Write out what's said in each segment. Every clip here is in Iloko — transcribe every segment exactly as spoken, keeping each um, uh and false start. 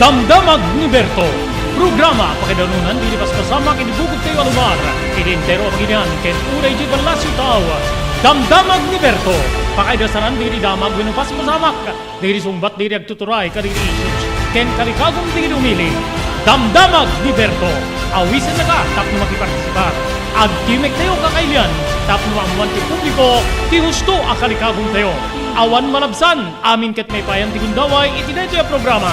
Damdamag ni Berto, programa pakaidanunan ti paspasama iti bukod tayo a lugar, iti entero a pagilian ken uray iti Palacio Tao. Damdamag ni Berto, pakaidasanan dagiti damag wenno paspasamak, dagiti sungbat dagiti agtuturay kadagiti issues, ken kalikagum dagiti umili. Damdamag ni Berto, awisennaka tapno makipartisipar. Agtimek tayo kakailian tapno maammoan ti publiko ti husto a kalikagum tayo. Awan malabsan, amin ket maipayan ti gundaway iti daytoy a programa.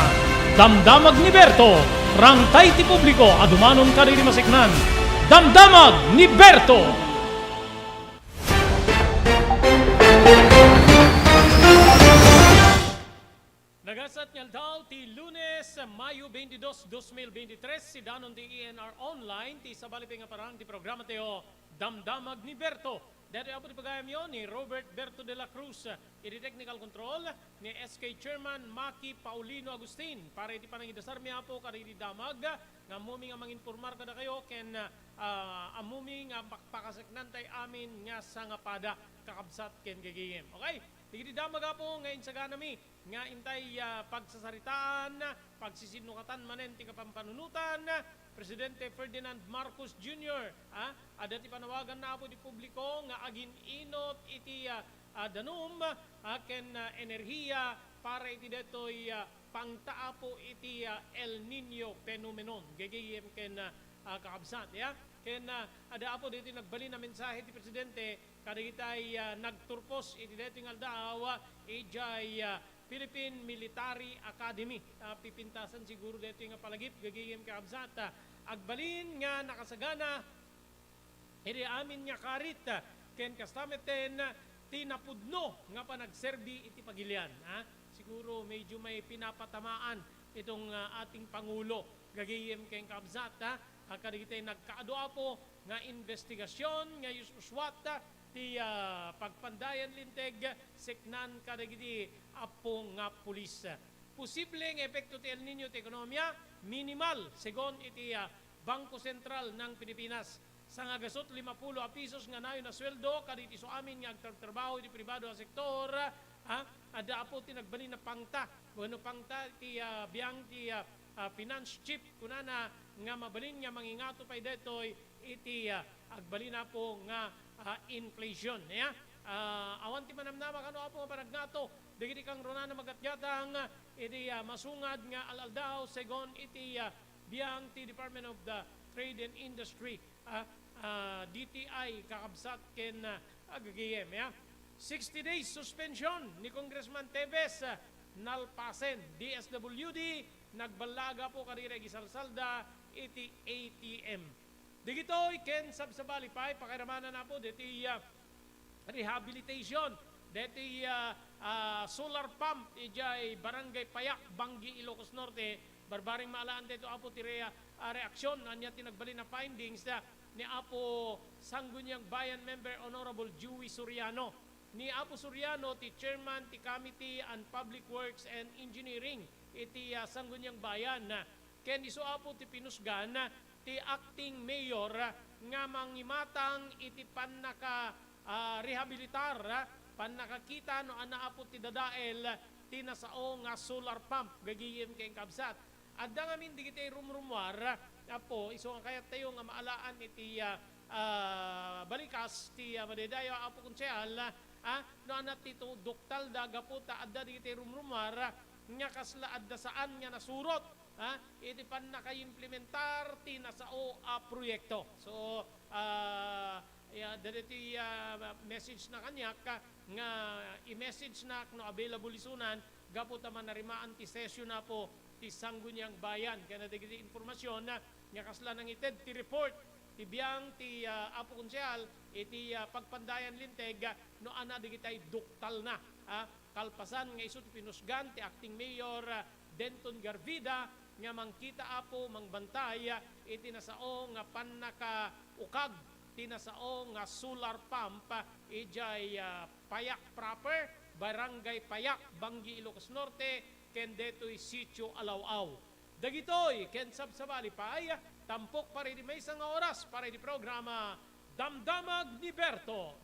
Damdamag ni Berto, rangtay ti publiko a dumanon kadagiti maseknan. Damdamag ni Berto! Nagasat nga aldaw ti Lunes, Mayo twenty-two, dos mil twenty-three, sidanon ti E N R Online, ti sabali pay nga parang ti programa tayo, Damdamag ni Berto. Daytoy apo ti pagayamyo ni Robert Berto de la Cruz, iti technical control ni S K Chairman Maki Paulino Agustin. Para iti panangidasarmi, Apo, kadagiti damag nga ammumi nga manginpormar kadakayo ken, ah, ammumi nga pakpakaseknantay amin nga sangapada, kakabsat ken gagayem. Okay? Dagiti damag, Apo, nga insaganami nga intay, ah, pagsasaritaan, pagsisinnukatan manen ti kapampanunotan, Presidente Ferdinand Marcos Junior, ah, adda ti panawaganna, Apo, iti publiko nga agin-inut iti, ah, ah, danum, ah, ken, ah, enerhiya para iti daytoy, ah, pangta, Apo, iti, ah, El Niño phenomenon. Gagayem ken, ah, ah, kakabsat, ya. Ken, ah, adda, Apo, daytoy nagbalin a mensahe ti Presidente kadagitay, ah, nagturpos iti daytoy nga aldaw, ah, idiay, ah, Philippine Military Academy. Ah, pipintasan siguro daytoy nga palagip, gagayem, kakabsat. Ah, agbalin nga nakasagana iti amin nga karit, ah, ken kasta metten, ah, ti napudno nga panagserbi iti pagilian, ah. Siguro medyo may pinapatamaan itong, ah, ating Pangulo, gagayem ken kabsat, ah, ah, kadagiti nagkaadu, Apo, nga investigasyon nga ius-uswat, ah, ti, ah, pagpandayan linteg seknan kadagiti appo nga pulis. Posible nga epekto ti El Niño ti ekonomia, minimal, segun iti, ah, Bangko Sentral ng Pilipinas. Sangagasut limapulo a pisos nga nayon a sueldo kadagiti isuamin nga agtartrabaho iti pribado a sektor, ah, adda, Apo, ti nagbalin a pangta wenno pangta ti, ah, biang ti, ah, ah, finance chief, kunana nga mabalin nga mangingato pay daytoy iti, ah, agbalin, Apo, nga, ah, inflation. Ya? Ah, awan ti manamnama kano, Apo, nga panagngato dagiti kangrunaan a magatgatang iti, ah, masungad nga al-aldaw, segun iti, ah, biang ti Department of the Trade and Industry, ah, ah, D T I, kakabsat ken, ah, agagayem, ya. Sixty days suspension ni Congressman Teves, ah, nalpasen. D S W D, nagballaga, Apo, kadagiti agisalsalda iti A T M. Dagitoy ken sabsabali pay, pakairamana, Apo, deti, ah, rehabilitation deti, ah, ah, solar pump idiay Barangay Payak, Banggi, Ilocos Norte. Barbareng maalaan daytoy, Apo, ti re-, ah, reaksyon, ania ti nagbalin a findings, ah, ni Apo Sangguniang Bayan member Honorable Joey Soriano. Ni Apo Soriano ti chairman ti Committee on Public Works and Engineering iti, ah, Sangguniang Bayan. Ken isu, Apo, ti pinusgan ti acting mayor nga mangimatang iti pannaka, ah, rehabilitar, pannakakita no ania, Apo, ti dadael ti nasao nga solar pump, gagayem ken kabsat. Adda ngamin dagiti rumrummuar, Apo, isu nga kayattayo nga maalaan iti, ah, ah, balikas ti, ah, madaydayaw a Apo Konsehal, ah, no ania ti tu-, duktalda gapu ta adda dagiti rumrummuar nga kasla adda saan nga nasurot, ah, iti pannakaimplementar ti nasao a proyekto. So, ah, ya, dagiti, ah, message na kaniak, ah, nga i-message nak no available isunan gapu ta manarimaan ti session, Apo, ti Sangguniang Bayan. Ken dagiti impormasyon, ah, nga kasla nangited ti report ti biang ti, ah, Apo Konsehal iti, ah, pagpandayan linteg, ah, no ania dagiti duktalna, ah, kalpasan nga isu ti pinusgan ti acting mayor, ah, Denton Garvida nga mangkita, Apo, mangbantay, ah, iti nasao nga pannakaukag ti nasao nga solar pump, ah, idiay, ah, Payak proper, Barangay Payak, Banggi, Ilocos Norte, ken detoy Sitio Alaw-aw. Dagitoy ken sabsabali pay, tampok para iti maysa nga oras para iti programa Damdamag ni Berto.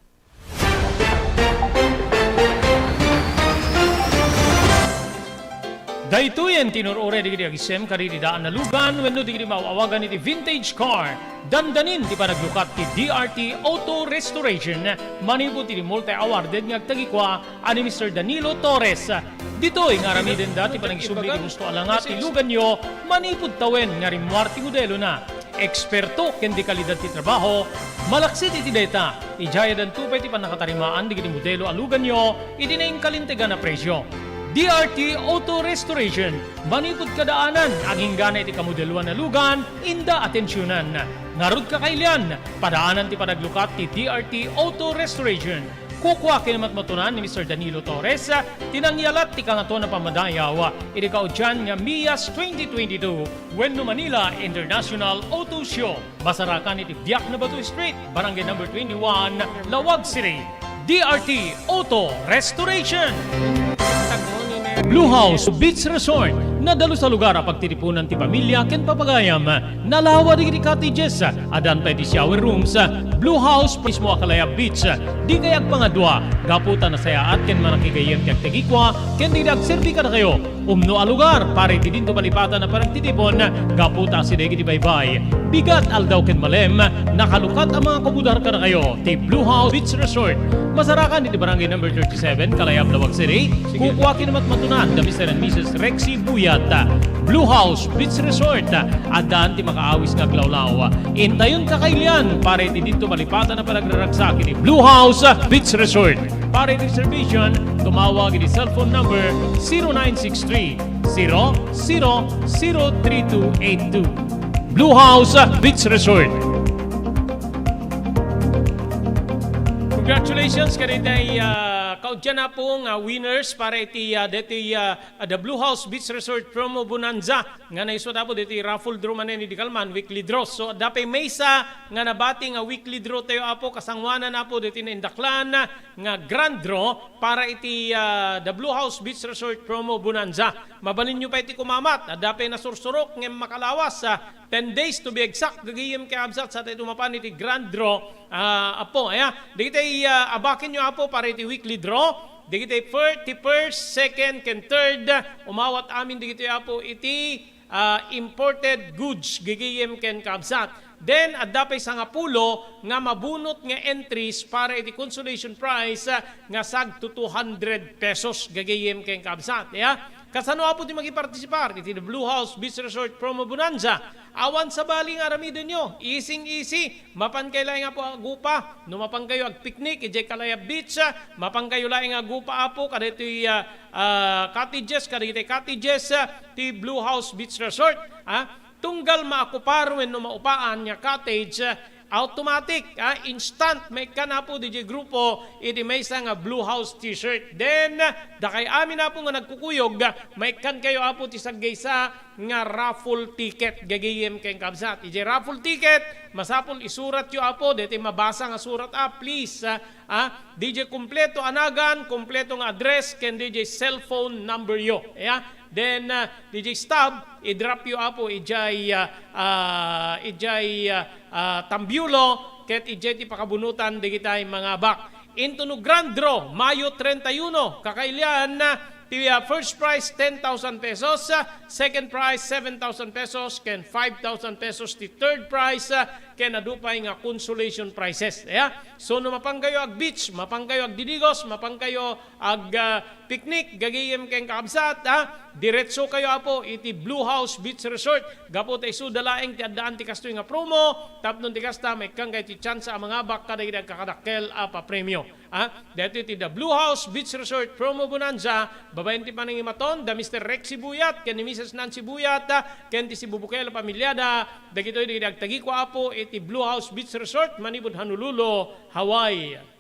Daytoyen ti inur-uray dagiti agisem kadagiti daan a lugan wenno dagiti maaw-awagan iti vintage car. Dandanin ti panaglukat ti D R T Auto Restoration manipud iti multi-awarded nga agtagikua a ni Mister Danilo Torres. Ditoy nga aramidenda ti panagisubli iti husto a langa ti luganyo manipud tawen nga rimmuar ti modelona. Eksperto ken dekalidad ti trabaho, malaksid iti dayta, idiay addanto pay ti pannakatarimaan dagiti modelo a luganyo iti nainkalintegan a presio. D R T Auto Restoration, manipud kadaanan, agingga iti kamodeloan a lugan, inda atensionan. Ngarud, kakailian, padaanan ti panaglukat ti D R T Auto Restoration. Kukua ken matmatunan ni Mister Danilo Torres ti nangyalat ti Kangatoan a Pammadayaw iti kaudian nga MIAS twenty twenty-two wenno Manila International Auto Show. Masarakan iti Biak na Bato Street, Barangay Number twenty-one, Laoag City. D R T Auto Restoration. Blue House Beach Resort, nadalus a lugar a pagtitipunan ti pamilia ken papagayam. Nalawa dagiti cottages, addan pay ti shower rooms. Blue House mismo a Kalayab Beach. Dikay agpangadua, gapu ta nasayaat ken manakigayyem ti agtagikua ken dagiti agserbi kadakayo. Umno a lugar para iti dinto malipatan a panagtitipon, gapu ta asideg iti baybay. Bigat, aldaw ken malem, nakalukat a mga kabudar kadakayo ti Blue House Beach Resort. Masarakan iti Barangay Number thirty-seven, Kalayab, Laoag City. Kukua ken matmatunan da Mister and Missus Rexy Buyat. Blue House Beach Resort, addan ti makaawis nga aglawlaw. Intayon, kakailian, para iti dinto malipatan a panagraragsak iti Blue House Beach Resort. Para iti reservation, tumawag iti cellphone number zero nine six three, zero zero zero three two eight two. Blue House Beach Resort. Congratulations kadagiti, ah, kaudian, Apo, nga winners para iti, ah, daytoy, ah, ah, the Blue House Beach Resort Promo Bonanza nga naisuda, Apo, daytoy raffle draw manen idi kalman, weekly draw. So, adda pay maysa nga nabati nga weekly draw tayo, Apo, kasangoanan, Apo, daytoy naindaklan nga grand draw para iti, ah, the Blue House Beach Resort Promo Bonanza. Mabalinyo pay ti kumamat, adda pay nasursurok ngem makalawas, ah, ten days to be exact, gagayyem ken kabsat, sa tayo mapan iti grand draw, ah, Apo, aya. Dagiti, ah, abakenyo, Apo, para iti weekly draw. Dagiti fir-, ti first, second, ken third, umawat amin dagiti, Apo, iti ah, imported goods, gagayyem ken kabsat. Then, adda pay sangapulo nga mabunot nga entries para iti consolation prize, ah, nga sagto two hundred pesos, gagayyem ken kabsat. Ya? Kasano, Apo, ti makipartisipar iti The Blue House Beach Resort Promo Bonanza? Awan sabali nga aramidenyo. Easy-easy. Mapan kayo laeng, Apo, agupa. No mapan kayo agpiknik idiay Kalayab Beach, ah, mapan kayo laeng agupa, Apo, kadaytoy, ah, ah, cottages, kadagiti cottages, ah, ti Blue House Beach Resort, ah. Tunggal maakupar wenno maupaan nga cottage, ah, automatic, ah, instant, maikkan, Apo, didiay grupo iti maysa nga Blue House T-shirt. Then, ah, dakay amin, Apo, nga nagkukuyog, ah, maikkan kayo, Apo, ti saggaysa nga raffle ticket, gagayyem ken kabsat. Idiay raffle ticket, masapul isuratyo, Apo, daytoy mabasa nga surat, ah, please, ah, ah, didiay kumpleto a nagan, kumpleto nga address, ken didiay cellphone number yo. Ya? Then, ah, didiay stub, i-drop yo, Apo, idiay, ah, ah, idiay, ah, ah, tambulo, ket idiay ti pakabunotan dagiti mangabak. Into no grand draw, Mayo treinta y uno, kakailian, ah, ti, ah, first prize, ten thousand pesos, ah, second prize, seven thousand pesos, ken five thousand pesos ti third prize, ah, ken adu pay nga consolation prizes. Ya? So, no mapan kayo ag-beach, mapan kayo agdidigos, mapan kayo ag, ah, picnic, gagayyem ken kakabsat, ah, diretso kayo, Apo, iti Blue House Beach Resort. Gapu ta isuda laeng ti addaan ti kastoy nga promo, tapno ti kasta, maikkan kayo ti tsansa a mangabak kadagiti agkakadakkel a papremio. Ah, daytoy ti The Blue House Beach Resort Promo Bonanza, babaen ti panangimaton, da Mister Rex Sibuyat, ken ni Missus Nancy Buyat, ah, ken ti Sibubukel a pamilyada, dagitoy dagiti agtagikua, Apo, iti Blue House Beach Resort, manipud Honolulu, Hawaii.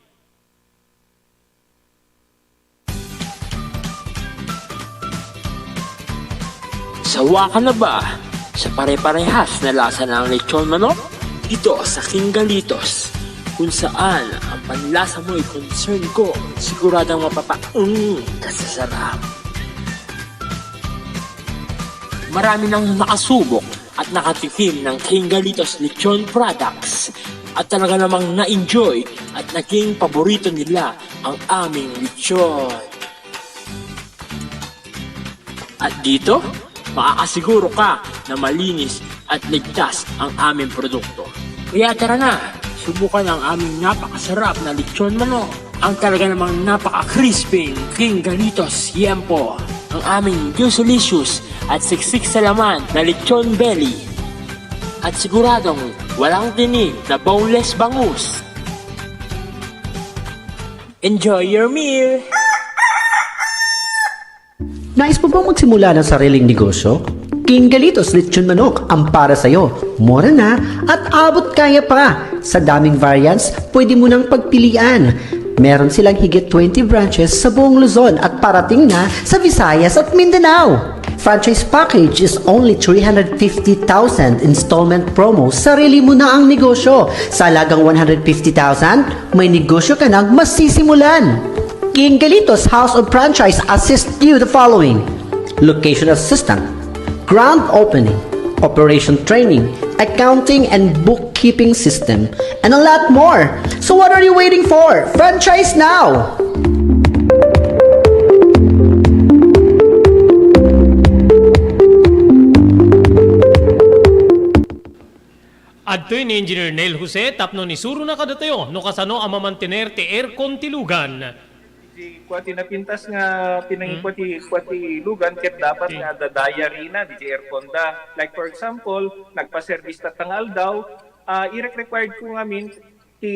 Sawa ka na ba sa pare-parehas na lasa ng lechon manok? Dito sa King Galitos, kung saan ang panlasa mo'y concern ko, siguradong mapapaung ka sa sarap. Marami nang nakasubok at nakatikim ng King Galitos Lechon products at talaga namang na-enjoy at naging paborito nila ang aming lechon. At dito, makakasiguro ka na malinis at ligtas ang aming produkto. Kaya tara na, subukan ang aming napakasarap na lechon manok. Ang talaga namang napaka-crispy King Galitos Yempo. Ang aming juicy-licious at siksik sa laman na lechon belly. At siguradong walang tinik na boneless bangus. Enjoy your meal! Nais mo bang magsimula ng sariling negosyo? King Galitos Lechon Manok ang para sa'yo. Mura na at abot kaya pa. Sa daming variants, pwede mo nang pagpilian. Meron silang higit twenty branches sa buong Luzon at parating na sa Visayas at Mindanao. Franchise package is only three hundred fifty thousand, installment promo, sarili mo na ang negosyo. Sa halagang one hundred fifty thousand, may negosyo ka nang masisimulan. King Galitos House of Franchise assist you the following: location assistant, grand opening, operation training, accounting and bookkeeping system, and a lot more. So what are you waiting for? Franchise now! Adtoy ni Engineer Neil Jose tapno isurona kadatayo no kasano a mamantener ti aircon ti lugan. Ti kua ti napintas nga pinangikua ti, kua ti lugan ket dapat nga adda diary na diay aircon da. Like for example, nagpa-service tatta nga aldaw, ah, irek-required ko ngamin ti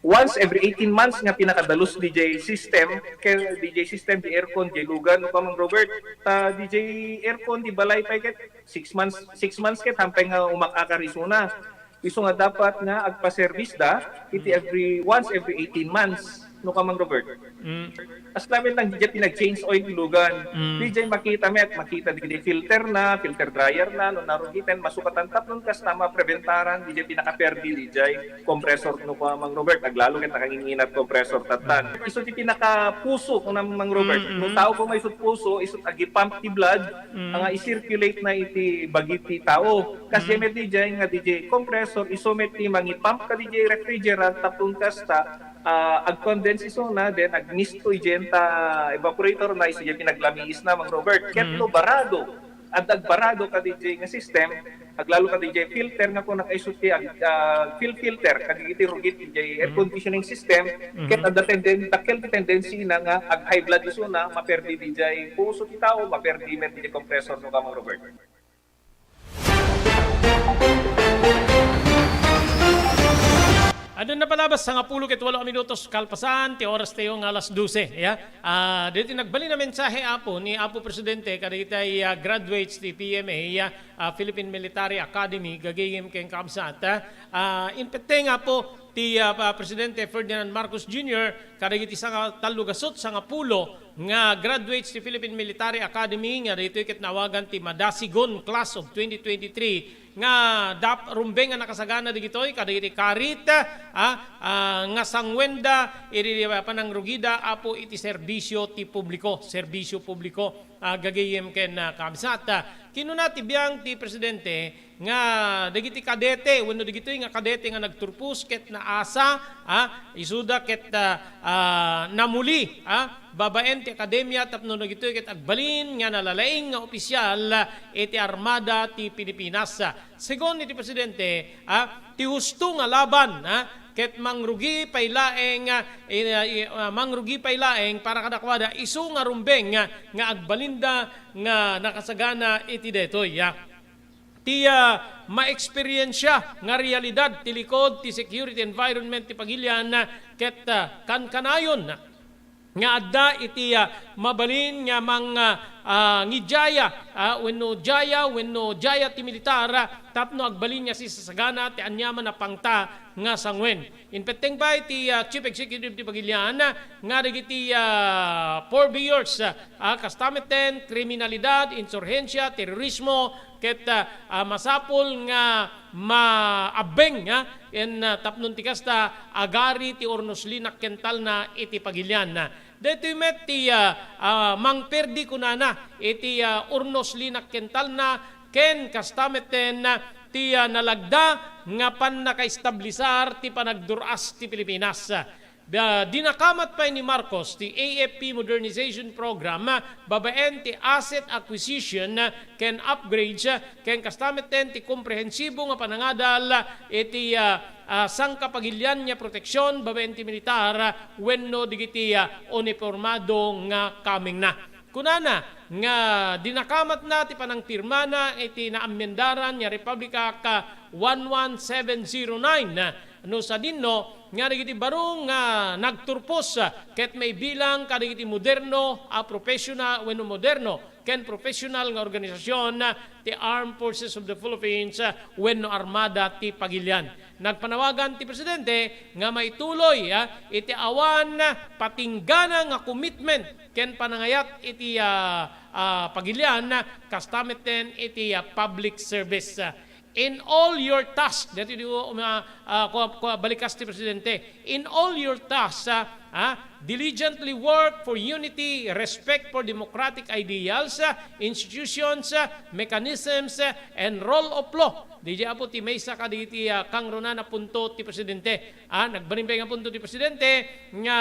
once every eighteen months nga pinakadalus diay system, ken diay system, diay aircon, diay lugan, no, Kamang Robert. Ta diay aircon, diay balay pay ket six months, six months ket hampay nga umak-akar isuna. Isu nga dapat nga agpa-service da iti every, once every eighteen months, no, Kamang Robert. Mm. As lamet lang, diay pinag-change oil ti lugan. Mm. Diay makita met, makita diay filter na, filter dryer na, no narugiten, masukatan tapno kasta mapreventaran diay pinakaperdi diay compressor, no, Kamang Robert, aglalo ket nakanginginat compressor tattan. Mm. Isu ti pinakapuso, Kamang Robert. Mm, mm. No tao koma isut puso, isut agipump ti blood, Mm. nga i-circulate na iti bagi ti tao. Kas Mm. met diay nga diay compressor, isu met ti mangipump kadiay refrigerant, tapno kasta, ah, ag-condense isuna, then agmisto idiay ta evaporator na, isu diay pinaglamiisna, Mang Robert. Ket Mm. no barado, adda agbarado kadiay nga system, aglalo kadiay filter nga kuna isu ti ag-, ah, fil-, filter, kadagiti rugit diay air Mm. conditioning system, Mm. ket adda tenden-, dakkel ti tendency na nga ag-high blood isuna, maperdi diay puso ti tao, maperdi met diay compressor, no, Kamang Robert. Adun napalabas, sangapulo ket walo a minutos kalpasan ti oras tayo nga alas dose. Ya. Ah, ditoy nagbalin a mensahe, Apo, ni Apo Presidente kadagiti, ah, graduates ti P M A, ah, ah, Philippine Military Academy, gagayem ken kabsat, ah, ah, impetteng, Apo, ti, ah, pa-, Presidente Ferdinand Marcos Junior kadagiti sanga-, tallo gasut sangapulo nga graduates ti Philippine Military Academy nga daytoy ket naawagan ti Madasigon Class of twenty twenty-three nga dap-, rumbeng a nakasagana dagitoy kadagiti karit, ah, ah, nga sanguenda iti panangrugida, Apo, iti serbisyo ti publiko, serbisyo publiko, ah, gagayem ken, ah, kabsat. Ah, kinuna ti biang ti Presidente, nga dagiti kadete wenno dagitoy nga kadete nga nagturpos ket naasa, ah, isuda ket, ah, ah, namuli, ah, babaen ti akademia tapno dagitoy ket agbalin nga nalalaing nga opisyal, ah, iti Armada ti Pilipinas. Segun iti Presidente, ah, ti husto nga laban, ah, ket mangrugi pay laeng, ah, i-, i-, ah, mangrugi pay laeng para kadakuada isu nga rumbeng, ah, nga agbalinda nga nakasagana iti daytoy, ah. ti, ah, maeksperiensia nga realidad ti likod ti security environment ti pagilian, ah, ket, ah, kankanayon nga adda iti, ah, mabalin nga mang, ah, ah, ngidiaya, ah, wenno diaya, wenno diaya ti militar, ah, tapno agbalin nga sisasagana ti aniaman a pangta nga sanguen. Impetteng pay ti, ah, Chief Executive ti Pagilian, ah, nga dagiti, ah, purveyors, ah, ah, kasta metten, kriminalidad, insurhensia, terorismo, ket, ah, ah, masapul nga maabbeng, ah, en, ah, tapno ti kasta, agari ti urnos linak kentalna iti Pagilian. Daytoy met ti, ah, ah, mangperdi kunana iti, ah, urnos linak kentalna ken kasta metten, ah, ti, ah, nalagda nga pannakaestablisar ti panagdur-as ti Pilipinas. Ba-, dinakamat pay ni Marcos ti A F P Modernization Program, ah, babaen ti asset acquisition, ah, ken upgrades, ah, ken kasta metten ti komprehensibo nga panangadal, ah, iti, ah, ah, sangkapagilian nga proteksion babaen ti militar, ah, wenno dagiti, ah, unipormado nga kamengna. Kunana nga dinakamatna ti panangpirmana iti naammendaran nga Republic Act, ah, one one seven zero nine, ah, no sadinno nga dagiti baro nga nagturpos, ah, ket maibilang kadagiti moderno a professional wenno moderno ken professional nga organisasyon, ah, ti Armed Forces of the Philippines, ah, wenno Armada ti Pagilian. Nagpanawagan ti Presidente nga maituloy, ah, iti awan patinggana nga commitment ken panangayat iti, ah, ah, Pagilian, ah, kasta metten iti, ah, public service. Ah, in all your tasks, dati di ko, um, ah, ah, kua-, kua-, balikas ti Presidente, in all your tasks, ah, ah, diligently work for unity, respect for democratic ideals, ah, institutions, ah, mechanisms, ah, and rule of law. Diay apo ti maysa kadagiti, ah, kangrunaan a punto ti Presidente. Ah, nagbalin pay nga punto ti Presidente nga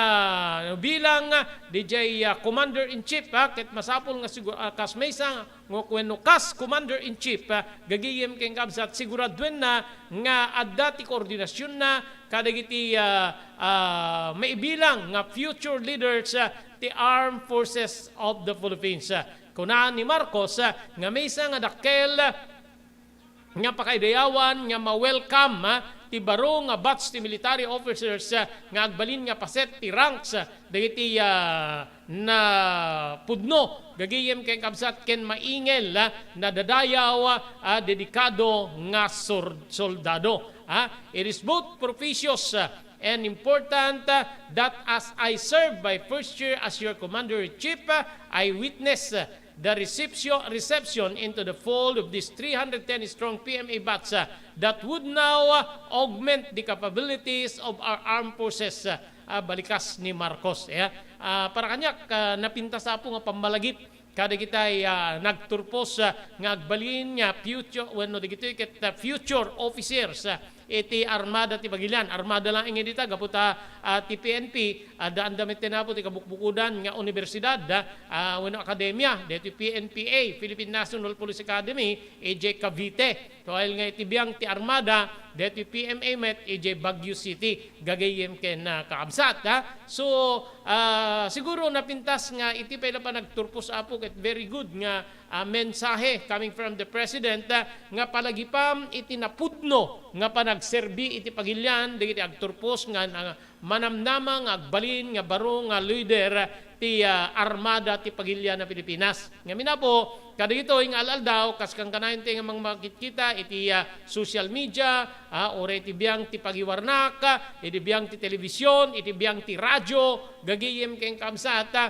bilang, ah, diay, ah, Commander-in-Chief, ah, ket masapul nga sigur-, ah, kas maysa nga wenno kas Commander-in-Chief, ah, gagayem ken kabsat, siguraduenna nga adda ti koordinasionna kadagiti, ah, ah, maibilang nga future leaders, ah, ti Armed Forces of the Philippines. Ah, kuna ni Marcos, ah, nga maysa nga dakkel, ah, nga pakaidayawan nga ma-welcome, ah, ti baro nga batch ti military officers, ah, nga agbalin nga paset ti ranks, ah, dagiti, ah, napudno gagayem ken kabsat ken maingel, ah, nadadayaw, ah, dedikado nga sor-, soldado. Ah, it is both propitious, ah, and important, ah, that as I serve my first year as your commander-in-chief, ah, I witness, ah, the reception, reception into the fold of this three hundred ten strong P M A batch, ah, that would now, ah, augment the capabilities of our armed forces, ah, ah, balikas ni Marcos. Eh, ah, para kaniak, ah, napintas apo nga pammalagip kadagitay, ah, nagturpos, ah, nga agbalin nga future, wenno dagitoy ket, ah, future officers, ah, iti Armada ti Pagilian. Armada laeng dita, gapu ta, ah, ti P N P, adda, adda metten apo ti kabukbukodan nga universidad, ah, wenno akademia, daytoy P N P A, Philippine National Police Academy, idiay Cavite. Tuay nga iti biang ti Armada, daytoy P M A met, idiay Baguio City, gagayem ken, ah, kakabsat, ha? So, ah, siguro napintas nga iti pay la panagturpos, apo, ket very good nga, ah, mensahe coming from the President, ah, nga palagipam iti napudno nga panagserbi iti Pagilian dagiti agturpos nga, nga manamnama nga agbalin nga baro nga leader ti, ah, Armada ti Pagilian a Pilipinas. Ngamin apo, kadagitoy nga al-aldaw, kas kankanayon ti nga mangmakitkita iti, ah, social media, ah, uray iti biang ti pagiwarnak, ah, iti biang ti television, iti biang ti radio, gagayem ken kabsat, ah,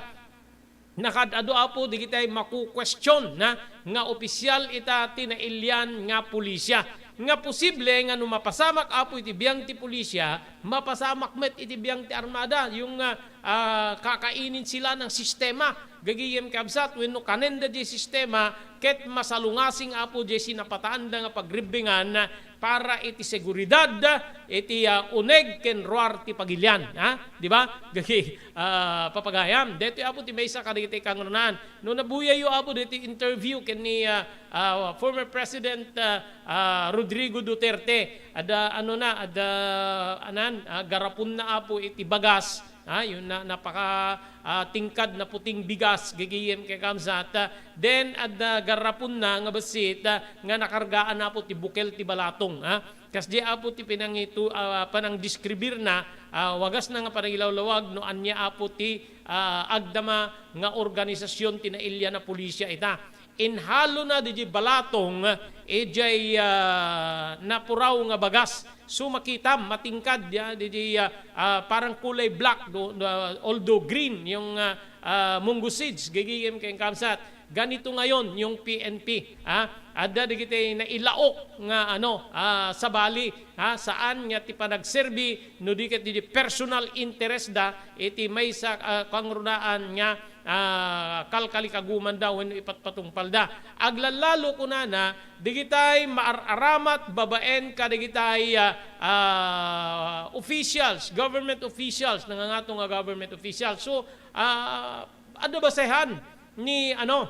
nakaad-adu, apo, digitay makukuestion, na, nga opisyal ita ti nailian nga pulisia. Nga posible nga no mapasamak, apo, iti biang ti pulisia, mapasamak met iti biang ti armada, yung, ah, ah, kakainin sila ng sistema. Gagayem kabsat, wenno kanenda di sistema, ket masalungasing, apo, di sinapataanda nga pagribbingan para iti seguridad, iti, ah, uneg ken ruar ti Pagilian, ha? Di ba? Gagi, ah, papagayam. Detoy, apo, ti maysa kadagiti kangrunaan. No nabuyayo, apo, deti interview ken ni, ah, ah, former President, ah, ah, Rodrigo Duterte, ada, ano na, ada, anan, ah, garapon na, apo, iti bagas, ah, yun na, napaka, ah, tingkad na puting bigas, gagayem ken kabsat, ah, then, ada garapon na nga bassit, ah, nga nakargaan, apo, ti bukel ti balatong, ah. Kasdi, apo, ti pinangitu-, ah, panangdeskribirna, ah, wagasna nga panangilawlawag no ania, apo, ti, ah, agdama nga organisasyon ti nailian a pulisia ita. Inhalona didiay balatong, idiay, ah, napuraw nga bagas. So, makitam, matingkad, ya, didiay, ah, ah, parang kulay black, do, do, although green yung, ah, ah, mungo seeds, gagayem ken kabsat. Ganito ngayon yung P N P, ha? Adda dagiti nailaok nga, ano, ah, sabali, ha? Saan nga ti panagserbi, no di ket didiay personal interest da, iti maysa, ah, kangrunaan nga, ah, kalkalikagumanda wenno ipatpatungpalda. Aglallalo kunana, digitay maar-aramat babaen kadagitay, ah, ah, officials, government officials, nangangato nga government officials. So, ah, adda basehan ni, ano,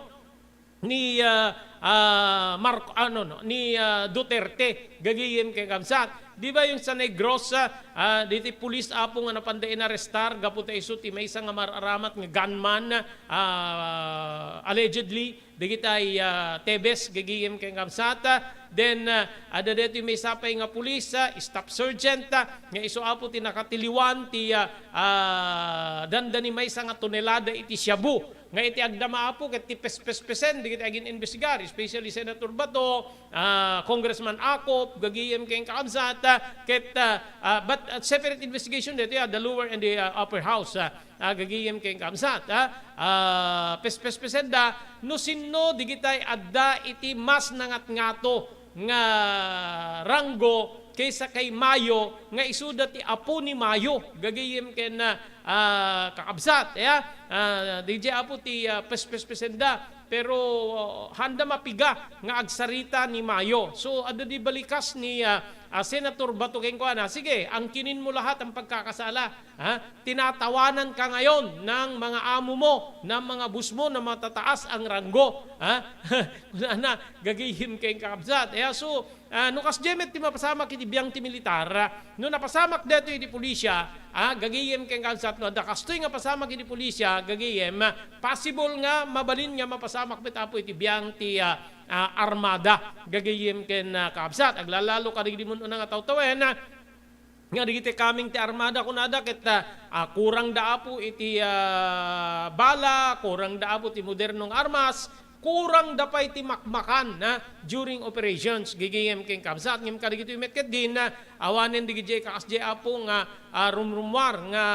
ni, ah, ah, Marco, ano, no, ni, ah, Duterte, gagayem ken kabsat. Di ba yung sa Negros, ah, ah, diti pulis, apo, nga napanda inarestar gapu ta isu ti maysa nga mar-aramat nga gunman, ah, allegedly, digitay, ah, Tebes, gagayem ken kabsat. Then, ah, adda daytoy maysa pay nga pulis, ah, staff sergeant, ah, nga isu, apo, ti nakatiliwan ti, ah, ah, dandani maysa nga tonelada iti shabu. Nga iti agdama, apo, ket ti pespespesen digiti agin-imbestigar, especially Senator Bato, ah, Congressman Acop, gagayem ken kabsat, ah, ket, ah, ah, but, ah, separate investigation dito, yeah, the lower and the, ah, upper house, ah, ah, gagayem ken kabsat, ah, ah, pespespesenda no sinno digitay adda iti mas nangatngato nga ranggo kaysa kay Mayo nga isuda ti apo ni Mayo, gagayem ken, ah, ah, kakabsat, ya. Ah, D J apo ti, ah, pespespesenda, pero, oh, handa mapiga nga agsarita ni Mayo. So, adda di balikas ni, ah, ah, Senator Bato kenkuana, "Sige, angkinin mo lahat ang pagkakasala, ha? Tinatawanan ka ngayon ng mga amo mo, ng mga boss mo na matataas ang ranggo, ha?" Kunana, gagayem ken kakabsat. Ya, so, ah, no kasdiay met ti mapasamak iti biang ti militar, ah, no napasamak daytoy iti pulisya, ah, gagayem ken kabsat, no adda kastoy nga pasamak iti pulisya, gagayem, ah, possible nga mabalin nga mapasamak met, apo, iti biang ti, ah, ah, armada, gagayem ken, ah, kabsat. Aglallalo kadagidi mun-una nga tawtawen, ah, nga dagiti kameng ti armada kunada ket, ah, ah, kurangda, apo, iti, ah, bala, kurangda, apo, ti moderno nga armas, kurangda pay ti makmakan, ah, during operations, gagayem ken kabsat. Ngem kadagitoy met ketdin, ah, awanen dagiti kakasdiay, apo, nga, ah, rumrumuar nga,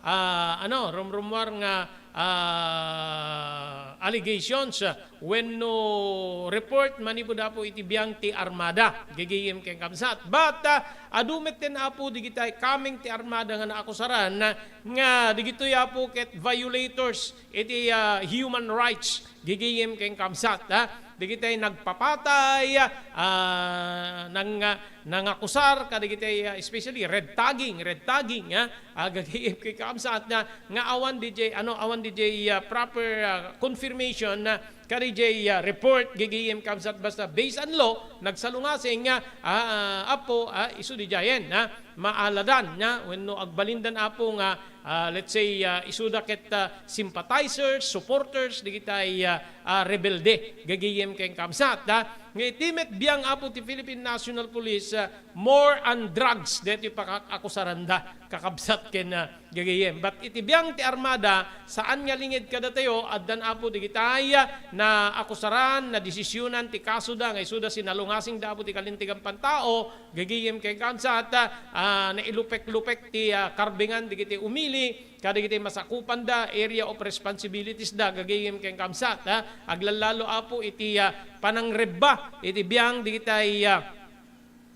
ah, ano, rumrumuar nga, ah, allegations, ah, wenno report manipud, apo, iti biang ti armada, gagayem ken kabsat. But, ah, adu metten, apo, digitay kameng ti armada nga naakusaran, ah, nga digitoy, apo, ket violators iti, ah, human rights, gagayem ken kabsat, ah. Digitay nagpapatay, ah, nang, ah, nangakusar kadagitay, ah, especially red tagging, red tagging, ah, ah, gagayem ken kabsat na nga awan D J, ano, awan D J, ah, proper, ah, confirmation na kadagitay, ah, report, gagayem kabsat, basta based on law, nagsalungasing nga, ah, ah, apo, ah, isu didiayen, ah, maaladan, ah, wenno agbalindan, apo, nga, ah, let's say, ah, isuda ket, ah, sympathizers, supporters, digitay, ah, ah, rebelde, gagayem ken kabsat, ah. Nga iti met biang, apo, ti Philippine National Police, ah, more on drugs, daytoy pakaakusaranda, kakabsat ken, ah, gagayem. But iti biang ti armada, saan nga linged kadatayo, addan, apo, digitay, ah, naakusaran, nadesisionan ti kasoda, nga isuda sinalungasingda, apo, ti kalintegan pantao, gagayem ken kabsat, ah, nailupek-lupek ti, ah, karbengan digiti umili, kadagiti masakupanda, area of responsibilities da, gagayem ken kabsat, ah, aglallalo, apo, iti, ah, panangrebba, iti biang digitay, ah,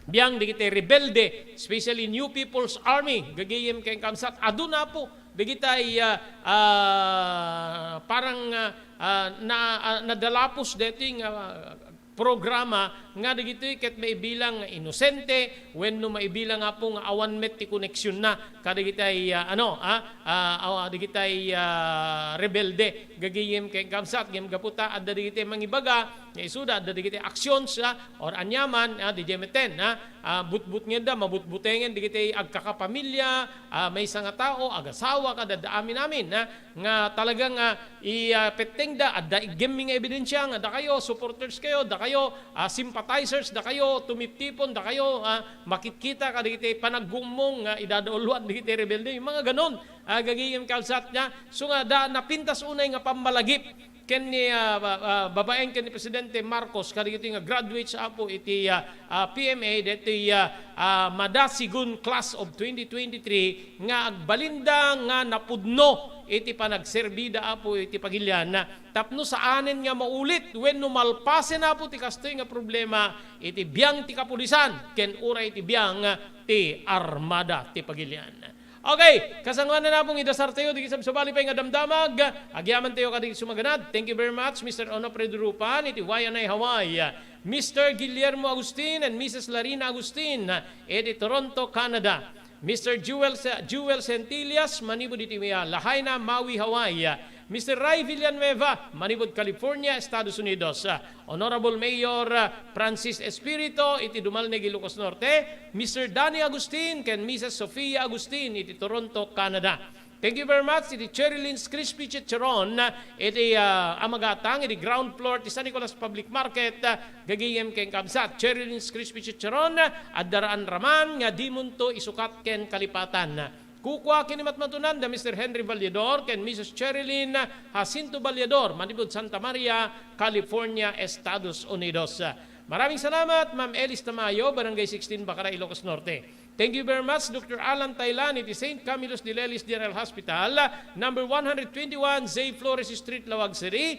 biang digitay rebelde, especially New People's Army, gagayem ken kabsat, aduna, apo, digitay, ah, ah, parang, ah, ah, na, ah, nadalapos daytoy nga, ah, programa nga dagitoy ket maibilang nga inosente wenno maibilang, apo, nga awan met ti koneksionna kadagitay, ah, ano, ah, ah, aw-, dagitay, ah, rebelde, gagayem ken kabsat, ngem gapu ta adda dagitay mangibaga nga isuda adda dagitay actions, ah, or aniaman, ah, didiay metten, ah, ah, butbutngenna, mabutbutengen dagitay agkakapamilya, ah, maysa nga tao, agasawa, kada adda amin-amin, ah, nga talaga nga i-, ah, pettengda, adda iggemmi nga ebidensia nga dakayo, supporters kayo, dakayo, ah, sympathizers, dakayo, tumiptipon, dakayo, ah, makitkita kadagiti panaggummong nga idadauluan dagiti rebelde, yung mga ganon, ah, gagayem kabsat nga. So nga, da, napintas unay nga pammalagip ken ni, ah, ba-, ah, babaen ken ni Presidente Marcos kadagiti nga graduates, apo, iti, ah, ah, P M A, deti, ah, ah, Madasigon Class of twenty twenty-three nga agbalinda nga napudno iti panagserbida, apo, iti pagilian, tapno saanen nga maulit wenno malpasen, apo, ti kastoy nga problema iti biang ti kapulisan ken uray iti biang ti armada ti pagilian. Okay, kasangoanan a pung idasartayo dagiti sabsabali pay nga damdamag. Agyamantayo kadagiti sumaganad. Thank you very much, Mister Onofre Durupan iti Waianae, Hawaii. Mister Guillermo Agustin and Missus Larina Agustin iti Toronto, Canada. Mister Jewel, Jewel Centillas manipud iti, ah, Lahaina, Maui, Hawaii. Mister Ray Villanueva manipud California, Estados Unidos. Honorable Mayor, ah, Francis Espirito iti Dumalneg, Ilocos Norte, Mister Danny Agustin ken Missus Sofia Agustin iti Toronto, Canada. Thank you very much iti Cherry Lynn's Crispy Chicharon, ah, iti, ah, a magatang iti ground floor ti San Nicolas Public Market, ah, gagayem ken kabsat. Cherry Lynn's Crispy Chicharon, ah, adda raan raman nga dimonto isukat ken kalipatan. Kukua ken ni matmatunan da Mister Henry Valledor ken Missus Cherilyn Jacinto Valledor, manipud Santa Maria, California, Estados Unidos. Maraming salamat, Ma'am Elis Tamayo, Barangay sixteen, Bacara, Ilocos Norte. Thank you very much, Doctor Alan Tailan, iti Saint Camillus de Lelis General Hospital, number one hundred twenty-one J Flores Street, Laoag City.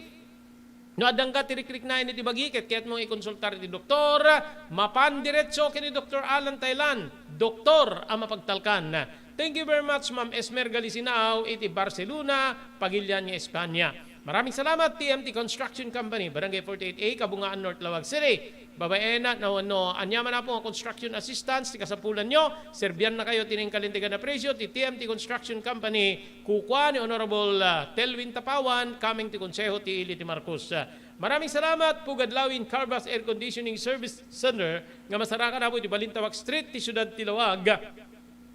No addaka ti rikriknaen iti bagi ket kayatmo ikonsultar iti doktor, mapan diretso ken ni Doktor Alan Tailan, doktor a mapagtalkan. Thank you very much, Ma'am Esmer Galisinao iti Barcelona, Pagilian nga Espanya. Maraming salamat, T M T Construction Company, Barangay forty-eight A, Kabungaan North, Laoag City. Babaen no, no ania man a pung nga construction assistance ti kasapulanyo, serbiannakayo ti nangkalintegan a presio ti T M T Construction Company, kukua ni Honorable, ah, Telwin Tapawan, kameng ti Konseho ti Ili ti Marcos. Ah, maraming salamat, Pugad Lawin Carvas Air Conditioning Service Center nga masarakan a pung iti Balintawak Street ti siudad ti Laoag.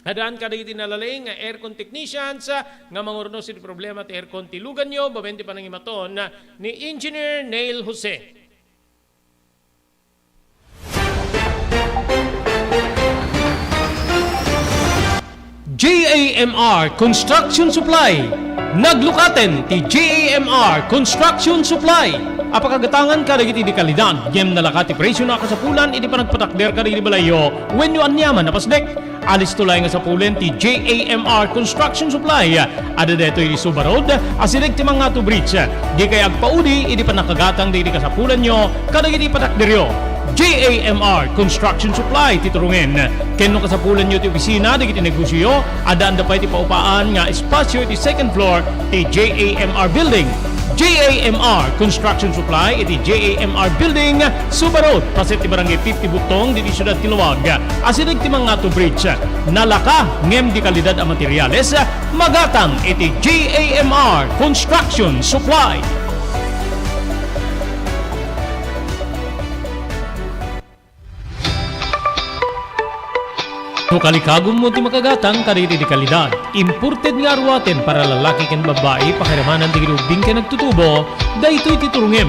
Addaan kadagiti nalaing nga aircon technicians, ah, nga mangurnos iti problema ti aircon ti luganyo babaen ti panangimaton, ah, ni Engineer Neil Jose. J A M R Construction Supply. Naglukaten ti J A M R Construction Supply a pakagatangan kadagiti di kalidad ngem nalaka ti presio a kasapulan iti panagpatakder kadagiti balayyo wenno aniaman a pasdek. Alisto laeng nga sapulen ti J A M R Construction Supply. Adda daytoy iti Suba Road, asideg ti Mangato Bridge. Dikay agpaudi idi pannakagatang dagiti kasapulanyo kadagiti patakderyo. J A M R Construction Supply ti turungen. Ken no kasapulanyo ti opisina dagiti negosioyo, addaanda pay ti paupaan nga espasio iti second floor ti J A M R Building. J A M R Construction Supply iti J A M R Building, Suba Road, paset ti Barangay fifty Butong, ditoy siudad ti Laoag. Asideg ti Mangato Bridge. Nalaka ngem di kalidad a materiales, magatang iti J A M R Construction Supply. No kalikagummo ti makagatang kadagiti di kalidad, imported nga aruaten para lalaki ken babbai, pakiramanan dagiti ubbing ken agtutubo, daytoy ti turungem.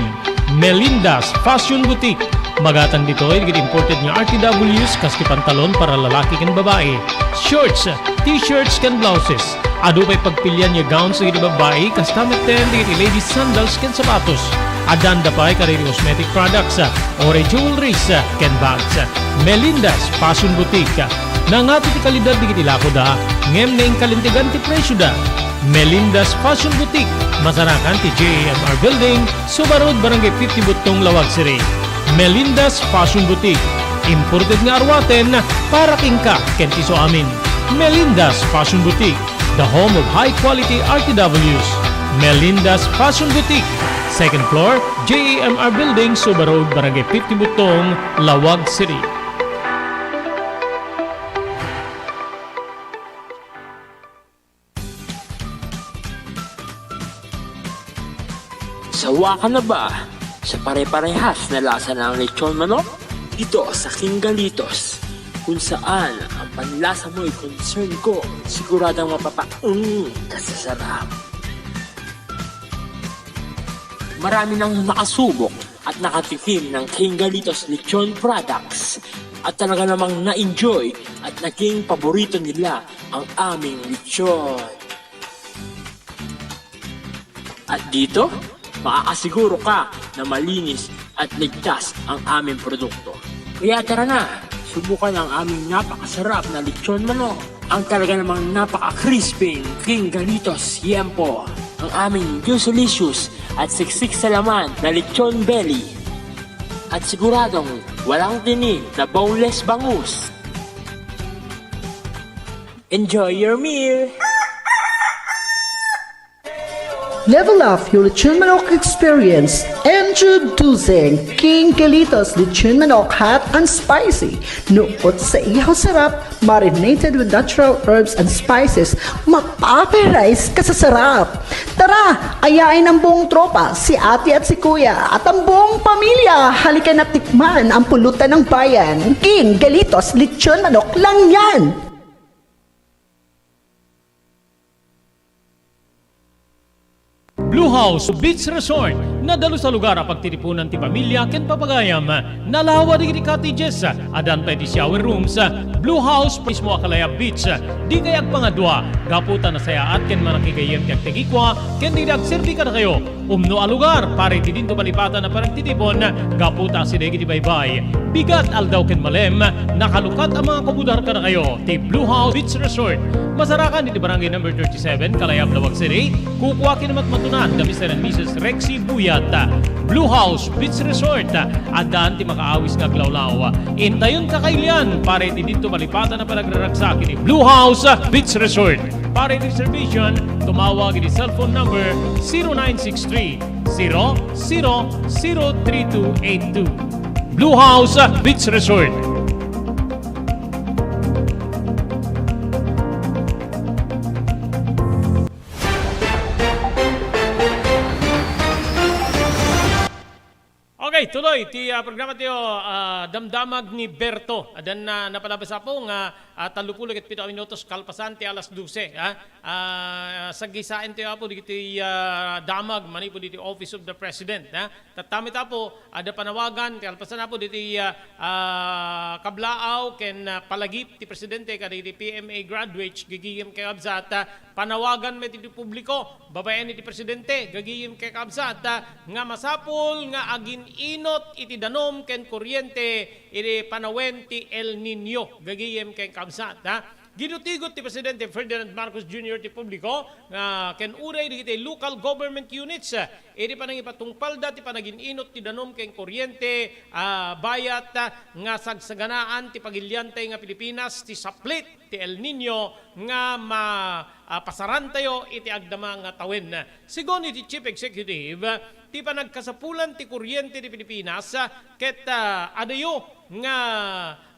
Melinda's Fashion Boutique. Magatang ditoy dagiti imported nga R T Ws kas ti pantalon para lalaki ken babbai, shorts, t-shirts ken blouses. Adu pay pagpilian nga gowns dagiti babbai, kasta metten dagiti ladies sandals ken sapatos. Addaanda pay kadagiti cosmetic products, ore jewelries, ken bags. Melinda's Fashion Boutique. Nangato ti kalidad dagiti lakoda, ngem naingkalintegan ti presioda. Melinda's Fashion Boutique, masarakan ti J A M R Building, Suba Road, Barangay fifty Butong, Laoag City. Melinda's Fashion Boutique, imported nga aruaten para kenka ken ti isuamin. Melinda's Fashion Boutique, the home of high quality R T Ws. Melinda's Fashion Boutique, second floor, J A M R Building, Suba Road, Barangay fifty Butong, Laoag City. Sawa ka na ba sa pare-parehas na lasa ng lechon manok? Dito sa King Galitos, kung saan ang panlasa mo'y concern ko, siguradong mapapaung ka sa sarap. Marami nang nakasubok at nakatikim ng King Galitos Lechon Products at talaga namang na-enjoy at naging paborito nila ang aming lechon. At dito, makakasiguro ka na malinis at ligtas ang aming produkto. Kaya tara na, subukan ang aming napakasarap na lechon manok. Ang talaga namang napaka-crispy King Galitos Yempo. Ang aming juicylicious at siksik sa laman na lechon belly. At siguradong walang tinik na boneless bangus. Enjoy your meal! Level up your lechon manok experience. Introducing King Galitos Lechon Manok Hot and Spicy. Nukot sa ihaw sarap, marinated with natural herbs and spices, mapaparize ka sa sarap. Tara, ayain ang buong tropa, si ate at si kuya, at ang buong pamilya. Halika na tikman ang pulutan ng bayan. King Galitos Lechon Manok lang yan! Blue House Beach Resort. Nadalus a lugar a pagtitipunan ti pamilya ken papagayam. Nalawa dagiti cottages. Addan pay ti shower rooms. Blue House mismo a Calaya Beach. Dikay agpangadua gapu ta nasayaat ken manakigayyem ti agtagikua ken dagiti agserbi kadakayo. Umno a lugar para iti dinto malipatan a panagtitipon gapu ta asideg iti baybay. Bigat, aldaw ken malem, nakalukat a mangakubudar kadakayo ti Blue House Beach Resort. Masarakan iti Barangay Number thirty-seven, Calaya, Laoag City. Kukua ken matmatunan da Mister and Missus Rexy Buyat. Blue House Beach Resort. Addan ti makaawis nga aglawlaw. Intayon kakailian para iti dinto malipatan a panagraragsak iti Blue House Beach Resort. Para iti reservation, tumawag iti cellphone number zero nine six three, zero zero zero three two eight two. Blue House Beach Resort. Okay, tuloy ti, ah, programa tayo, ah, Damdamag ni Berto. Addan napalabas, Apo, nga, ah, tallopulo ket pito a minutos kalpasan ti alas dose, ha? Ah, saggisaen tayo, Apo, dagiti, ah, damag manipud iti Office of the President, ha? Tatta met, Apo, adda panawagan, kalpasan, Apo, dagiti, ah, ah, kablaaw ken, ah, palagip ti Presidente kadagiti P M A graduates, gagayem ken kakabsat, ah, panawagan met iti publiko, babaen iti Presidente, gagayem ken kakabsat, ah, nga masapul nga agin-inot iti danum ken kuryente iti panawen ti El Niño, gagayem ken kakabsat, ha. Ginutigot ti Presidente Ferdinand Marcos Junior ti publiko nga ken uray dagiti local government units, ah, iti panangipatungpalda ti panagin-inot ti danum ken kuryente, ah, bayat, ah, nga sagsaganaan ti pagiliantay nga Pilipinas ti saplit ti El Niño nga ma-, ah, pasarantayo iti agdama nga tawen. Segun iti Chief Executive, ti panagkasapulan ti kuryente ti Pilipinas ket, ah, adayo nga,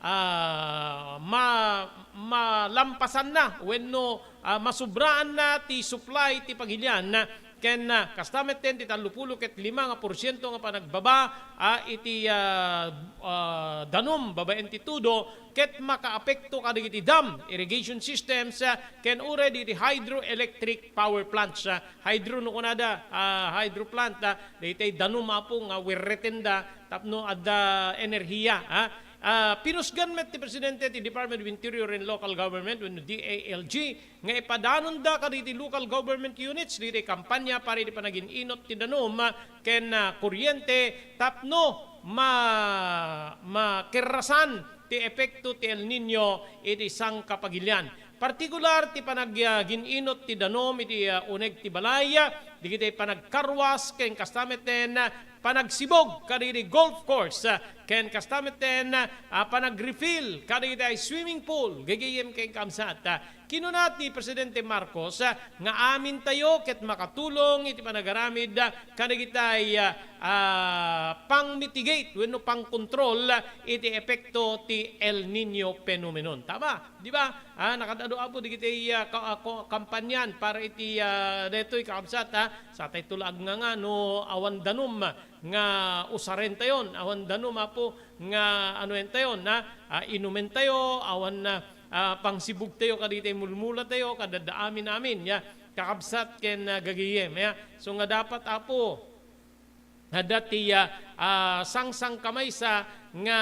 ah, ma-, malampasanna wenno, ah, masubraanna ti supply ti pagilian ken, ah, kasta metten ti tallopulo ket lima nga porsiento nga panagbaba, ah, iti, ah, ah, danum babaen ti tudo ket makaapekto kadagiti dam, irrigation systems, ah, ken uray dagiti hydroelectric power plants, ah, hydro no kunada, ah, hydro plant, ah, dagiti danum, Apo, nga wirretenda tapno adda enerhiya, ah. Ah, pinusgan met ti Presidente ti Department of Interior and Local Government wenno D I L G nga ipadanonda kadagiti local government units dagiti kampanya para iti panagin-inot ti danum ken, ah, kuryente tapno ma-, makerrasan ti epekto ti El Niño iti sangkapagilian. Partikular ti panag-, ah, gin-inot ti danum iti, ah, uneg ti balay, ah, dagiti panagkarwas ken kasta metten, ah, panagsibog kadagiti golf course, ah, ken kasta metten, ah, panagrefill kadagiti swimming pool, gagayem ken kakabsat. Ah, kinuna ti Presidente Marcos, ah, nga amintayo ket makatulong iti panagaramid, ah, kadagiti, ah, ah, pang-mitigate wenno pang-control, ah, iti epekto ti El Niño phenomenon. Tama? Di ba? Ah, nakaad-adu, Apo, dagiti, ah, ka-, ah, ko-, kampanyan para iti, ah, daytoy, kakabsat, ha? Satayto la agnganga no awan danum nga usarentayon, awan danum, Apo, nga anuentayon, ha? Ah, inumentayo, awan, ah, ah, pangsibugtayo kadagiti mulmulatayo, kadada amin-amin, ya, kakabsat ken, ah, gagayem, ya. So nga dapat, Apo, adda ti, ah, ah, sangsangkamaysa nga,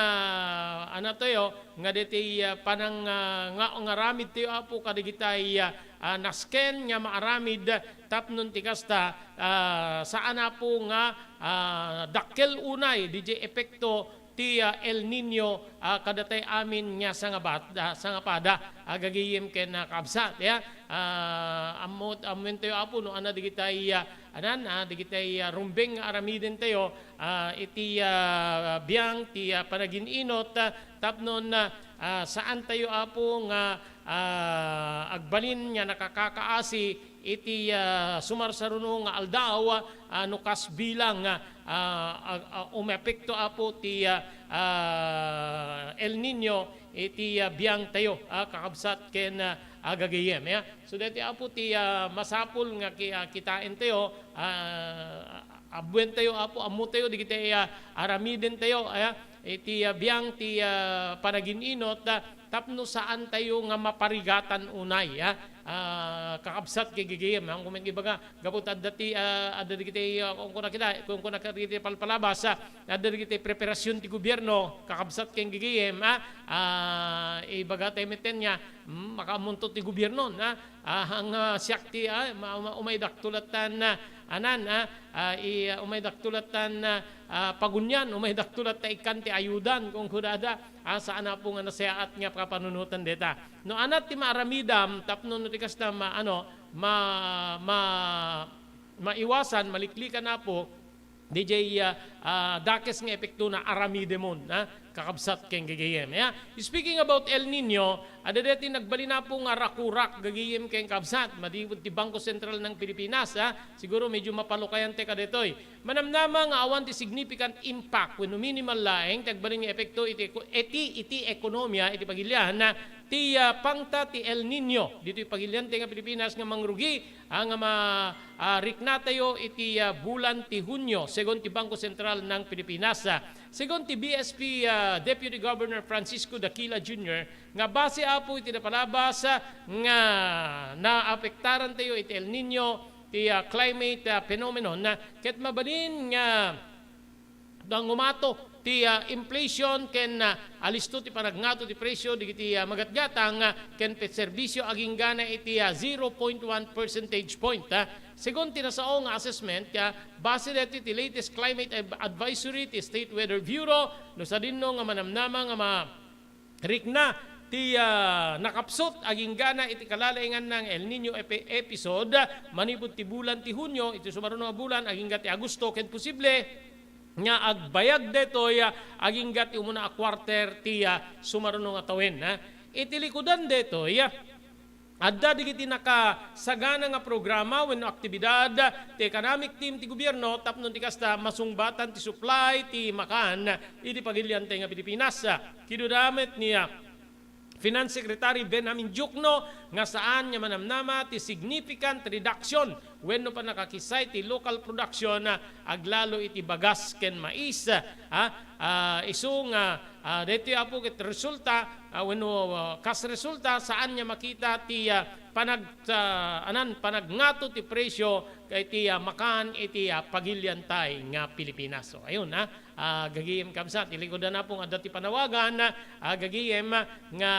anatayo, nga daytoy, ah, panang, ah, nga, ngaramidtayo, Apo, kadagitay, ah, ah, nasken nga maaramid tapno ti kasta, ah, saan, Apo, nga, ah, dakkel unay diay epekto ti, ah, El Niño, ah, kadatay amin nga sangabat-, ah, sangapada, ah, gagayem ken, ah, kakabsat, ya. Ah, ammo, ammoentayo, Apo, no, ana dagitay, ah, anan, ah, dagitay, ah, rumbeng nga aramidentayo, ah, iti, ah, biang ti, ah, panagin-inot, ah, tapnon, ah, ah, saantayo, Apo, nga, ah, agbalin nga nakakakaasi iti, ah, sumarsaruno nga aldaw, ah, no kas bilang, ah, ah, ah, umepekto, Apo, ti, ah, ah, El Nino iti, ah, biangtayo, ah, kakabsat ken, ah, gagayem, ya. So, daytoy, Apo, ti, ah, masapul nga ki-, ah, kitaentayo, ah, abuentayo, Apo, ammotayo dagiti, ah, aramidentayo, ah, iti, ah, biang ti, ah, panagin-inot, ah, tapno saantayo nga maparigatan unay, ah, ah, kakabsat ken gagayem. Ang kumen ibaga, gapu ta adda ti, ah, adda dagiti, ah, kunkuna kita, kunkuna dagiti palpalabas, ah, adda dagiti preparasyon ti gobierno, kakabsat ken gagayem, ah, ah, ibaga tayo metten nga, mm, makaamunto ti gobierno, ah, ah, ang, ah, siak ti, ah, ma-, ma-, umaydakto lattan, ah, anan, ah, ah, i-, ah, umaydakto lattan, ah, ah, pagunian, umaydakto latta ikkan ti ayudan, kunkuna da, ah, saan, Apo, nga nasayaat nga pakapanunotan deta. No, anat ti maaramidam, tapno no ti kasta ma-, ano, ma-, ma-, maiwasan, maliklikan, Apo, D J, ah, ah, dakes nga epektona, aramidemon, ah, kakabsat ken gagayem. Ya, speaking about El Nino, adda daytoy nagbalin, Apo, nga rakurak, gagayem ken kabsat, manipud ti Bangko Sentral ng Pilipinas, ah. Siguro medyo mapalukayan ti kadaytoy. Manamnama nga awan ti significant impact wenno minimal laeng ti agbalin nga epekto iti eko-, iti, iti ekonomiya iti pagilian, ah, ti, ah, pangta ti El Nino ditoy pagilian ti nga Pilipinas nga mangrugi, ah, nga ma-, ah, riknatayo iti, ah, bulan ti Hunyo, segun ti Bangko Sentral ng Pilipinas. Ah, segun ti B S P, ah, Deputy Governor Francisco Daquila Junior, nga base, Apo, iti napalabas, ah, nga naapektarantayo iti El Nino, ti, ah, climate, ah, phenomenon, ah, ket mabalin nga nangumato ti, ah, inflation ken, ah, alisto ti panagngato ti presyo dagiti, ah, magatgatang, ah, ken pet serbisyo aginggana iti, ah, zero point one percentage point, ah. Segun ti nasao nga assessment, ah, base daytoy ti latest climate ad-, advisory ti State Weather Bureau, no sadino nga manamnama nga ma-, rikna ti, ah, nakapsut aginggana iti kalalaingan nga El Nino epi-, episode manipud ti bulan ti Hunyo, iti sumaruno nga bulan, agingga ti Agosto, ken posible nga agbayag daytoy, ah, agingga ti umuna a quarter ti, ah, sumaruno nga tawen, ah. Iti likudan daytoy, ah, adda dagiti nakasagana nga programa wenno aktibidad ti economic team ti gobierno tapno ti kasta masungbatan ti supply ti makan iti pagilian ti nga Pilipinas. Kinuna met ni, ah, Finance Secretary Benjamin Diokno nga saan nga manamnama ti significant reduction wenno pannakakisay ti local production, ah, aglalo iti bagas ken mais, ah, ah, isu nga, ah, daytoy, Apo, ket resulta, ah, wenno, ah, kas resulta, saan nga makita ti, ah, panag-, ah, anan, panagngato ti presyo iti, ah, makan iti, ah, pagiliantay nga Pilipinas. So, ayun, ah, ah, gagayem kabsat, ilikudan, Apo, nga adda ti panawagan, ah, gagayem nga,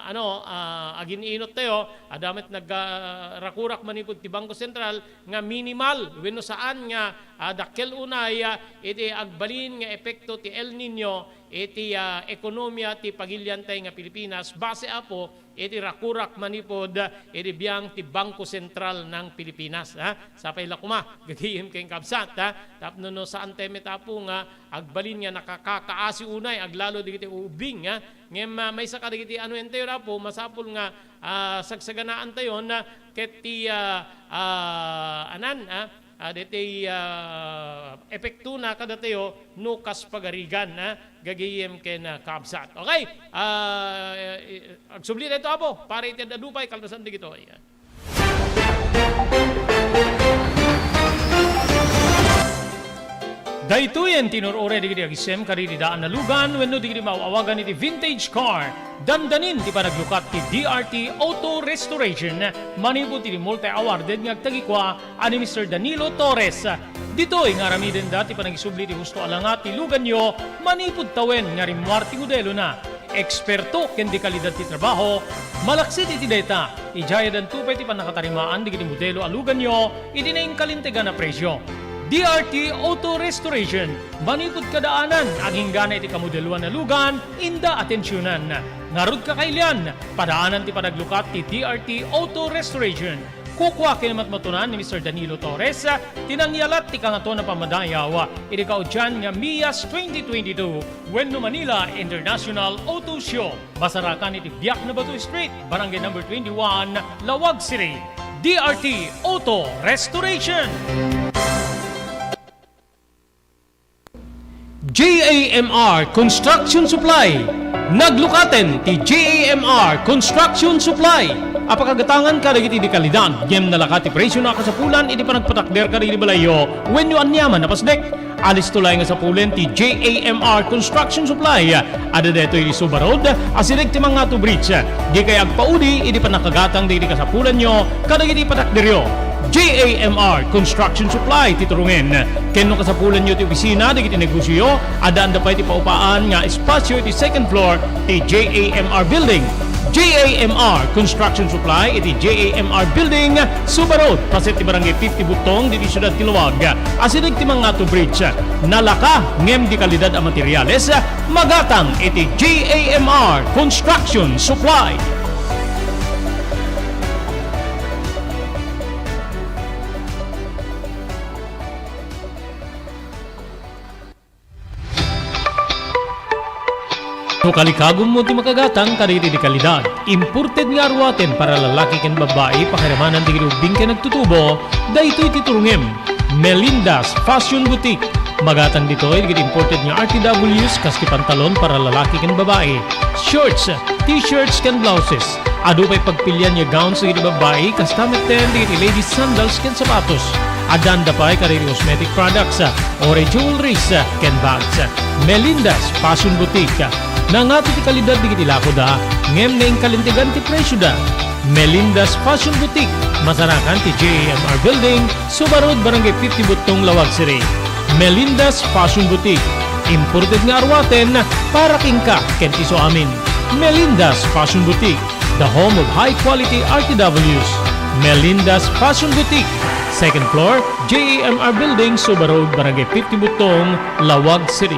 ano, ah, agin-inot tayo, adda met nag-, ah, rakurak manipud ti Bangko Sentral nga minimal wenno saan nga, ah, dakkel unay, ah, iti agbalin nga epekto ti El Nino iti, ah, ekonomiya ti pagiliantay nga Pilipinas base, Apo, iti rakurak manipud, ah, iti biang ti Bangko Sentral ng Pilipinas, ha? Sapay la koma, gagayem ken kabsat, ha? Tapno no saan tayo met, Apo, nga agbalin nga nakakakaasi unay, aglalo dagiti ubbing, ha? Ngem, ah, maysa kadagiti ano entayo, Apo, masapul nga, ah, sagsaganaantayon, ah, ket ti, ah, ah, anan, ah, ah, daytoy, ah, epektona kadatayo no kas pagarigan, ah, gagayem ken, ah, kabsat. Okay, ah, eh, agsubli daytoy, Apo, para iti ad-adu pay kalpasan dagitoy. Daytoyen ti nur-uray dagiti agisem kadagiti daan a lugan wenno dagiti maaw-awagan iti vintage car. Dandanin ti panaglukat ti D R T Auto Restoration manipud iti multi-awarded nga agtagikua a ni Mister Danilo Torres. Ditoy nga aramidenda ti panagisubli ti husto a langa ti luganyo manipud tawen nga rimmuar ti modelona. Eksperto ken dekalidad ti trabaho, malaksid iti dayta, idiay addanto pay ti pannakatarimaan dagiti modelo a luganyo iti nainkalintegan a presio. D R T Auto Restoration, manipud kadaanan, aginggana iti kamodeloan a lugan, inda atensionan. Ngarud, kakailian, padaanan ti panaglukat ti D R T Auto Restoration. Kukua ken matmatunan ni Mister Danilo Torres ti nangyalat ti Kangatoan a Pammadayaw iti kaudian nga MIAS twenty twenty-two wenno Manila International Auto Show. Masarakan iti Biak na Bato Street, Barangay Number twenty-one, Laoag City. D R T Auto Restoration. J A M R Construction Supply. Naglukaten ti J A M R Construction Supply a pakagatangan kadagiti dekalidad ngem nalaka ti presio a kasapulan iti panagpatakder kadagiti balayyo wenno aniaman a pasdek. Alisto laeng a sapulen ti J A M R Construction Supply. Adda daytoy iti Suba Road, asideg ti Mangato Bridge. Dikay agpaudi iti pannakagatang dagiti kasapulanyo kadagiti patakderyo. J A M R Construction Supply ti turungen. Ken no kasapulanyo ti opisina dagiti negosioyo, addaanda pay ti paupaan nga espasio iti second floor ti J A M R Building. J A M R Construction Supply iti J A M R Building, Suba Road, paset ti Barangay fifty Butong, ditoy siudad ti Laoag. Asideg ti Mangato Bridge. Nalaka ngem dekalidad a materiales, magatang iti J A M R Construction Supply. No kalikagummo ti makagatang kadagiti dekalidad, imported nga aruaten para lalaki ken babbai, pakiramanan dagiti ubbing ken nagtutubo, daytoy ti turungem. Melinda's Fashion Boutique. Magatang ditoy dagiti imported nga R T Ws kas ti pantalon para lalaki ken babbai, shorts, t-shirts ken blouses. Adu pay pagpilian nga gowns dagiti babbai, kasta metten dagiti ladies sandals ken sapatos. Addaanda pay kadagiti cosmetic products, ore jewelries, ken bags. Melinda's Fashion Boutique. Nangato ti kalidad dagiti lakoda, ngem naingkalintegan ti presioda. Melinda's Fashion Boutique, masarakan ti J A M R Building, Suba Road, Barangay fifty Butong, Laoag City. Melinda's Fashion Boutique, imported nga aruaten para kenka ken ti suamin. Melinda's Fashion Boutique, the home of high quality R T Ws. Melinda's Fashion Boutique, second floor, J A M R Building, Suba Road, Barangay fifty Butong, Laoag City.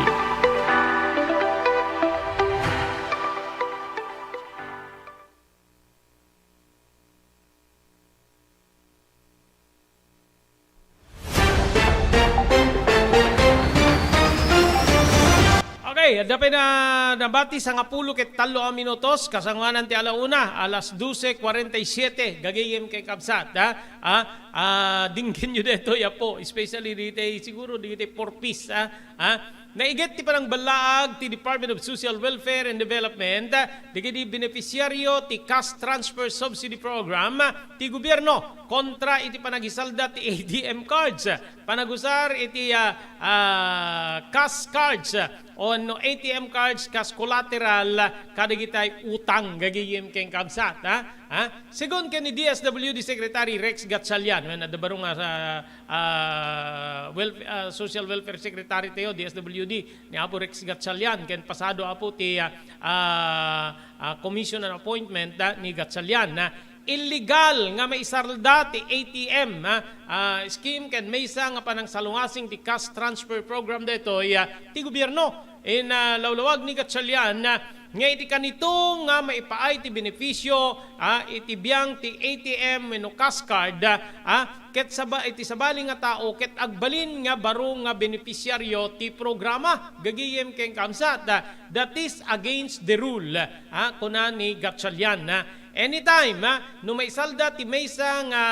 Okay, adda pay na nabati, sangapulo ket tallo a minutos, kasangoanan ti ala una, alas doce cuarenta y siete, gagayem ken kabsat, ha? Ah, ah, dinggenyo daytoy, Apo, especially dagiti, siguro dagiti four Ps, ha? Ha? Naiget ti panangballaag ti Department of Social Welfare and Development, dagiti beneficiaryo ti Cash Transfer Subsidy Program ti gobierno kontra iti panagisalda ti A T M cards, panagusar iti, ah, ah, cash cards, o no A T M cards kas collateral kadagitay utang, gagayem ken kabsat, ha? Ha? Segun ken ni D S W D Secretary Rex Gatchalian, wen adda baro nga, ah, ah, welf-, ah, Social Welfare Secretary tayo, D S W D, ni Apo Rex Gatchalian, ken pasado, Apo, ti, ah, ah, ah, commission and appointment, ah, ni Gatchalian, na illegal nga maisalda ti A T M, ah, ah, scheme ken maysa nga panangsalungasing ti cash transfer program daytoy, ah, ti gobierno. In, ah, lawlawag ni Gatchalian, ah, nga iti kanito nga maipaay ti benepisio, ah, iti biang ti A T M wenno cash card, ah, ket saba-, iti sabali nga tao ket agbalin nga baro nga beneficiaryo ti programa, gagayem ken kabsat, ah, that is against the rule, ah, kuna ni Gatchalian, ah. Anytime, ah, no maisalda ti maysa nga,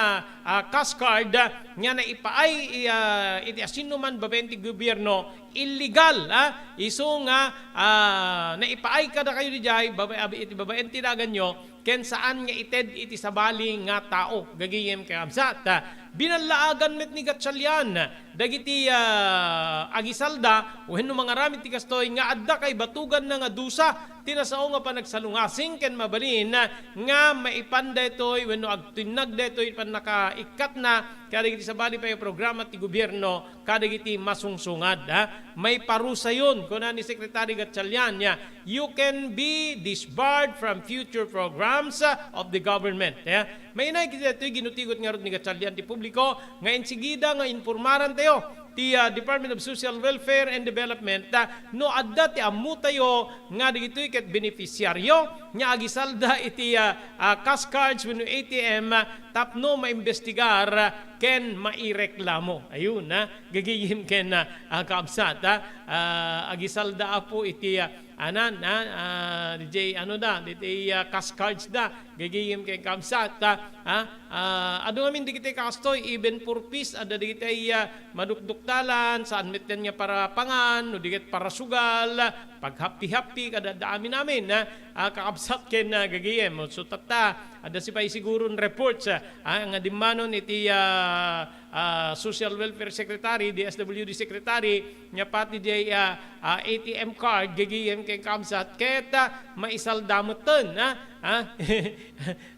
ah, cash card, ah, nga naipaay, ah, iti asinoman babaen ti gobierno, illegal, ah, isu nga, ah, naipaay kadakayo diay baba-, iti babaen ti daganyo, ken saan nga ited iti sabali nga tao, gagayem ken kabsat. Ah, binallaagan met ni Gatchalian dagiti, ah, agisalda wenno mangaramid ti kastoy nga adda kaibatuganna nga dusa ti nasao nga panagsalungasing ken mabalin nga maipan daytoy wenno agtinnag daytoy pannakaikkatna kadagiti sabali pay a programa ti gobierno kadagiti masungsungad, ha? Maiparusayon, kuna ni Secretary Gatchalian, ya, "You can be disbarred from future programs, ah, of the government," ya. Mainaig iti daytoy ginutigot ngarud ni Gatchalian ti publiko nga insigida nga informarantayo ti, ah, Department of Social Welfare and Development, ah, no adda ti ammotayo nga dagitoy ket beneficiaryo nga agisalda iti, ah, ah, cash cards wenno A T M, ah, tapno maimbestigar, ah, ken maireklamo. Ayun, ah, gagayem ken, ah, ah, kaabsat, ah, ah, agisalda apo iti, ah, anan, ah, ah, D J, ano da, diti, ah, cash cards da, gagayem ken kaabsat, ah, ah, ah, adu ngamin dagiti kastoy, even four Ps, adda dagiti, ah, madukduktalan, saan metten nga para pangan, no di ket para sugal, paghappi-happi, kada adda amin-amin, ah, ah, kaabsat ken, ah, gagayem. So, tatta, adda si pay siguron reports, ah, ah, nga dimmanon iti, ah, ah, Social Welfare Secretary, D S W D Secretary, nga pati diay, ah, ah, A T M card, gagayem ken kaabsat, ket, ah, maisalda metten, ah, ah.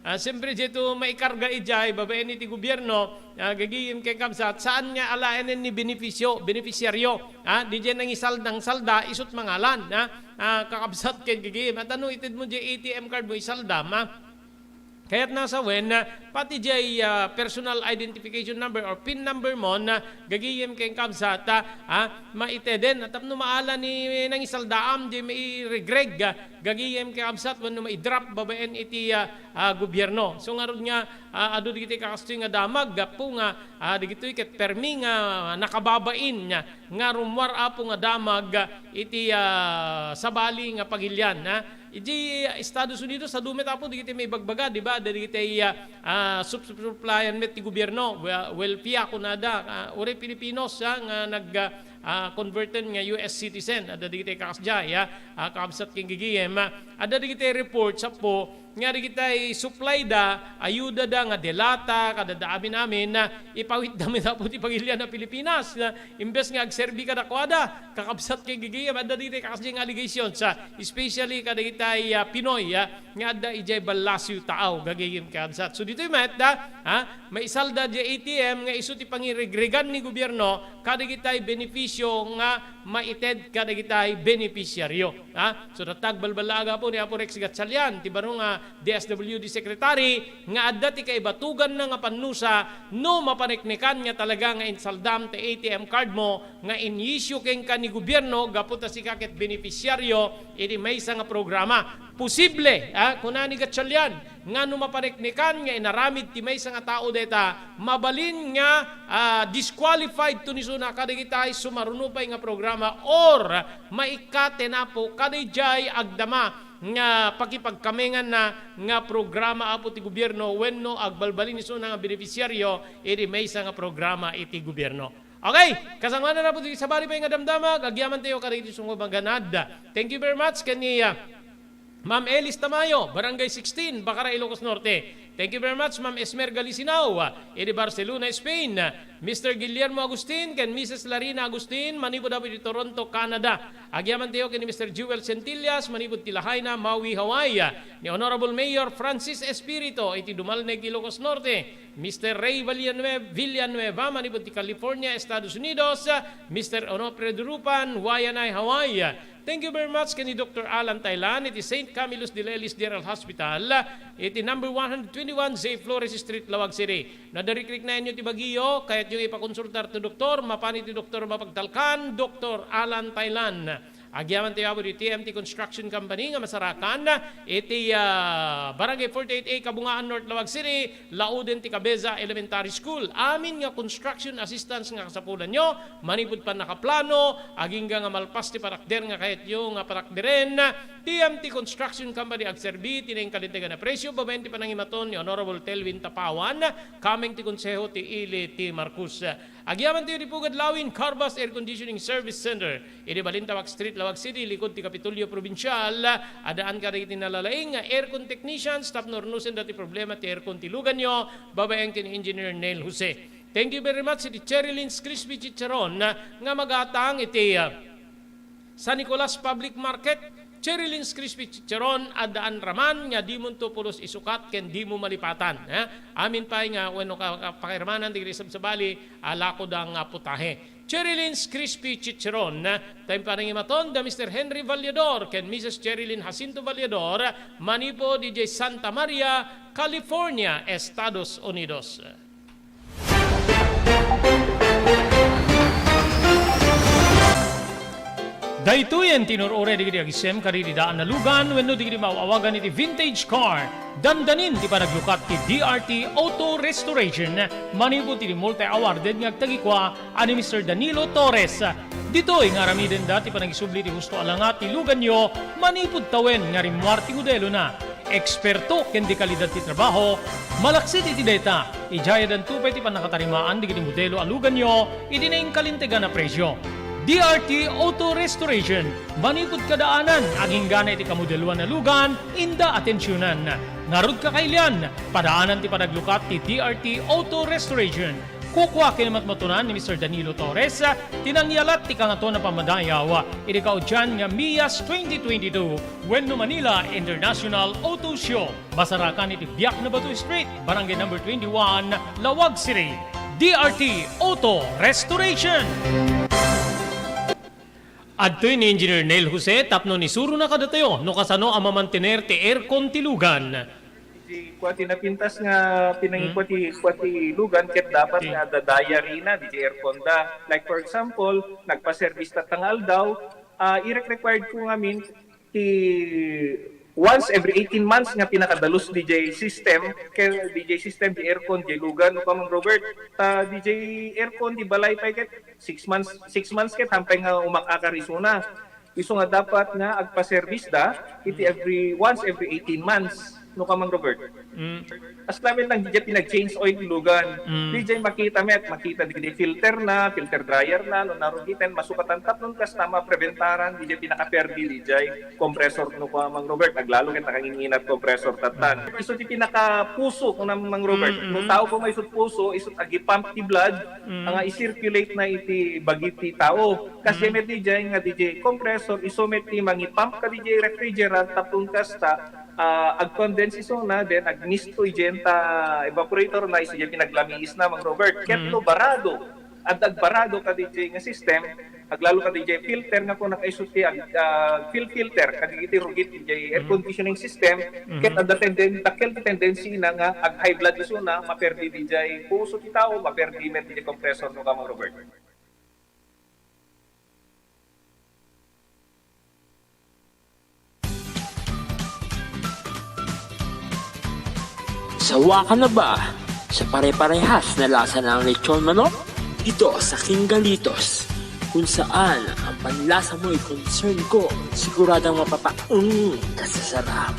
Ah, siyempre, diay to maikarga idiay, babaen iti gobierno, ah, gagayem ken kaabsat, saan nga alaenen ni benepisyo, benepisyaryo, ah, di diay nangisal-, nangsalda, isut mangalan, ah, ah, kakabsat ken gagayem. At ano, itedmo diay A T M card mo, isaldam, ah. Kaya't nasawen, ah, pati diay, ah, personal identification number or pin number mo na gagayem ken kaabsat, ah, ah, maiteden. At tapno maala ni nangisaldaam, diay mairegreg, ah, gagayem ken kaabsat wenno maidrop babaen iti, ah, ah, gobierno. So ngarud nga, ah, adu dagiti kakastoy nga damag, gapu nga, ah, dagitoy ket permi nga nakababain nga, nga rummuar apo nga damag, ah, iti, ah, sabali nga pagilian, ah. Iti Estados Unidos, adu met apo dagiti maibagbaga, di ba? Dagiti, ah, ah, sup-, sup-, supplyan met ti gobierno, we-, wealthy a kunada, ah, uray Filipinos, ah, nga nag, ah, ah, converten nga U S citizen. Adda dagiti kasdiay, ah, ah, kaabsat ken gagayem, ah, adda dagiti report, sapo, nga dagiti supply da, ayuda da nga delata, kada da amin-amin, ah, ipawit da met apo ti pagilian a Pilipinas, ah, imbes nga agserbi kadakuada, kakabsat ken gagayem, adda dagiti kasdiay nga allegations, ah, especially kadagiti, ah, Pinoy, ah, nga adda idiay ballasio taaw, gagayem kakabsat. So ditoy met, ah, ah, maisalda diay A T M nga isu ti pangiregregan ni gobierno kadagiti benepisyo nga maited kadagiti benepisyaryo. Ha? So, tatta, agbalballaaga apo ni Apo Rex Gatchalian, ti baro nga D S W D Secretary, nga adda ti kaibatuganna nga pannusa no mapaneknekan nga talaga nga insaldam ti A T M card mo nga in-issue kenka ni gobierno gapu ta sika ket benepisyaryo iti maysa nga programa. Posible, ah, kuna ni Gatchalian, nga no mapaneknekan nga inaramid ti maysa nga tao dayta, mabalin nga, ah, disqualified to ni suna kadagitay sumaruno pay nga programa or maikkaten apo kadaydiay agdama nga pakipagkamenganna nga programa apo ti gobierno wenno agbalbalin ni suna nga benepisyaryo iti maysa nga programa iti gobierno. Okay, kasangoanan apo ti sabali pay nga damdamag, agyamantayo kadagiti sungog a maganad. Thank you very much, ken ni, ah, Ma'am Elis Tamayo, Barangay sixteen, Bacara, Ilocos Norte. Thank you very much, Ma'am Esmer Galisinao, iti Barcelona, Spain. Mister Guillermo Agustin ken Missus Larina Agustin, manipud apo iti Toronto, Canada. Agyamantayo ken ni Mister Jewel Centillas, manipud ti Lahaina, Maui, Hawaii. Ni Honorable Mayor Francis Espirito, iti Dumalneg, Ilocos Norte. Mister Ray Villanueva, Villanueva, manipud ti California, Estados Unidos. Mister Onofre Durupan, Waianae, Hawaii. Thank you very much ken ni Doctor Alan Tailan iti Saint Camillus de Lelis General Hospital, iti number one hundred twenty-one J Flores Street, Laoag City. No adda rikriknaenyo ti bagio, kayatyo nga ipakonsultar ti doktor, mapan iti doktor mapagtalkan, Doctor Alan Tailan. Agyamantayo apo iti T M T Construction Company nga masarakan iti, ah, Barangay forty-eight A, Kabungaan North, Laoag City. Lauden ti Cabeza Elementary School. Amin nga construction assistance nga kasapulanyo, manipud pannakaplano, agingga nga malpas ti patakder nga kayatyo nga patakderen, T M T Construction Company agserbi ti nainkalintegan a presyo babaen ti panangimaton ni Honorable Telvin Tapawan, kameng ti Konseho ti Ili ti Marcos. Agyamantayo iti Pugad Lawin Carbas Air Conditioning Service Center. Iti Balintawak Street, Laoag City, likud ti Kapitolyo Probinsial, addaan kadagiti nalalaing nga aircon technicians tapno urnosenda ti problema ti aircon ti luganyo, babaen ken Engineer Neil Jose. Thank you very much iti Cherry Lynn's Crispy Chicharon nga magatang iti, ah, San Nicolas Public Market. Cherry Lynn's Crispy Chicharon, addaan raman nga dimonto pulos isukat ken dimo malipatan, eh? Amin pay nga wenno ka, ka, pakirmanan dagiti sabsabali a lakoda nga putahe. Cherilynn's Crispy Chicharon, ta impanangimaton da Mister Henry Vallador ken Missus Cherilyn Jacinto Vallador, manipud idiay Santa Maria, California, Estados Unidos. Daytoyen ti inur-uray dagiti agisem kadagiti daan a lugan wenno dagiti maaw-awagan iti vintage car. Dandanin ti panaglukat ti D R T Auto Restoration manipud ti multi-awarded nga agtagikua a ni Mister Danilo Torres. Ditoy nga aramidenda ti panagisubli ti husto a langa ti luganyo manipud tawen nga rimmuar ti modelona. Eksperto ken de kalidad ti trabaho, malaksid iti dayta, idiay addanto pay ti pannakatarimaan dagiti modelo a luganyo iti nainkalintegan a presio. D R T Auto Restoration, manipud kadaanan, aginggana iti kamodeloan a lugan, inda atensionan. Ngarud, kakailian, padaanan ti panaglukat ti D R T Auto Restoration. Kukua ken matmatunan ni Mister Danilo Torres ti nangyalat ti Kangatoan a Pammadayaw iti kaudian nga MIAS twenty twenty-two wenno Manila International Auto Show. Masarakan iti Biak na Bato Street, Barangay Number twenty-one, Laoag City. D R T Auto Restoration. Adtoy ni Engineer Neil Jose tapno isurona kadatayo no kasano a mamantener ti aircon ti lugan. Di kua ti napintas nga pinangikua ti, kua ti lugan ket dapat nga adda diary na, di ti aircon da. Like, for example, nagpa-service tatta nga aldaw, ah, irek-required ko ngamin ti once every eighteen months nga pinakadalus D J system, kay D J system, di aircon, di lugan, no, Kamang Robert? Ta D J aircon, di balay pay ket six months, six months ket hampay nga umak-akar isuna. Isu nga dapat nga agpa-service da iti every, once every eighteen months, no, Kamang Robert? Mm. As lamin lang, di pinag-change oil lugan. Mm. Di makita met, makita di filter na, filter dryer na, no, narugiten, masukatan tapnon kasta mapreventaran, di pinakaperdi, di compressor, no, Kamang Robert, aglalo ket nakanginginat compressor tatan. Isu ti pinakapuso, no, Mang Robert. Mm, mm. No tao ko may isut puso, isut agipump ti blood, nga i-circulate na iti bagi ti tao. Kas met di nga di compressor, isu met ti mangipump ka di refrigerant, tapno kasta, ah, ag-condense isuna, then agmisto idiay ta evaporator na, isu diay pinaglamiis na, Mang Robert. Ket no barado, adda agbarado ka diay nga system, aglalo ka diay filter nga kuna kaisu ti ag-, ah, fil-, filter, kadagiti rugit diay air conditioning system, ket adda tenden-, dakkel ti tendency na nga ag-high blood isuna, maperdi diay puso ti tao, maperdi met diay compressor, no, Kamang Robert. Sawa ka na ba sa pare-parehas na lasa ng lechon manok? Dito sa King Galitos, kung saan ang panlasa mo'y concern ko, siguradong mapapa-, mm, ka sa sarap.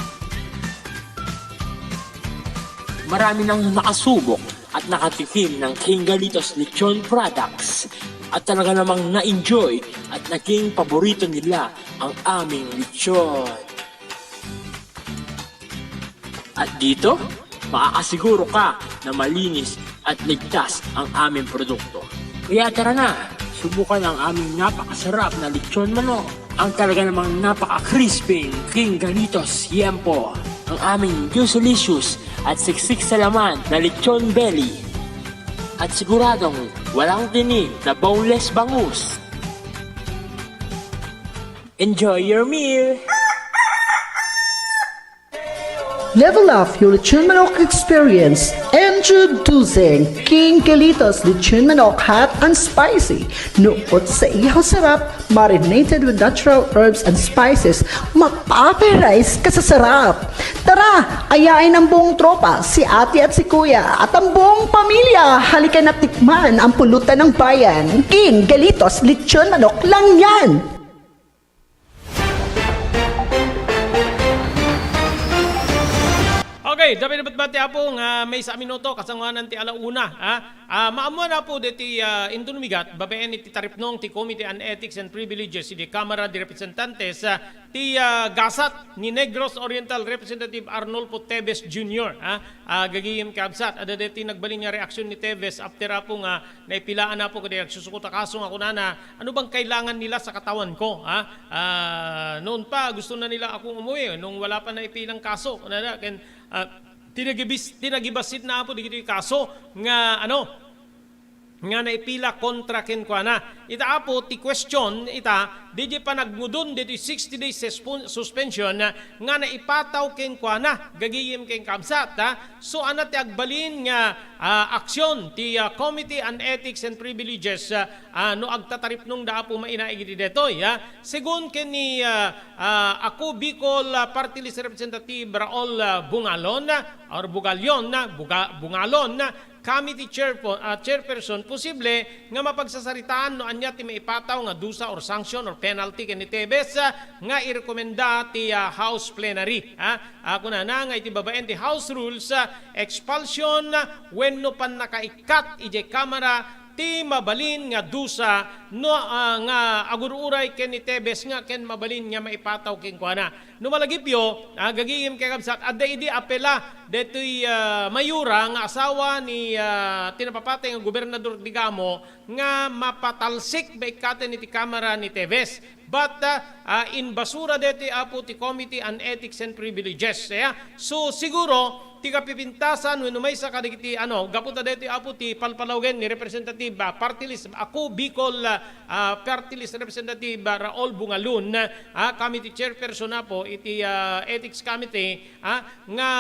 Marami nang nakasubok at nakatikim ng King Galitos Lechon Products at talaga namang na-enjoy at naging paborito nila ang aming lechon. At dito, makakasiguro ka na malinis at ligtas ang aming produkto. Kaya tara na, subukan ang aming napakasarap na lechon manok. Ang talaga namang napaka-crispy King Galitos Yempo. Ang aming juicylicious at siksik sa laman na lechon belly. At siguradong walang tinik na boneless bangus. Enjoy your meal! Level up your lechon manok experience. Introducing King Galitos Lechon Manok Hot and Spicy. Nukot sa ihaw sarap, marinated with natural herbs and spices, mapaparize ka sa sarap. Tara, ayain ang buong tropa, si ate at si kuya, at ang buong pamilya. Halika na tikman ang pulutan ng bayan. King Galitos Lechon Manok lang yan! Okay, dapay na batbati, Apo, nga maysa a minuto, kasangoanan ti ala una, ha? Ah, maammuan, Apo, deti, ah, inton umigat, babaen iti taripnong ti Committee on Ethics and Privileges iti Kamara de Representantes, ah, ti, ah, gasat ni Negros Oriental Representative Arnulfo Teves Junior, ha? Ah, gagayem kabsat, adda deti nagbalin nga reaksyon ni Teves after, Apo, nga naipilaan, Apo, kadi agsusuko ta kaso nga kunana, "Ano bang kailangan nila sa katawan ko, ha? Ah, noon pa, gusto na nila akong umuwi nung wala pa naipilang kaso," kunana, ken, ah, tinagibis-, tinagibassit na, Apo, dagiti kaso nga, ano, nga naipila kontra kenkuana. Ita, Apo, ti question ita, diay panagngudon ditoy sixty days suspen-, suspension nga naipataw kenkuana, gagayem ken kabsat, ha? So, ania ti agbalin nga, ah, aksyon ti, ah, Committee on Ethics and Privileges, ah, ah, no agtataripnongda, Apo, mainaig iti detoy, ha? Segun ken ni, ah, ah, Ako Bicol, ah, Party List Representative Raul, ah, Bungalon, ah, or Bugalion, ah, Buga-, Bungalon, ah, Committee chairpo-, ah, chairperson, posible nga mapagsasaritaan no ania ti maipataw nga dusa or sanction or penalty ken ni Tevez, ah, nga irekomenda ti, ah, House plenary, ah. Ah, kunana nga iti babaen ti House rules, ah, expulsion, ah, wenno pannakaikkat idiay Kamara ti mabalin nga dusa no, ah, nga agur-uray ken ni Tevez nga ken mabalin nga maipataw kenkuana. No malagipyo, ah, gagayem ken kabsat, adda idi apela detoy, ah, mayora nga asawa ni, ah, ti napapatay nga Gobernador Digamo nga mapatalsik baikkaten iti Kamara ni Tevez. But, ah, ah, inbasura detoy, Apo, ti Committee on Ethics and Privileges, ya. So, siguro, ti kapipintasan wenno maysa kadagiti, ano, gapu ta detoy, Apo, ti palpalawgen ni Representative, ah, Party List, Ako Bicol, ah, ah, Party List Representative, ah, Raul Bungalon, ah, Committee Chairperson, Apo, iti, ah, Ethics Committee, ah, nga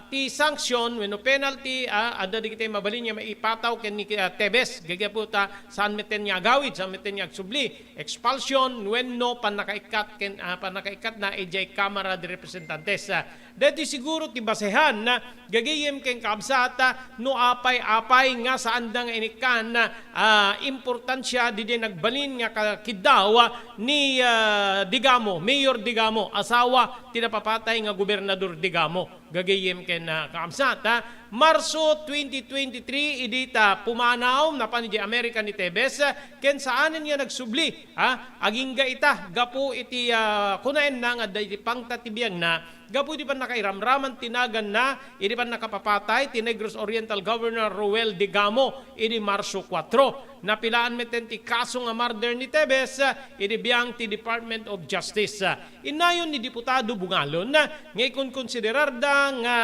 ti sanction wenno penalty, ah, adda dagiti mabalin nga maipataw ken ni, ah, Tevez, gagapu ta saan metten nga agawid, saan metten nga agsubli, expulsion wenno pannakaikkat ken, ah, pannakaikkatna idiay Kamara de Representantes. Ah, daytoy siguro ti basehan, ah, gagayem ken kabsat, ah, no apay-apay nga saanda nga inikkan, ah, importansia didiay nagbalin nga kakiddaw, ah, ni, ah, Digamo, Mayor Digamo, asawa ti napapatay nga Gobernador Digamo. Gagayem ken, ah, kaabsat, ha? Marso twenty twenty-three, idi ta pumanaw, napan idiay Amerika ni Tevez, ken saanen nga nagsubli, ha? Agingga ita, gapu iti, ah, kunaenna nga adda iti pangta ti biagna, gapu iti pannakairamraman ti naganna, idi pannakapapatay ti Negros Oriental Governor Roel Digamo, idi Marso kuatro. Napilaan metten ti kaso nga murder ni Tevez, ah, idi biang ti Department of Justice. Innayon ni Diputado Bungalon nga ikonkonsiderarda nga,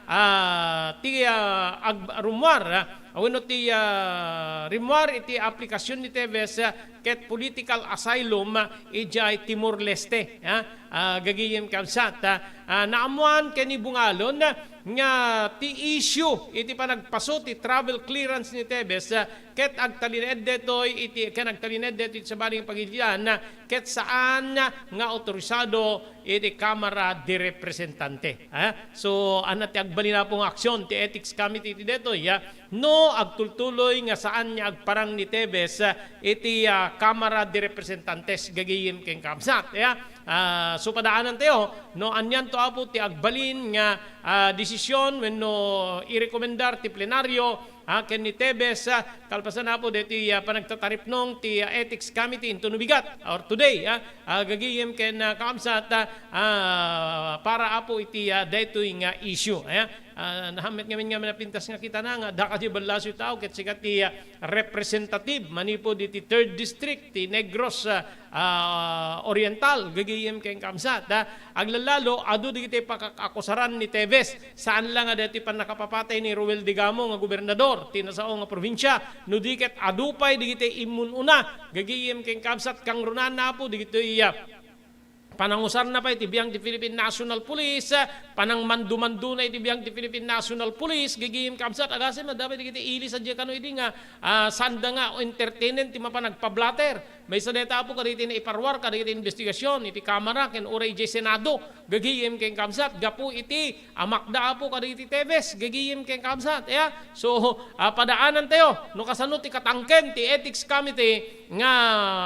ah, ti, ah, ag-, rummuar, ah, wenno ti, ah, rimmuar iti aplikasyon ni Tevez, ah, ket political asylum, ah, idiay Timor-Leste, ah, ah, gagayem kabsat, ah, ah, naammuan ken ni Bungalon, ah, nga ti issue iti panagpaso ti travel clearance ni Tevez, ah, ket agtalinaed detoy iti, ken agtalinaed detoy iti sabali nga pagilian, ah, ket saan nga otorisado iti Kamara de Representante, ha? So, ania ti agbalin, Apo, nga aksyon ti Ethics Committee iti detoy, ha? No agtultuloy nga saan nga agparang ni Tevez, ah, iti, ah, Kamara de Representantes, gagayem ken kabsat, ha? Ah, so, padaanantayo, no anianto, Apo, ti agbalin nga, ah, desisyon wenno irekomendar ti plenaryo, ah, ken ni Tevez, ah, kalpasan, Apo, daytoy, ah, panagtataripnong ti, ah, Ethics Committee intono bigat or today, ah, ah, gagayem ken, ah, kaabsat, ah, ah, para, Apo, iti, ah, daytoy nga issue, eh. Ah, nahammet ngamin nga napintas nga kitana nga adda kadi ballasiw tao ket sika ti, ah, representative manipud iti third District ti Negros, ah, ah, Oriental, gagayem ken kaabsat, ah. Aglalalo, adu dagiti pakakakusaran ni Tevez. Saan la nga daytoy pannakapapatay ni Roel Digamo nga gobernador ti nasao nga probinsia, no di ket adu pay dagiti immun-una, gagayem ken kaabsat, kangrunaan, Apo, dagitoy, ah, panangusarna pay ti biang ti Philippine National Police, ah, panangmandumandona iti biang ti Philippine National Police, gagayem kaabsat, agasem, adda pay dagiti ili sadiay kano idi nga, ah, saanda nga entertainen ti mapan agpablater. Maysa dayta, Apo, kadagiti naiparuar kadagiti investigasyon iti Kamara ken uray idiay Senado, gagayem ken kaabsat, gapu iti amakda, Apo, kadagiti Tevez, gagayem ken kaabsat, ya. So, ah, padaanantayo no kasano ti katangken ti Ethics Committee nga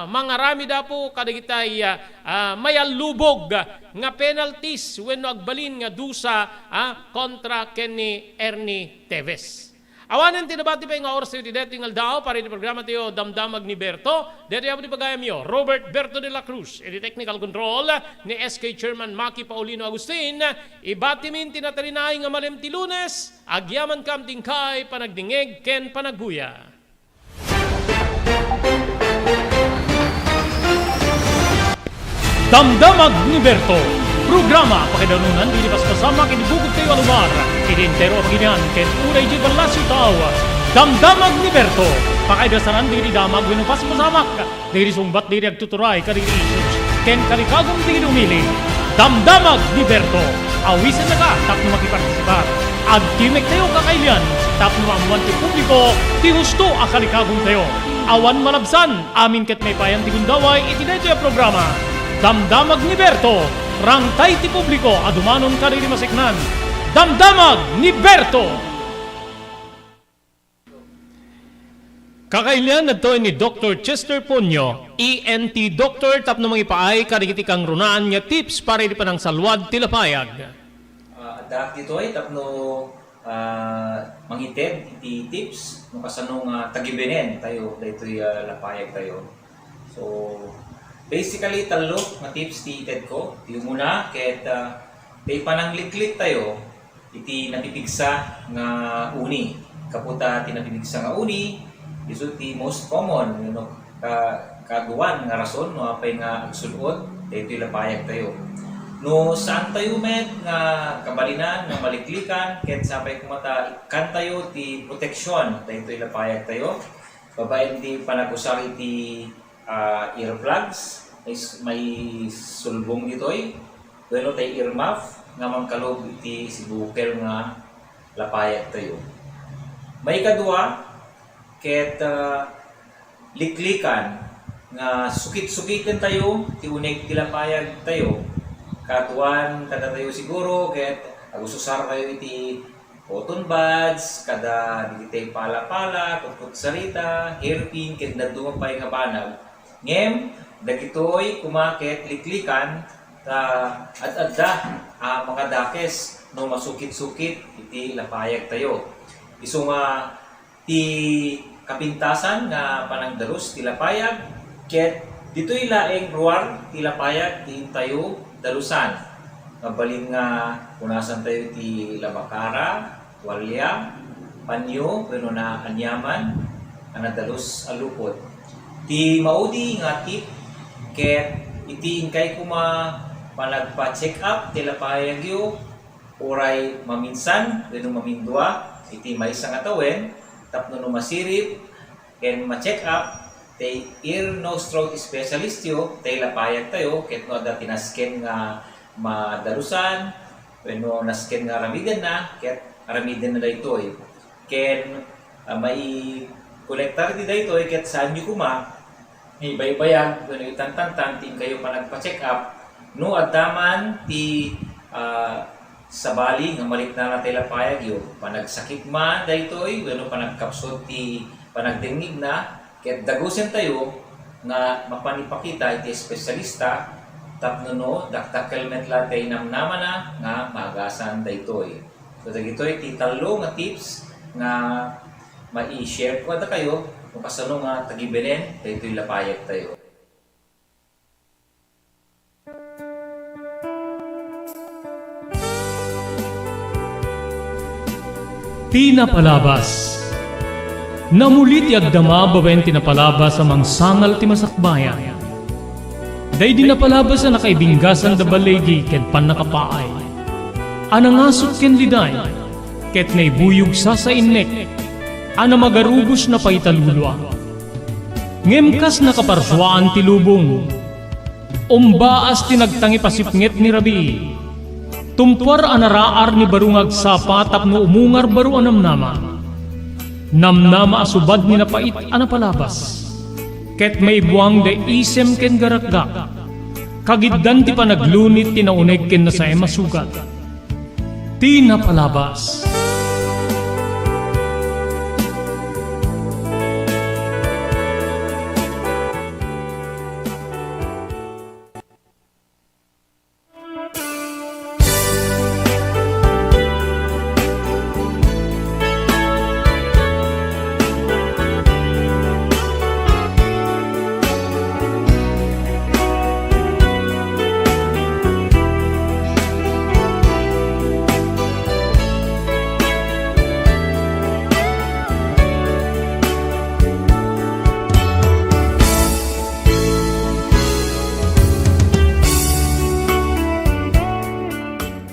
mangaramid, Apo, kadagitay, ah, ah, mayallubog nga penalties wenno agbalin nga dusa, ah, kontra ken ni Ernie Tevez. Awanen ti nabati pay nga oras iti daytoy nga aldaw para iti programa tayo, Damdamag ni Berto. Daytoy, Apo, ti pagayamyo, Robert Berto de la Cruz. Iti technical control ni S K Chairman Maki Paulino Agustin. Ibatimin ti natalinaay nga malem ti Lunes. Agyamankam ti inkay panagdingeg ken panagbuya. Damdamag ni Berto, programa pakidaunan iti paspasamak iti bukod tayo a lugar, iti entero a pagilian ken uray iti ballasiw tao. Damdamag ni Berto. Pakaidasanan diri damag wenno paspasamak, diri sungbat diri agtuturay kadiri issues ken kalikagum diri umili. Damdamag ni Berto. Awisennaka tapno makipartisipar. Agtimek tayo kakailian tapno maammuan ti publiko ti husto a kalikagumtayo. Awan malabsan, amin ket maipayan ti gundaway iti daytoy a programa. Damdamag ni Berto. Rangtay ti publiko a dumanon kadiri maseknan. Damdamag ni Berto. Kakailian adtoy ni Doktor Chester Ponyo, E N T doctor, tapno mangipaay kadagiti kangrunaan nga tips para iti panangsalwad ti lapayag. Ah, addaak ditoy tapno, ah, mangited iti tips no kasano nga tagibenen tayo daytoy, ah, lapayag tayo. So, basically, tallo nga tips ti ited ko. Ti umuna, ket, ah, ti panangliklik tayo iti napipigsa nga uni. Gapu ta ti napipigsa nga uni, isu ti most common, you know, ka-, kaaduan nga rason no apay nga agsud-ot daytoy lapayag tayo. No saan tayo met nga kabalinan nga maliklikan, ket sapay koma ta ikkan tayo ti proteksyon daytoy lapayag tayo, babaen ti panagusar iti ah, earplugs, is-, maisulbong ditoy, wenno tay earmuff nga mangkalub iti sibukel nga lapayag tayo. Maikadua, ket, ah, liklikan nga sukit-sukiten tayo ti uneg ti lapayag tayo. Kaaduan kadatayo siguro, ket agususar tayo iti cotton buds, kada dagiti pala-pala, kutkutsarita, hairpin, ken dadduma pay nga banag. Ngem, dagitoy koma ket liklikan ta ad-adda a makadakes no masukit-sukit iti lapayag tayo. Isu nga ti kapintasan nga panangdalus ti lapayag, ket ditoy laeng ruar ti lapayag ti intayo dalusan. Mabalin nga punasan tayo ti labakara, tualya, panyo, wenno naaniaman a nadalus a lupot. Ti maudi nga tip, ket iti inkay koma panagpa-check up ti lapayagyo, uray maminsan wenno mamindua iti maysa nga tawen tapno no masirib ken ma-check up ti ear, nose, throat specialist yo, ti lapayag tayo, ket no adda ti nasken nga madalusan wenno nasken nga aramidenna, ket aramidenna daytoy. Ken, ah, maikolektar ti daytoy, ket saanyo koma ibaybayag wenno itantantan ti inkayo panagpa-check up no adda man ti, ah, sabali nga maliknana ti lapayagyo, panagsakit man daytoy wenno panagkapsut ti panagdengngegna, ket dagusentayo nga mapan ipakita iti espesyalista tapno no dakdakkel met la ti namnamana nga maagasan daytoy. So, dagitoy ti tallo nga tips nga mai-share ko kadakayo no kasano nga tagibenen daytoy lapayag tayo. Ti napalabas. Namuli ti agdama babaen ti napalabas a mangsangal ti masakbayan. Daydi napalabas a nakaibinggasan da baligi ken pannakapaay. A nangasut ken liday, ket naibuyog sasainnek, a namagarubos napaita lulua. Ngem kas nakaparsuaan ti lubong, umbaas ti nagtangipasipnget ni rabii. Tumpuar a naraar ni baro nga agsapa tapno umungar baro a namnama. Namnama a subad ni napait a napalabas. Ket maibuang da isem ken garakgak. Kagiddan ti panaglunit ti nauneg ken nasaem a sugat. Ti napalabas.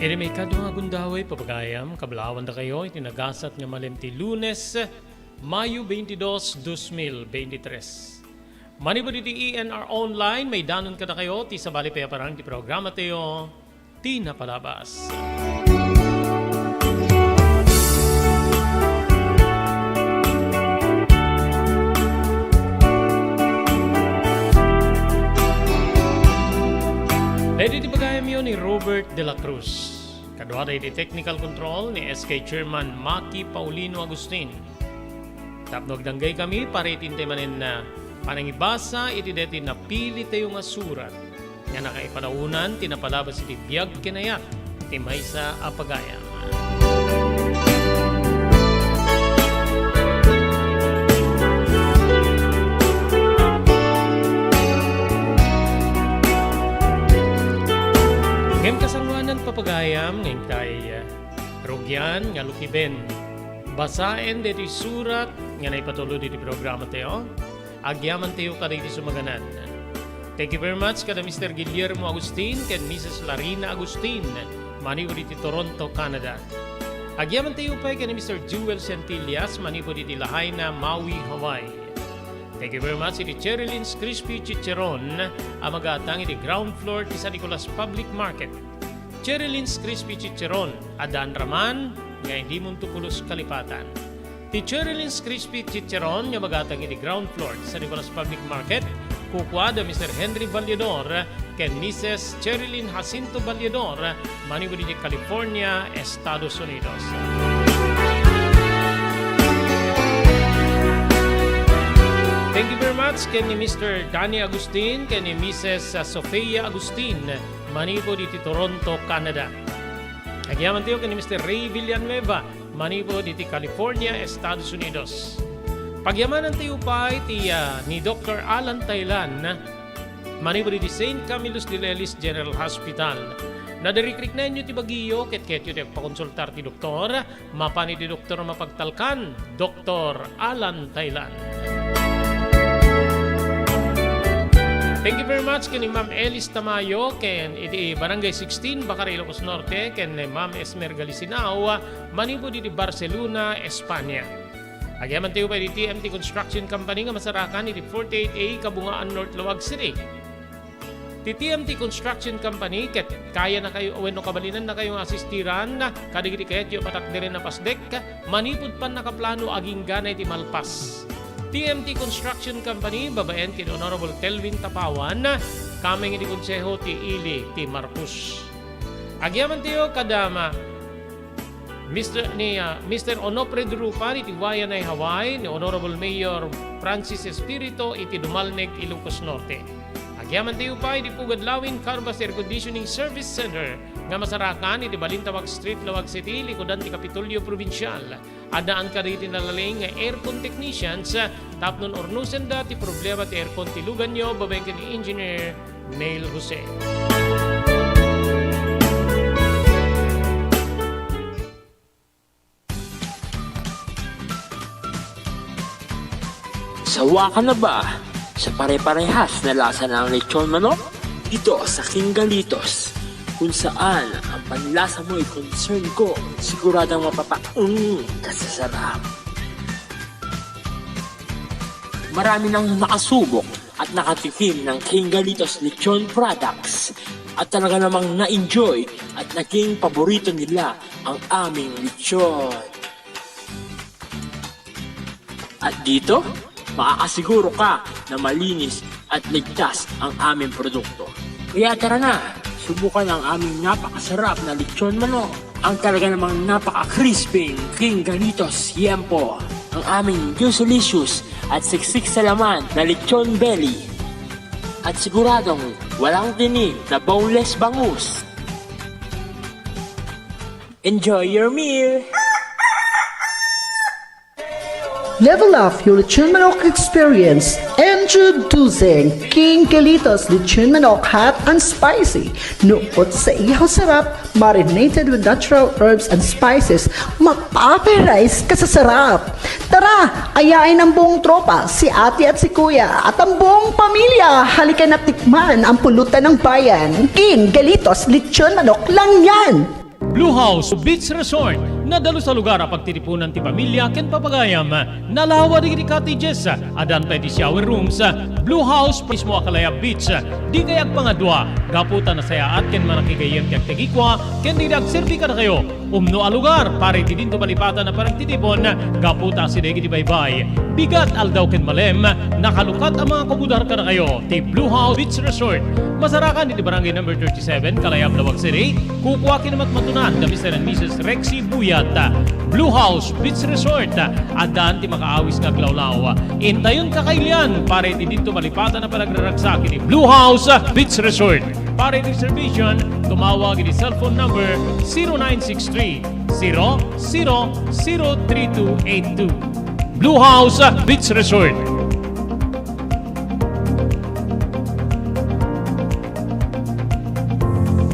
Iti maikadua nga gundaway, papagayam, kablaawan dakayo iti nagasat nga malem ti Lunes, Mayo twenty-two, dos mil beintitres. Manipud iti E N R Online, maidanon kadakayo ti sabali pay a parang ti programatayo, Ti Napalabas. Daytoy ti pagayamyo ni Robert de la Cruz. Kaduada iti technical control ni S K Chairman Maki Paulino Agustin. Tapno agdanggaykami, pare, iti intay manen a panangibasa iti daytoy napilitayo nga surat nga nakaipanaonan ti napalabas iti biag ken ayat ti maysa a pagayam. Ngem kasangoanan, papagayam, nga intay rugian nga lukiben. Basaen daytoy surat nga naipatulod iti programatayo. Agyamantayo kadagiti sumaganad. Thank you very much kada Mister Guillermo Agustin ken Missus Larina Agustin, manipud iti Toronto, Canada. Agyamantayo pay ken ni Mister Jewel Centillas, manipud iti Lahaina, Maui, Hawaii. Thank you very much iti Cherry Lynn's Crispy Chicharon a magatang iti ground floor ti San Nicolas Public Market. Cherry Lynn's Crispy Chicharon, addaan raman nga idimonto pulos kalipatan. Ti Cherry Lynn's Crispy Chicharon nga magatang iti ground floor ti San Nicolas Public Market, kukua da Mister Henry Valledor ken Missus Cherry Lynn Jacinto Valledor, manipud iti California, Estados Unidos. Thank you very much ken ni Mister Danny Agustin ken ni Missus Sofia Agustin, manipud iti Toronto, Canada. Agyamantayo ken ni Mister Ray Villanueva, manipud iti California, Estados Unidos. Pagyamanantayo pay ti, ah, ni Doktor Alan Taylan, manipud iti Saint Camillus de Lelis General Hospital. Nadirikriknaenyo ti bagiyo ket kayatyo ti agpakonsultar ti doktor, mapan iti doktor a mapagtalkan, Doktor Alan Taylan. Thank you very much ken ni Ma'am Elis Tamayo ken iti Barangay sixteen, Bacar, Ilocos Norte, ken ni Ma'am Esmer Galisinao, manipud iti Barcelona, Espanya. Agyamantayo pay iti T M T Construction Company nga masarakan iti forty-eight A Kabungaan North, Laoag City. Ti T M T Construction Company ket kayanakayo wenno kabalinannakayo nga asistiran kadagiti kayatyo a patakderen a pasdek manipud pannakaplano agingga iti malpas. T M T Construction Company, babaen ken Honorable Telvin Tapawan, kameng iti Konseho ti Ili ti Marcos. Agyamantayo kada ma-, Mister ni, ah, Mister Onofre Drupa iti Waianae, Hawaii, ni Honorable Mayor Francis Espiritu iti Dumalneg, Ilocos Norte. Agyamantayo pay iti Pugad Lawin Carvas Air Conditioning Service Center nga masarakan iti Balintawak Street, Laoag City, likudan ti Kapitolyo Probinsial. Addaan kadagiti nalaing nga aircon technicians, ah, tapno urnosenda ti problema ti aircon ti luganyo, babaen ken ni Engineer Neil Jose. Sawa ka na ba sa pare-parehas na lasa ng lechon manok? Dito sa King Galitos, kung saan ang panlasa mo ay concern ko, siguradong mapapaung ka sa sarap. Marami nang nakasubok at nakatikim ng King Galitos Lechon products at talaga namang na-enjoy at naging paborito nila ang aming lechon. At dito, makakasiguro ka na malinis at ligtas ang aming produkto. Kaya tara na, subukan ang aming napakasarap na lechon manok, ang talaga namang napaka-crispy King Galitos Yempo, ang aming juicylicious at siksik sa laman na lechon belly. At siguradong walang tinik na boneless bangus. Enjoy your meal! Level up your lechon manok experience. Introducing King Galitos Lechon Manok Hot and Spicy. Nukot sa ihaw sarap, marinated with natural herbs and spices, mapaparize ka sa sarap. Tara, ayain ang buong tropa, si ate at si kuya, at ang buong pamilya. Halika na tikman ang pulutan ng bayan. King Galitos Lechon Manok lang yan! Blue House Beach Resort, Nadalus a lugar a pagtitipunan ti pamilia ken papagayam. Nalawa dagiti cottages. Addan pay ti shower rooms. Blue House mismo a Kalayab Beach. Dikay agpangadua gapu ta nasayaat ken manakigayyem ti agtagikua ken dagiti agserbi kadakayo. Umno a lugar para iti dinto malipatan a panagtitipon gapu ta asideg iti baybay. Bigat, aldaw ken malem, nakalukat a mga kumudar kadakayo ti Blue House Beach Resort. Masarakan iti Barangay Number thirty-seven, Kalayab, Laoag City. Kukua ken matmatunan da Mister and Missus Rexy Buyat. Blue House Beach Resort, addan ti makaawis nga aglawlaw. Intayon kakailian para iti dinto malipatan a panagraragsak iti Blue House Beach Resort. Para iti reservation, tumawag iti cellphone number zero nine six three, zero zero zero three two eight two. Blue House Beach Resort.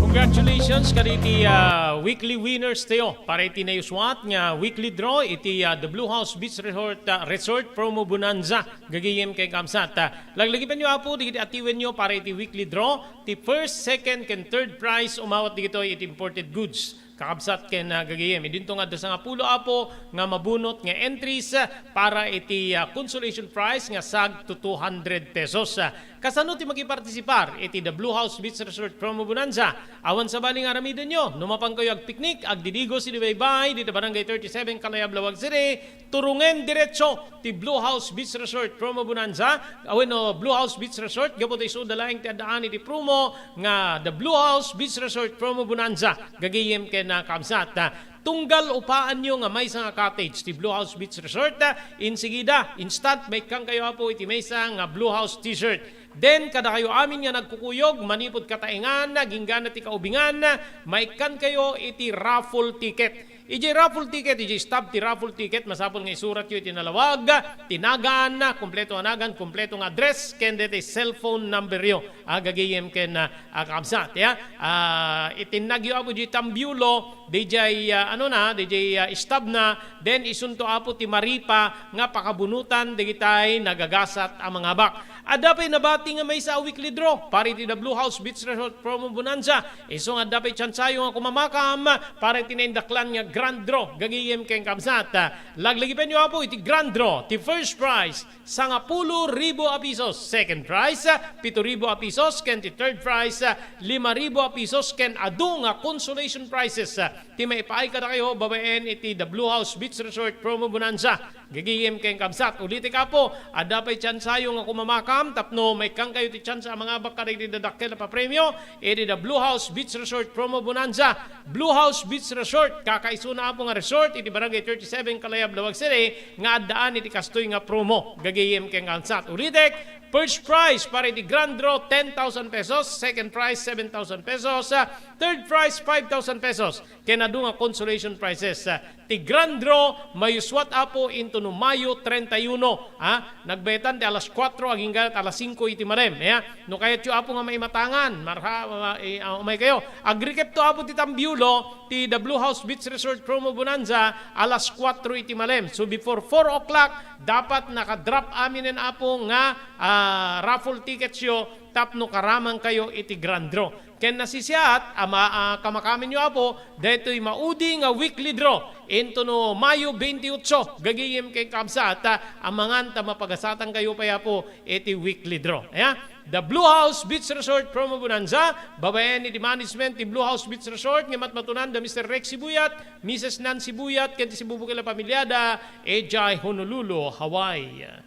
Congratulations kadagiti, ah, weekly winners tayo para iti naisuat nga weekly draw iti, ah, The Blue House Beach Resort, ah, Resort Promo Bonanza. Gagayem ken kabsat, ah, laglagipenyo, Apo, dagiti atiwenyo para iti weekly draw, ti first, second, ken third prize umawat dagitoy iti imported goods. Kakabsat ken, ah, gagayem, idinto nga adda sangapulo, Apo, nga mabunot nga entries, ah, para iti, ah, consolation prize nga sag to two hundred pesos. Ah, kasano ti makipartisipar iti The Blue House Beach Resort Promo Bonanza? Awan sabali nga aramidenyo, no mapankayo agpiknik, agdidigos idi baybay, dita Barangay thirty-seven, Kalayab, Laoag City, turongen diretso ti Blue House Beach Resort Promo Bonanza, a wenno Blue House Beach Resort, gapu ta isu da laeng ti addaan iti promo nga The Blue House Beach Resort Promo Bonanza. Gagayem ken, ah, kabsat, ah, tunggal upaanyo nga maysa nga cottage ti Blue House Beach Resort, ah, insigida, instant, maikkankayo, Apo, iti maysa nga Blue House T-shirt. Then, kadakayo amin nga nagkukuyog manipud kataengan, agingga ti kaubingan, maikkankayo iti raffle ticket. Idiay raffle ticket, idiay stub ti raffle ticket, masapul nga isuratyo iti nalawag ti nagan, kompleto a nagan, kompleto nga address, ken daytoy cellphone numberyo. Agagayem ken, ah, kakabsat, ya. Ah, itinnagyo, Apo, diay tambiulo, diay, ah, ano na, diay, ah, stub na, then isunto, Apo, ti maripa nga pakabunotan dagitay nagagasat a mangabak. Adda pay nabati nga maysa a weekly draw para iti The Blue House Beach Resort Promo Bonanza. Isu nga adda pay tiansayo nga kumamakam para iti naindaklan nga grand draw. Gagayem ken kabsat, laglagipenyo, Apo, iti grand draw. Ti first prize, sangapulo ribu a pisos. Second prize, pito ribu a pisos. Ken ti third prize, lima ribu a pisos. Ken adu nga consolation prizes ti maipaay kadakayo babaen iti The Blue House Beach Resort Promo Bonanza. Gagayem ken kabsat, ulitek, Apo, adda pay tiansayo nga kumamakam tapno maikkankayo ti tiansa a mangabak kadagiti dadakkel a papremio iti The Blue House Beach Resort Promo Bonanza. Blue House Beach Resort, kakaisuna, Apo, nga resort iti Barangay thirty-seven, Kalayab, Laoag City, nga addaan iti kastoy nga promo. Gagayem ken kabsat, ulitek, first prize para iti grand draw, ten thousand pesos, second prize, seven thousand pesos, ah, third prize, five thousand pesos. Ken adu nga consolation prizes. Ah, ti grand draw, mayusuat, Apo, into no Mayo treinta y uno. Ah, nagbaetan ti alas kuatro agingga alas singko iti malem. Ya, no kayatyo, Apo, nga maimatangan, marha-, ma-, eh, ah, umaykayo. Agrikepto, Apo, ti tambiulo, ti The Blue House Beach Resort Promo Bonanza, alas kuatro iti malem. So, before four o'clock, dapat nakadrop aminen, Apo, nga, ah, raffle ticketsyo tapno karamangkayo iti grand draw. Ken nasisiat a ma-, a kamakamenyo, Apo, daytoy maudi nga weekly draw into no Mayo twenty-eight, gagayem ken kabsat, a mangan ta mapagasatankayo pay, Apo, iti weekly draw. Aya, The Blue House Beach Resort Promo Bonanza, babaen iti management ti Blue House Beach Resort nga matmatunan da Mister Rex Sibuyat, Missus Nancy Buyat, ken ti sibubukel a pamiliada, idiay Honolulu, Hawaii.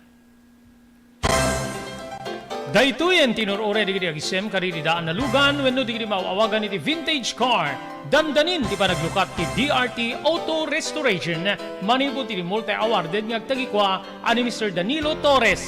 Daytoyen ti inur-uray dagiti agisem kadagiti daan a lugan wenno dagiti maaw-awagan iti vintage car. Dandanin ti panaglukat ti D R T Auto Restoration manipud iti multi-awarded nga agtagikua a ni Mister Danilo Torres.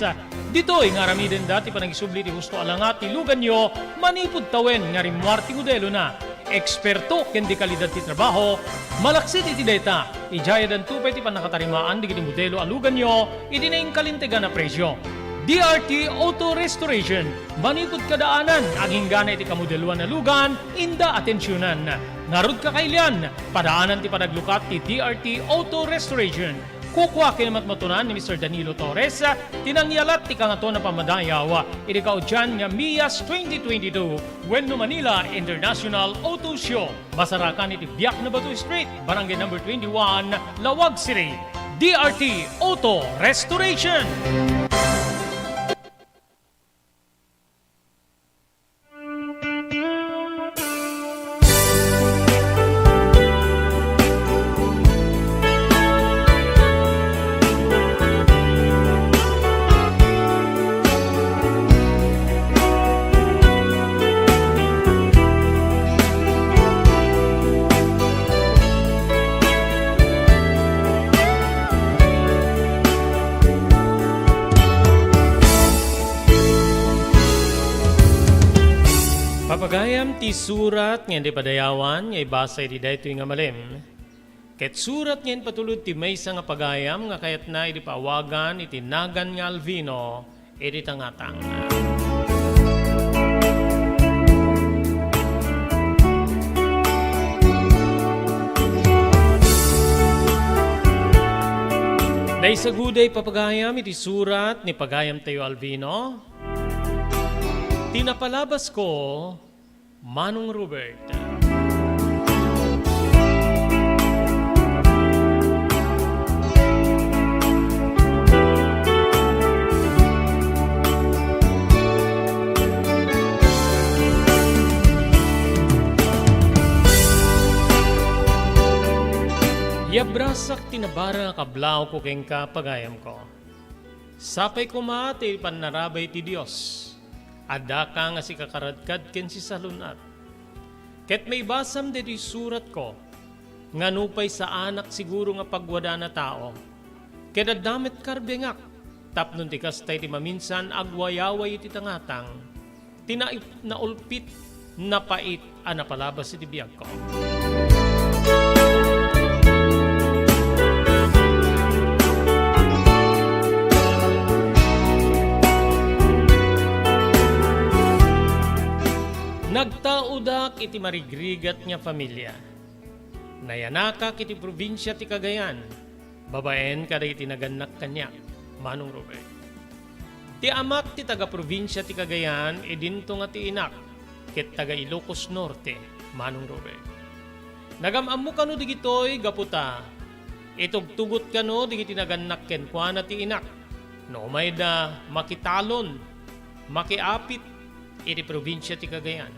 Ditoy nga aramidenda ti panagisubli ti husto a langa ti luganyo manipud tawen nga rimmuar ti modelona. Eksperto ken de kalidad ti trabaho, malaksid iti dayta, idiay addanto pay ti pannakatarimaan dagiti modelo a luganyo iti nainkalintegan a presio. D R T Auto Restoration, manipud kadaanan, agingga iti kamodeloan a lugan, inda atensionan. Ngarud, kakailian, padaanan ti panaglukat ti D R T Auto Restoration. Kukua ken matmatunan ni Mister Danilo Torres ti nangyalat ti Kangatoan a Pammadayaw iti kaudian nga MIAS twenty twenty-two wenno Manila International Auto Show. Masarakan iti Biak na Batu Street, Barangay Number twenty-one, Laoag City. D R T Auto Restoration. Papagayam ti surat nga indi padayawan nga ibasa iti daytoy nga malem. Ket surat nga impatulod ti maysa nga pagayam nga kayatna idi paawagan iti nagan nga Alvino iti tangatang. Naisaguday papagayam iti surat ni pagayamtayo Alvino. Ti napalabasko, Manong Robert. Yabrasak ti nabarang a kablawko kenka, pagayamko. Sapay koma ti pannarabay ti Dios. Addaka nga sikakaradkad ken sisalun-at. Ket maibasam daytoy suratko nga nupay saanak siguro nga pagwadana tao, ket adda met karbengak tapno ti kasta iti maminsan agwayaway iti tangatang, ti na-, naulpit, napait a napalabas iti biagko. Nagtaodak iti marigrigat nga familia. Nayanakak iti probinsia ti Cagayan, babaen kadagiti nagannak kaniak, Manong Robert. Ti amak ti taga-probinsia ti Cagayan, idinto nga ti inak ket taga-Ilocos Norte, Manong Robert. Nagam-ammo kano digitoy gapu ta itugtugot kano digiti nagannak kenkuana ti inak. No umayda, makitalon, makiapit iti probinsia ti Cagayan,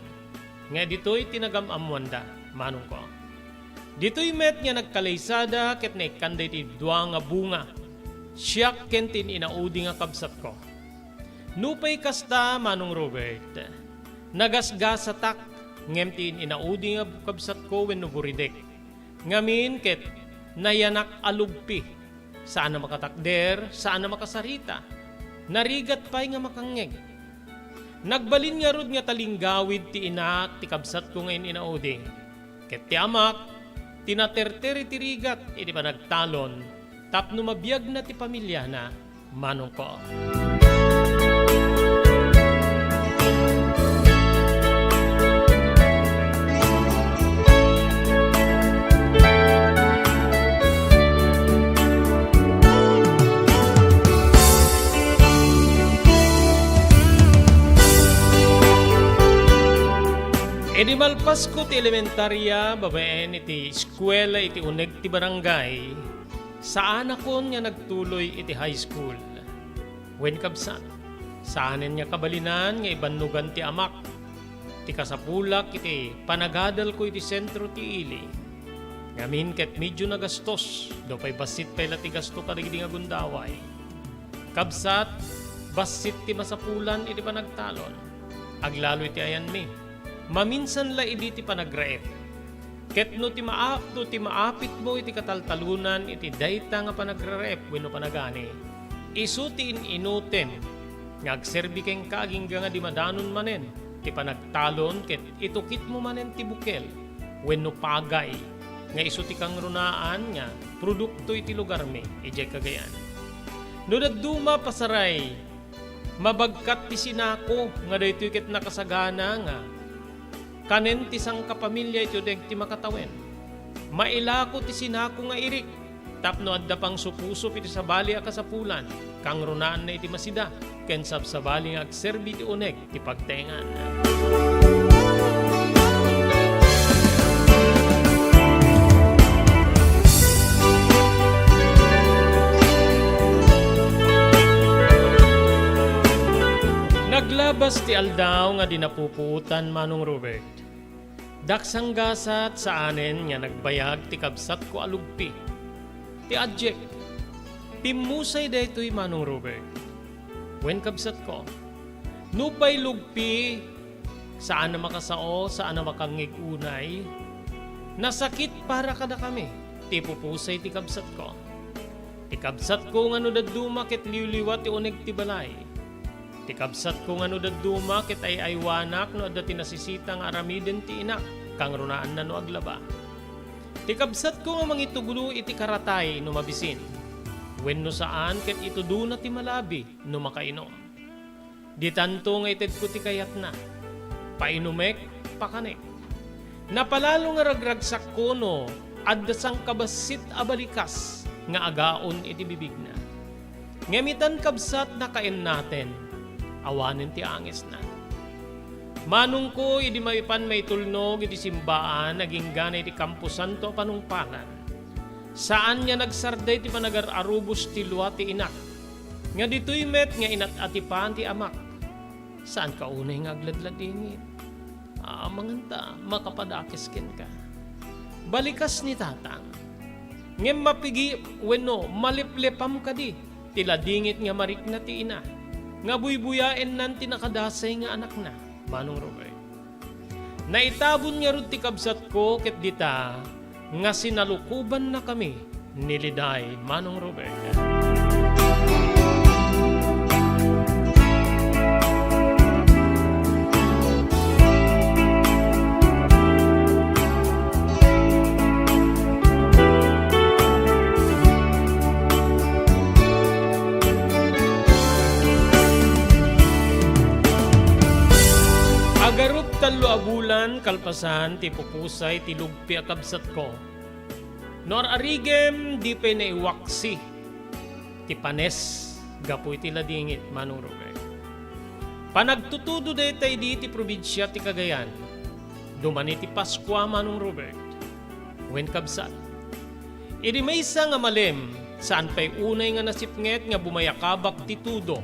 nga ditoy ti nagam-ammoanda, manongko. Ditoy met nga nagkalaysada ket naikkanda iti dua nga bunga, siak ken ti in-inaudi nga kabsatko. Nupay kasta, Manong Robert, nagasgasatak, ngem ti in-inaudi nga kabsatko wenno buridek ngamin ket nayanak a lugpi. Saan a makatakder, saan a makasarita. Narigat pay nga makangngeg. Nagbalin ngarud nga talinggawid ti inak ti kabsatko nga in-inaudi. Ket ti amak, ti naterter iti rigat iti panagtalon tapno mabiagna ti familiana, manongko. Idi malpasko ti elementaria, babaen iti eskuela iti uneg ti barangay, saanakon nga nagtuloy iti high school. Wen, kabsat, saanen nga kabalinan nga ibannogan ti amak ti kasapulak iti panagadalko iti sentro ti ili. Ngamin ket medio nagastos, daw pay bassit pay la ti gasto kadagidi nga gundaway. Kabsat, bassit ti masapulan iti panagtalon. Aglalo iti ayanmi. Maminsan la idi ti panagraep. Ket no ti maap-, no ti maapitmo iti kataltalonan iti dayta nga panagraep wenno panagani, isu ti in-inutem nga agserbi kenka agingga nga dimadanon manen ti panagtalon ket itukitmo manen ti bukel wenno pagay nga isu ti kangrunaan nga produkto iti lugarmi idiay Cagayan. No dadduma, pasaray, mabagkat ti sinako nga daytoy ket nakasagana nga kanen ti sangkapamilia iti uneg ti makatawen. Mailako ti sinako nga irik Tapno adda pangsupusup iti sabali a kasapulan, kangrunaanna iti masida, ken sabsabali nga agserbi iti uneg ti pagtaengan. Naglabas ti aldaw nga di napupuotan, Manong Robert. Daksanggasat saanen nga nagbayag ti kabsatko a lugpi. Ti adiek, pimmusay daytoy, Manong Robert. Wen, kabsatko, nupay lugpi, saan a makasao, saan a makangngeg unay, nasakit para kadakami ti ipupusay ti kabsatko. Ti kabsatko nga no dadduma ket liwliwa ti uneg ti balay. Ti kabsatko nga no dadduma ket ay-aywanak no adda ti nasisita nga aramiden ti inak, kangrunaanna no aglaba. Ti kabsatko nga mangitugno iti karatay no mabisin, wenno saan ket itudona ti malabi no makainom. Ditanto nga itedko ti kayatna. Painumek, pakanek. Napalalo nga ragragsakko no adda sangkabassit a balikas nga agaon iti bibigna. Ngem itan, kabsat, nakaennaten, awanen ti angesna. Manongko, idi maipan maitulnog iti simbaan, agingga iti kamposanto a panungpalan, saan nga nagsarday ti panagar-arubos ti lua ti inak, nga ditoy met nga inat-atipan ti amak. Saanka unay nga agladladingit. Amangan ta makapadakes kenka. Balikas ni Tatang. Ngem mapigi wenno maliplepam kadi ti ladingit nga marikna ti ina, nga buybuyaennan ti nakadasay nga anakna, Manong Robert. Naitabon ngarud ti kabsatko ket dita nga sinalukobannakami ni Liday, Manong Robert. Agarup tallo a bulan kalpasan ti pupusay ti lugpi a kabsatko. No ar-arigem, di pay naiwaksi ti panes gapu iti ladingit, Manong Robert. Panagtutudo dayta idi ti probinsia ti Cagayan. Dumani ti Paskua, Manong Robert. Wen, kabsat. Idi maysa nga malem, saan pay unay nga nasipnget nga bumayakabak ti tudo.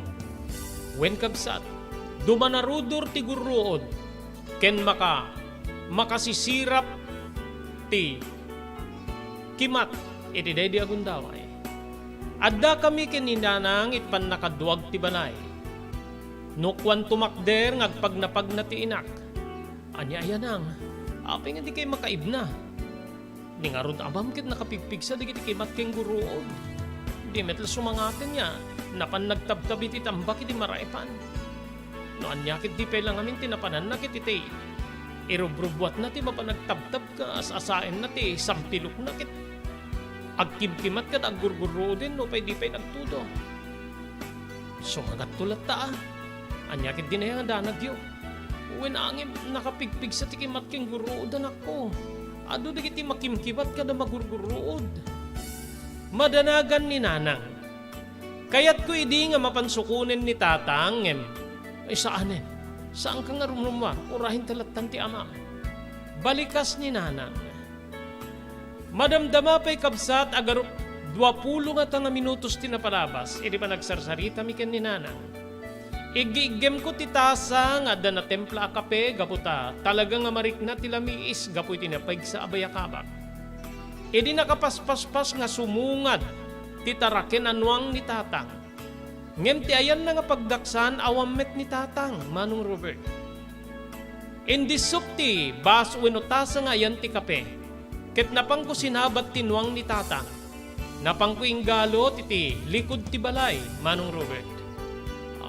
Wen, kabsat. Dumanarudor ti gurruod ken maka-, makasisirap ti kimat iti daydi a gundaway. Addakami ken ni Nanang iti pannakaduag ti balay. No kuan tumakder nga agpagnapagna ti inak, "Ania aya, Nang? Apay nga dikay makaibna? Ni ngarud, Amam, ket nakapigpigsa dagiti kimat ken gurruod. Di met la sumangaten nga napan nagtabtab iti tambak iti maraipan. No ania ket di pay la ngamin ti napananna ket iti irubrubbuatna ti mapan nagtabtab, kas-asaenna ti sampilokna ket agkimkimat ket aggurgurruoden no pay di pay nagtudo. Sumangatto latta a. Ania ket dina nga danagyo? Wen, ngem nakapigpigsa ti kimat ken gurruod, anakko. Adu dagiti makimkimat kada magurgurruod." Madanagan ni Nanang. Kayatko idi nga mapan sukonen ni Tatang, ngem, "Ay, saanen. Saanka nga rumrummuar. Urayen ta lattan ti Amam." Balikas ni Nanang. Madamdama pay, kabsat, agarup duapulo ngata nga minutos ti napalabas idi panagsarsaritami ken ni Nanang. Iggiiggemko ti tasa nga adda natempla a kape gapu ta talaga nga marikna ti lamiis gapu iti napigsa a bayakabak. Idi nakapaspaspas nga sumungad ti taraken a nuang ni Tatang. Ngem ti ayanna nga pagdaksan, awan met ni Tatang, Manong Robert. Indissok ti bas wenno tasa nga ayan ti kape, ket napanko sinabat ti nuang ni Tatang. Napanko inggalot iti likud ti balay, Manong Robert.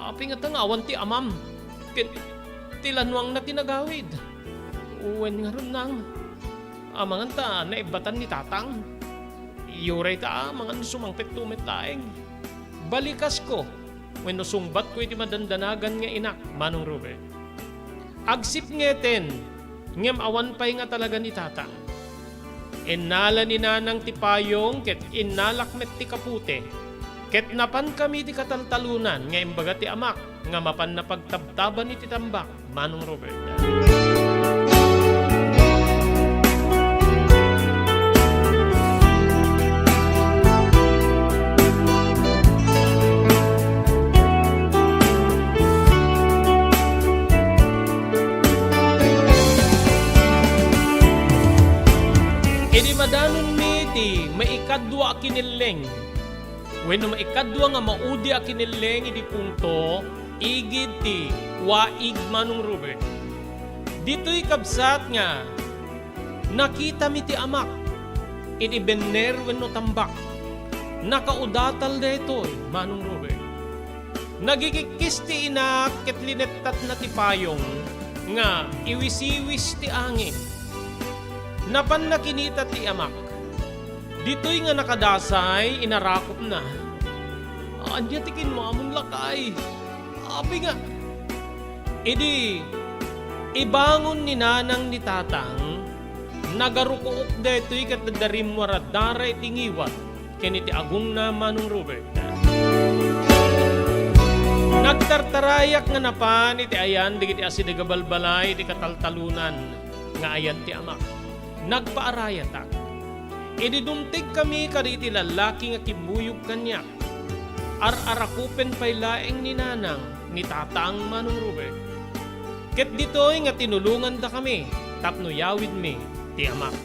Apay ngata nga awan ti Amam ken ti lanuangna ti nagawid? Wen ngarud, Nang, amangan ta naibbatan ni Tatang. Uray ta amangan, sumangpetto met laeng. Balikasko wenno sungbatko iti madandanagan nga inak, Manong Robert. Agsipngeten, ngem awan pay nga talaga ni Tatang. Innala ni Nanang ti payong ket innalak met ti kapute. Ket napankami iti kataltalonan nga imbaga ti amak nga mapanna pagtabtaban iti tambak, Manong Robert. Idi madanonmi ti maikadua a kinelleng, wenno maikadua nga maudi a kinelleng idi pungto, igid ti waig, Manong Robert. Ditoy kabsat nga nakitami ti amak idi benner wenno tambak. Nakaudatal daytoy, Manong Robert. Nagikikkis ti inak ket linettatna ti payong nga iwisiwis ti angin. Napanna kinita ti amak. Ditoy nga nakadasay, inarakupna. Ania ti kinmamon, lakay? Apay nga. Idi ibangon ni Nanang ni Tatang, nagarukuok daytoy ket adda rimmuar a dara iti ngiwat ken iti agongna, Manong Robert. Nagtartarayak nga napan iti ayan dagiti asideg a balbalay iti kataltalonan nga ayan ti amak. Nagpaarayatak. Idi dumteg kami kadagiti lallaki nga kimmuyog kaniak, ar-arakupen pay laeng ni Nanang ni Tatang, Manong Robert. Ket ditoy nga tinulongandakami tapno yawidmi ti amak.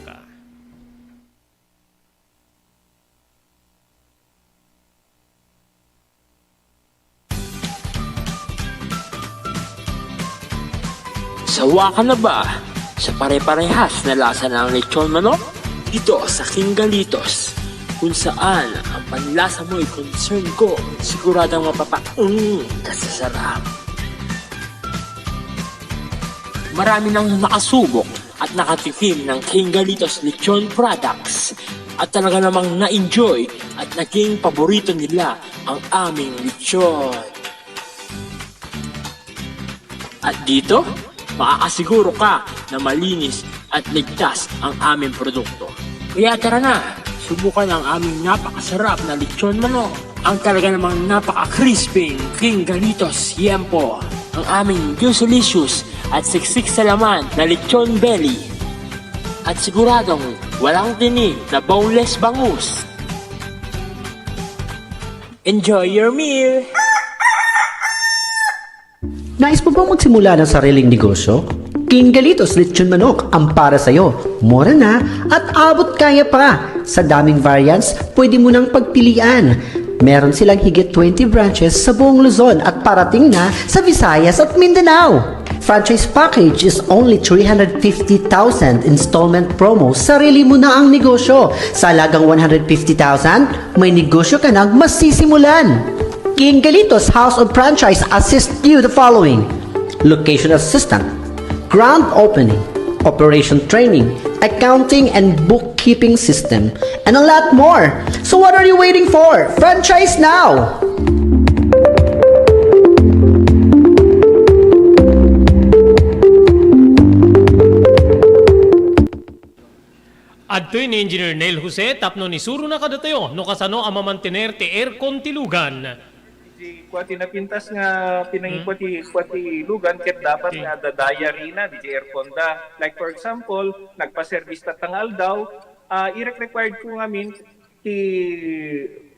Sawa ka na ba sa pare-parehas na lasa ng lechon manok? Dito sa King Galitos, kung saan ang panlasa mo'y concern ko, siguradong mapapaung ka sa sarap. Marami nang nakasubok at nakatikim ng King Galitos Lechon Products at talaga namang na-enjoy at naging paborito nila ang aming lechon. At dito, makakasiguro ka na malinis at ligtas ang aming produkto. Kaya tara na, subukan ang aming napakasarap na lechon manok. Ang talaga namang napaka-crispy King Galitos Yempo. Ang aming juicy-licious at siksik sa laman na lechon belly. At siguradong walang tinik na boneless bangus. Enjoy your meal! Nais mo bang magsimula ng sariling negosyo? King Galitos Lechon Manok ang para sa'yo. Mura na at abot kaya pa. Sa daming variants, pwede mo nang pagpilian. Meron silang higit twenty branches sa buong Luzon at parating na sa Visayas at Mindanao. Franchise package is only three hundred fifty thousand, installment promo, sarili mo na ang negosyo. Sa halagang one hundred fifty thousand, may negosyo ka nang masisimulan. King Galitos House of Franchise assist you the following: location assistant, grand opening, operation training, accounting and bookkeeping system, and a lot more. So what are you waiting for? Franchise now! Adtoy ni Engineer Neil Jose tapno isurona kadatayo no kasano a mamantener ti aircon ti lugan. Di kua ti napintas nga pinangikua ti, kua ti lugan ket dapat nga adda diary na, di ti aircon da. Like, for example, nagpa-service tatta nga aldaw, ah, irek-required ko ngamin ti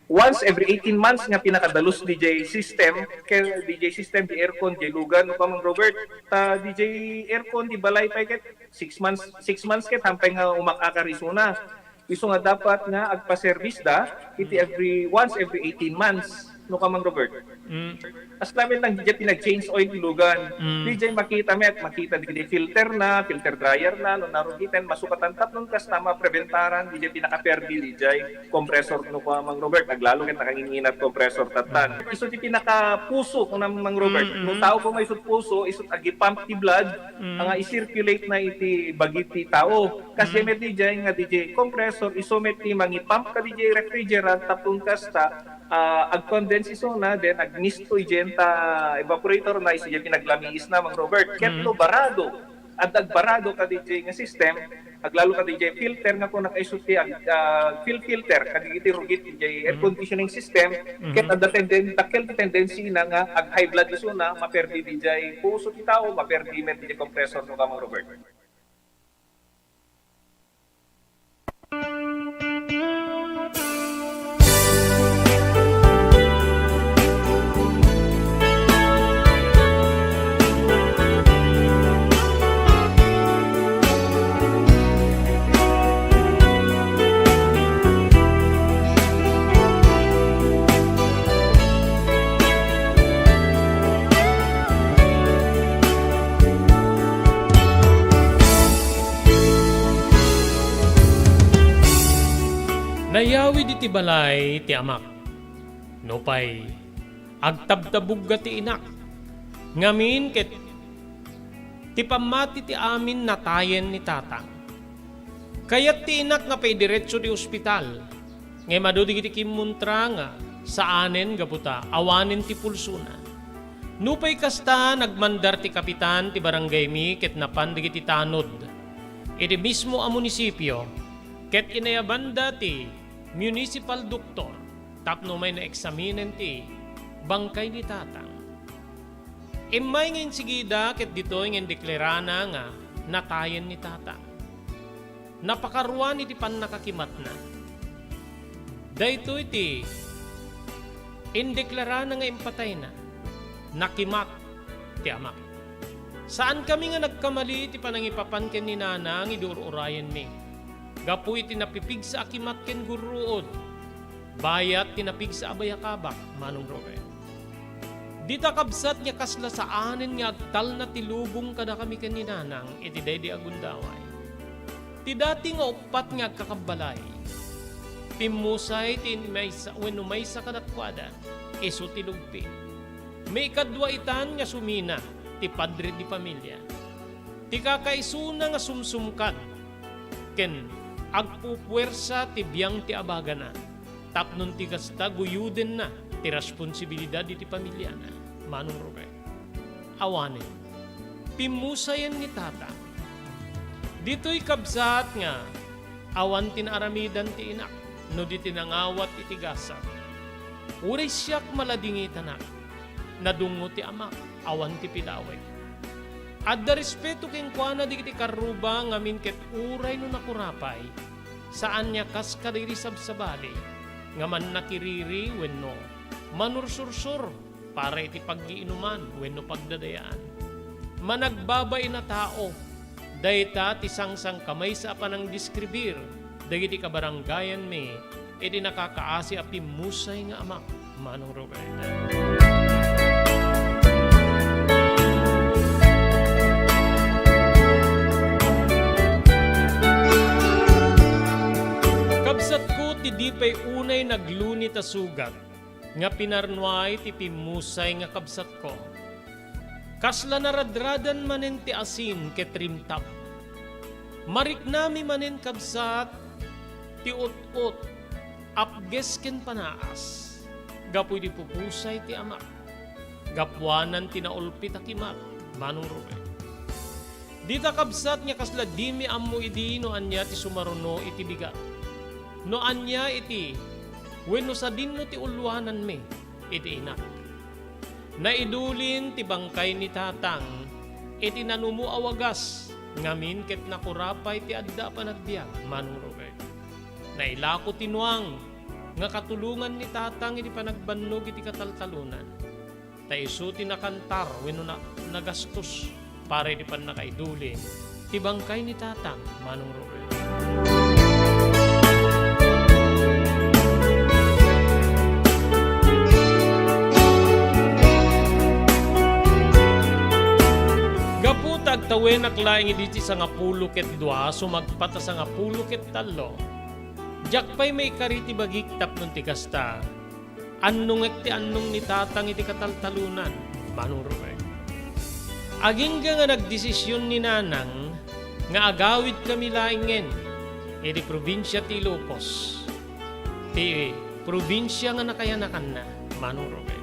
once every eighteen months nga pinakadalus D J system, kay D J system, di aircon, di lugan, no, Kamang Robert? Ta D J aircon, di balay pay ket six months, six months ket hampay nga umak-akar isuna. Isu nga dapat nga agpa-service da iti every, once every eighteen months, no, Kamang Robert? Mm. As lamin lang, di jay pinag-change oil ti lugan. Mm. Di jay makita met, makita di, di filter na, filter dryer na, no, narugiten, masukatan tapnon kasta mapreventaran, di jay pinakaperdi, di jay compressor, no, Kamang Robert, aglalo ket nakangin-inat compressor tattan. Mm. Isu ti pinakapuso, kuna Mang Robert, mm, no, tao ko may isut puso, isut agi-pump ti blood, mm, nga i-circulate na iti bagi ti tao. Kas, mm, met di jay nga di jay compressor, isu met ti mangi-pump ka di jay refrigerant, tapno kasta, ah, ag-condense isuna, then agmisto idiay ta evaporator na, isu diay pinaglamiis na, Mang Robert. Ket, mm, no barado, adda agbarado ka di jay nga system, Aglalo ta diay filter nga kuna, kaiso ti ag-, ah, fil-, filter kadagiti rugit diay air conditioning system, ket adda tenden-, dakkel ti tendency na nga ag-high blood isuna, maperdi diay puso ti tao, maperdi met diay compressor no kama, Robert. Nayawid iti balay ti amak. Nupay agtabtabugga ti inak, ngamin ket ti pammati ti amin natayen ni tatang. Kayat ti inak nga paidiretso ti ospital, ngem adu dagiti kimmuntra nga saanen gapu ta awanen ti pulsona. Nupay kasta, nagmandar ti kapitan ti barangaymi ket napan dagiti tanod iti mismo a munisipio ket inayabanda ti municipal doktor tapno umay naeksaminen ti bangkay ni tatang. Immay nga insigida ket ditoy nga indeklarana nga natayen ni tatang. Napakaruan iti pannakakimatna. Daytoy ti indeklarana nga impatayna. Nakimat ti amak. Saankami nga nagkamali iti panangipapan ken ni nanang idi ur-urayenmi. Gapu iti napipigsa a kimat ken gurruod, bayat ti napigsa a bayakabak, Manong Robert. Dita, kabsat, nga kasla saanen nga agtalna ti lubong kadakami ken ni nanang iti daydi a gundaway. Ti dati nga uppat nga agkakabbalay, pimmusay ti maysa wenno maysa kadakuada, isu ti lugpi. Maikadua itan nga sumina ti padre di pamilia. Ti kakaisuna nga sumsumkad ken agpupuersa ti biang ti abagana, tapnon ti kasta, guyudenna ti responsibilidad iti pamiliana, Manong Robert. Awanen, pimmusayen ni Tata. Ditoy, kabsat, nga awan ti naaramidan ti inak no di ti nangawat iti gasat. Uray siak maladingitanak, nadungngo ti amak, awan ti pilawek. Adda respeto kenkuana dagiti karruba ngamin ket uray no nakurapay, saan nga kas kadagiti sabsabali nga mannakiriri wenno manursursur para iti paggiinuman wenno pagdadayaan. Managbabain a tao, dayta ti sangsangkamaysa a panangdeskribir dagiti kabarangayanmi iti nakakaasi a pimmusay nga amak, Manong Roberta. Kabsatko, ti di pay unay naglunit a sugat nga pinarnuay ti pimmusay nga kabsatko. Kasla naradradan manen ti asin ket rimtab. Mariknami manen, kabsat, ti ut-ot, apges ken panaas gapu idi pupusay ti amak. Gapuanan ti naulpit a kimat, Manong Robert. Dita, kabsat, nga kasla dimi ammo idi no ania ti sumaruno iti bigat, no ania iti wenno sadinno ti ulluananmi iti inak. Naidulin ti bangkay ni Tatang iti nanumo a wagas ngamin ket nakurapay ti adda a panagbiag, Manong Robert. Nailako ti nuang nga katulongan ni Tatang iti panagbannog iti kataltalonan. Ta isu ti nakantar wenno na-, nagastos para iti pannakaidulin ti bangkay ni Tatang, Manong Robert. Gapu ta agtawenak laeng idi ti sangapulo ket dua, sumagpat a sangapulo ket tallo, diak pay maikari ti bagik tapno ti kasta, annongek ti annong ni Tatang iti kataltalonan, Manong Roy. Agingga nga nagdesision ni Nanang nga agawidkami laengen iti probinsia ti Ilocos, ti probinsia nga nakayanakanna, Manong Roy.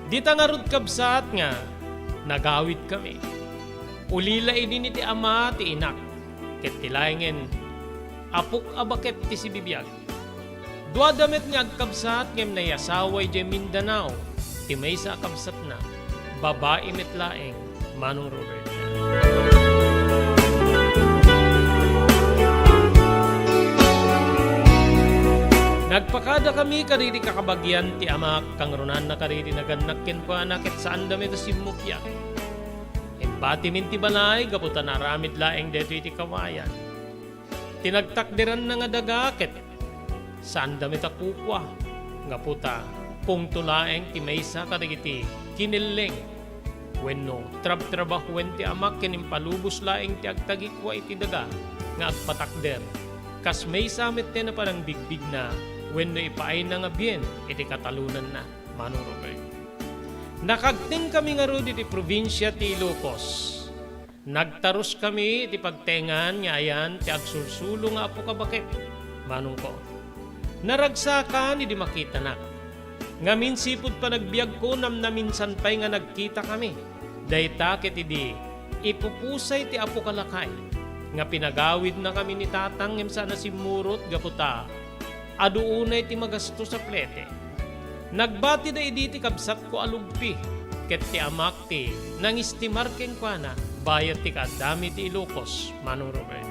Dita ngarud, kabsat, nga nagawidkami. Ulila idin iti ama ti inak. ket ti laengen, apok a baket ti sibibiag. Duada met nga agkabsat ngem naiasawa idiay Mindanao ti maysa a kabsatna, babai met laeng, Manong Robert. Nagpakadakami kadagiti kakabagian ti amak, kangrunanna kadagiti nagannak kenkuana ket saanda met a simmuppiat. Imbatimin ti balay gapu ta naaramid laeng daytoy ti kawayan. Ti nagtakderanna nga daga ket saanda met a kukua, gapu ta pungto laeng ti maysa kadagiti kinelleng wenno trabtrabahoen ti amak ken impalubos laeng ti agtagikua iti daga nga agpatakder. Kas maysa met ti napanangbigbigna wenno ipaayna nga bien iti katalonanna, Manong Robert. Nakagtengkami ngarud iti probinsia ti Ilocos. Nagtaruskami iti pagtengan nga ayan ti agsulsulo nga apok a baket, manongko. Naragsakan idi makitanak. Ngamin sipud panagbiagko, namnaminsan pay nga nagkitakami. Dayta ket idi ipupusay ti apok a lakay nga pinagawidnakami ni Tatang ngem saan a simmurot gapu ta adu unay ti magastos a plete. Nagbatida idi ti kabsatko a lugpi, ket ti amak ti nangistimar kenkuana bayat ti kaaddami ti Ilocos, Manong Robert.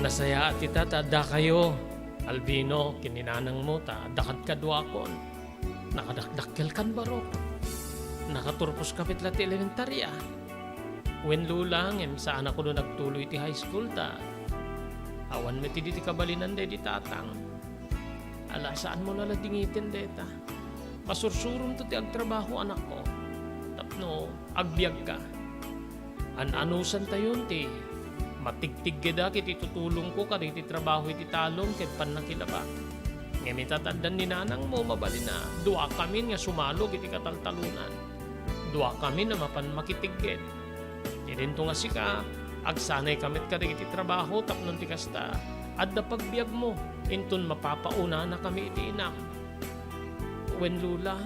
Nasayaat ita ta addakayo, Albino, ken ni nanangmo ta adda kadkaduakon. Nakadakdakkelkan barok. Nakaturposka met la ti elementaria. Wen, Lola, ngem saanakon a nagtuloy ti high school ta awan met idi ti kabalinan daydi Tatang. Ala, saanmo la dingiten dayta. Masursuromto ti agtrabaho, anakko, tapno agbiagka. An-anusantayon ti matigtiggeda iti tutulongko kadagiti trabaho iti talon ken pannakilaba. Ngem ita ta addan ni nanangmo, mabalin a duakamin nga sumalog iti kataltalonan. Duakamin a mapan makitigged. Idinto nga sika, agsanayka met kadagiti trabaho tapno ti kasta, adda pagbiagmo, inton mapapaunanakami iti inam. Wen, Lola,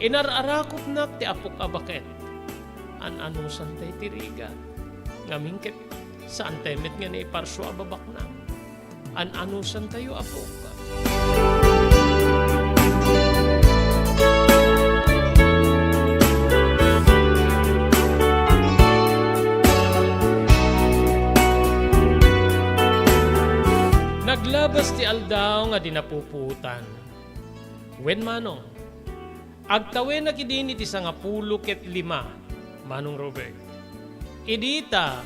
inar-arakupnak ti apok a baket. An-anusantay ti rigat. Ngamin ket, saantay met nga naiparsua a babaknang. An-anusantayo, apok. Naglabas ti aldaw nga di napupuotan. Wen, manong, agtawenak idin iti sangapulo ket lima, Manong Robert. Idi ta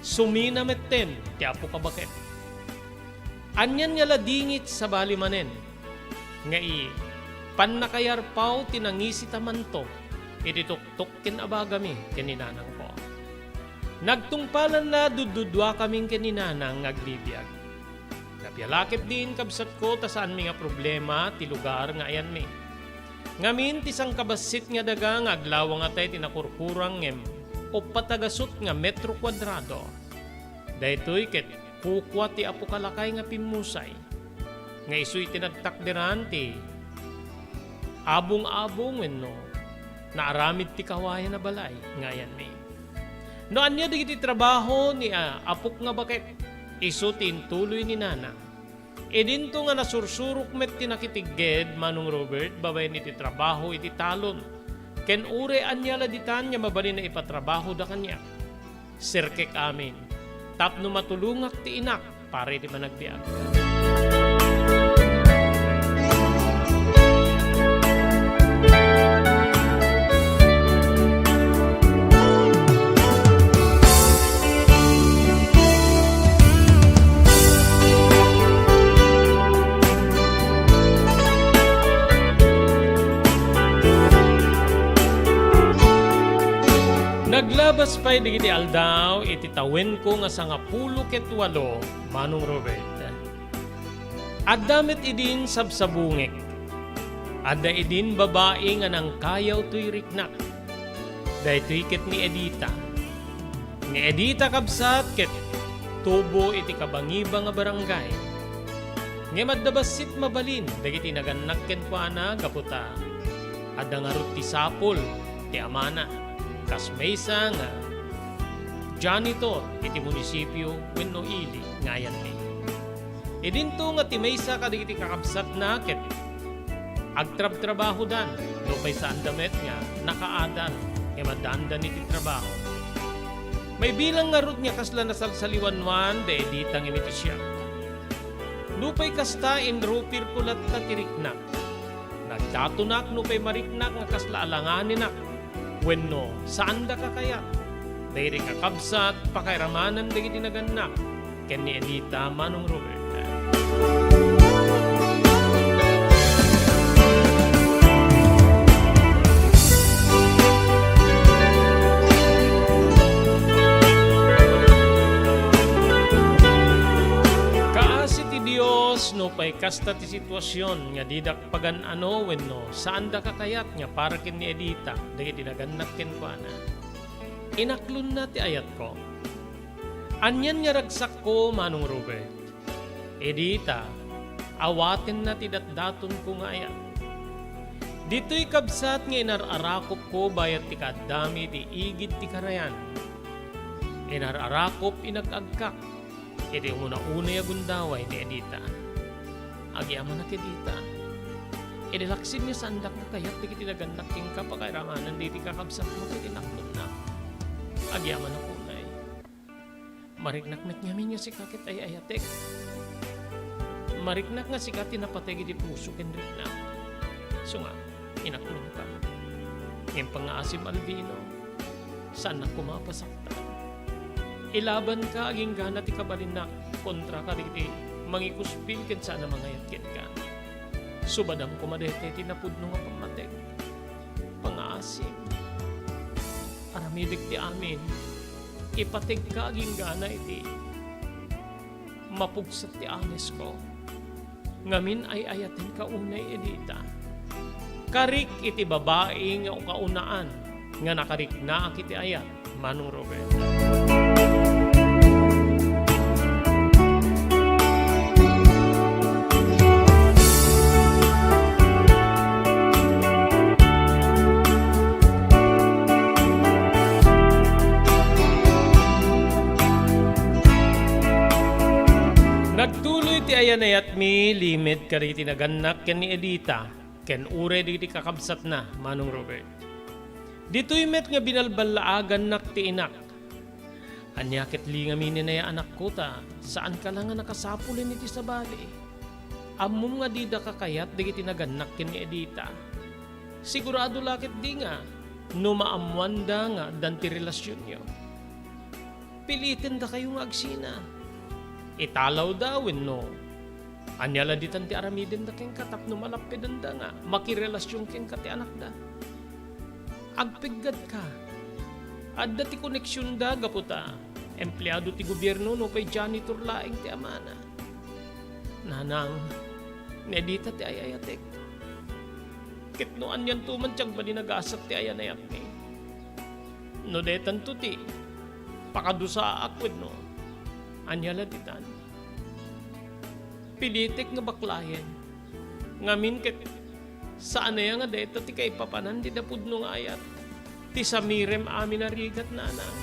sumina metten ti apok a baket. Anian nga la dingit sabali manen nga i-, pannakayarpaw ti nangisitamanto iti tuktok ken abagami ken ni nanangko. Nagtungpalan la, dudduduakamin ken ni nanang nga agbibiag. Napialakep din, kabsatko, ta saanmi nga problema ti lugar nga ayanmi. Ngamin, ti sangkabassit nga daga nga aglawang atay ti nakurkurang ngem uppat a gasut nga metro kuadrado. Daytoy ket kukua ti apok a lakay nga pimmusay, nga isu iti nagtakderan ti abong-abong wenno naaramid ti kawayan a balay nga ayanmi. No ania dagiti trabaho ni, ah, apok nga baket, isu ti intuloy ni nana. Idinto nga nasursurok met ti nakitigged, Manong Robert, babaen iti trabaho iti talon. Ken uray ania la ditan nga mabalin a ipatrabahoda kaniak. Serkek amin tapno matulongak ti inak para iti panagbiag. Naglabas pay dagiti aldaw iti tawenko nga sangapulo ket walo, Manong Robert. Adda met idin sabsabungek. Adda idin babai nga nangkayaw toy riknak. Daytoy ket ni Edita. Ni Edita, kabsat, ket tubo iti Cabangiba nga barangay. Ngem adda bassit mabalin dagiti nagannak kenkuana gapu ta adda ngarud ti sapul ti amana, kas maysa nga janitor iti munisipio wenno ili nga ayanna. Idinto nga ti maysa kadagiti kakabsatna ket agtrabtrabahodan nupay saanda met nga nakaadal ngem addaandan iti trabaho. Maibilang ngarud nga kasla nasalsaliwanwan da Edita ngem iti siak. Nupay kasta, inrupirko latta ti riknak. Nagdatonak nupay mariknak nga kasla alanganenak wenno saanda kakayat. Daydi kakabsat, pakairamanan dagiti nagannak ken ni Edita, Manong Robert. Kaasi ti Dios, nupay kasta ti situasion nga didak pagan-ano wenno saanda kakayat nga para ken ni Edita dagiti nagannak kenkuana. Inaklonna ti ayatko. Anian nga ragsakko, Manong Robert? Edita, awatenna ti datdatonko nga ayat. Ditoy kabsat nga inar-arakopko bayat ti kaaddami iti igid ti karayan. Inar-arakop inag-agkak iti umuna-unay a gundaway ni Edita. Agyamanak, Edita. Idi laksid nga saandak nga kayat dagiti nagannak kenka, pakairamanan dagiti kakabsatmo ket inaklonnak. Agyamanak unay. Mariknak met ngamin nga sika ket ay-ayatek. Mariknak nga sika ti napateg iti puso ken riknak. Isu nga, inaklonka. Ngem pangngaasim, Albino, saannak koma a pasaktan. Ilabanka agingga ti kabalinnak kontra kadagiti mangikuspil ken saan a mangayat kenka. Subadam koma daytoy ti napudno nga pammateg. Pangngaasim, aramidek ti amin. Ipategka agingga iti mapugset ti anesko. Ngamin ay-ayatenka unay, Edita. Karik iti babai nga kaunaan nga nakariknaak iti ayat, Manong Robert. Nagtuloy ti ayanayatmi limed kadagiti nagannak ken ni Edita ken uray dagiti kakabsatna, Manong Robert. Ditoy met nga binalballaagannak ti inak. Ania ket li ngamin ni anakko ta saanka la nga nakasapulen iti sabali? Ammom nga dida kakayat dagiti nagannak ken ni Edita. Sigurado la ketdi nga no maammoanda nga addan ti relasionyo, pilitendakayo nga agsina. Italawda wenno ania la ditan ti aramidenda kenka tapno malappedenda nga makirelasion kenka ti anakda? Agpiggadka. Adda ti koneksionda gapu ta empleado ti gobierno nupay janitor laeng ti amana. Nanang, ni Edita ti ay-ayatek. Ket no anianto man ti agbalin a gasat ti ayanayatmi, no daytanto ti pakadusaak wenno ania la ditan, pilitek nga baklayen. Ngamin ket saan aya nga dayta ti kaipapanan ti napudno nga ayat ti samirem amin a rigat, nanang.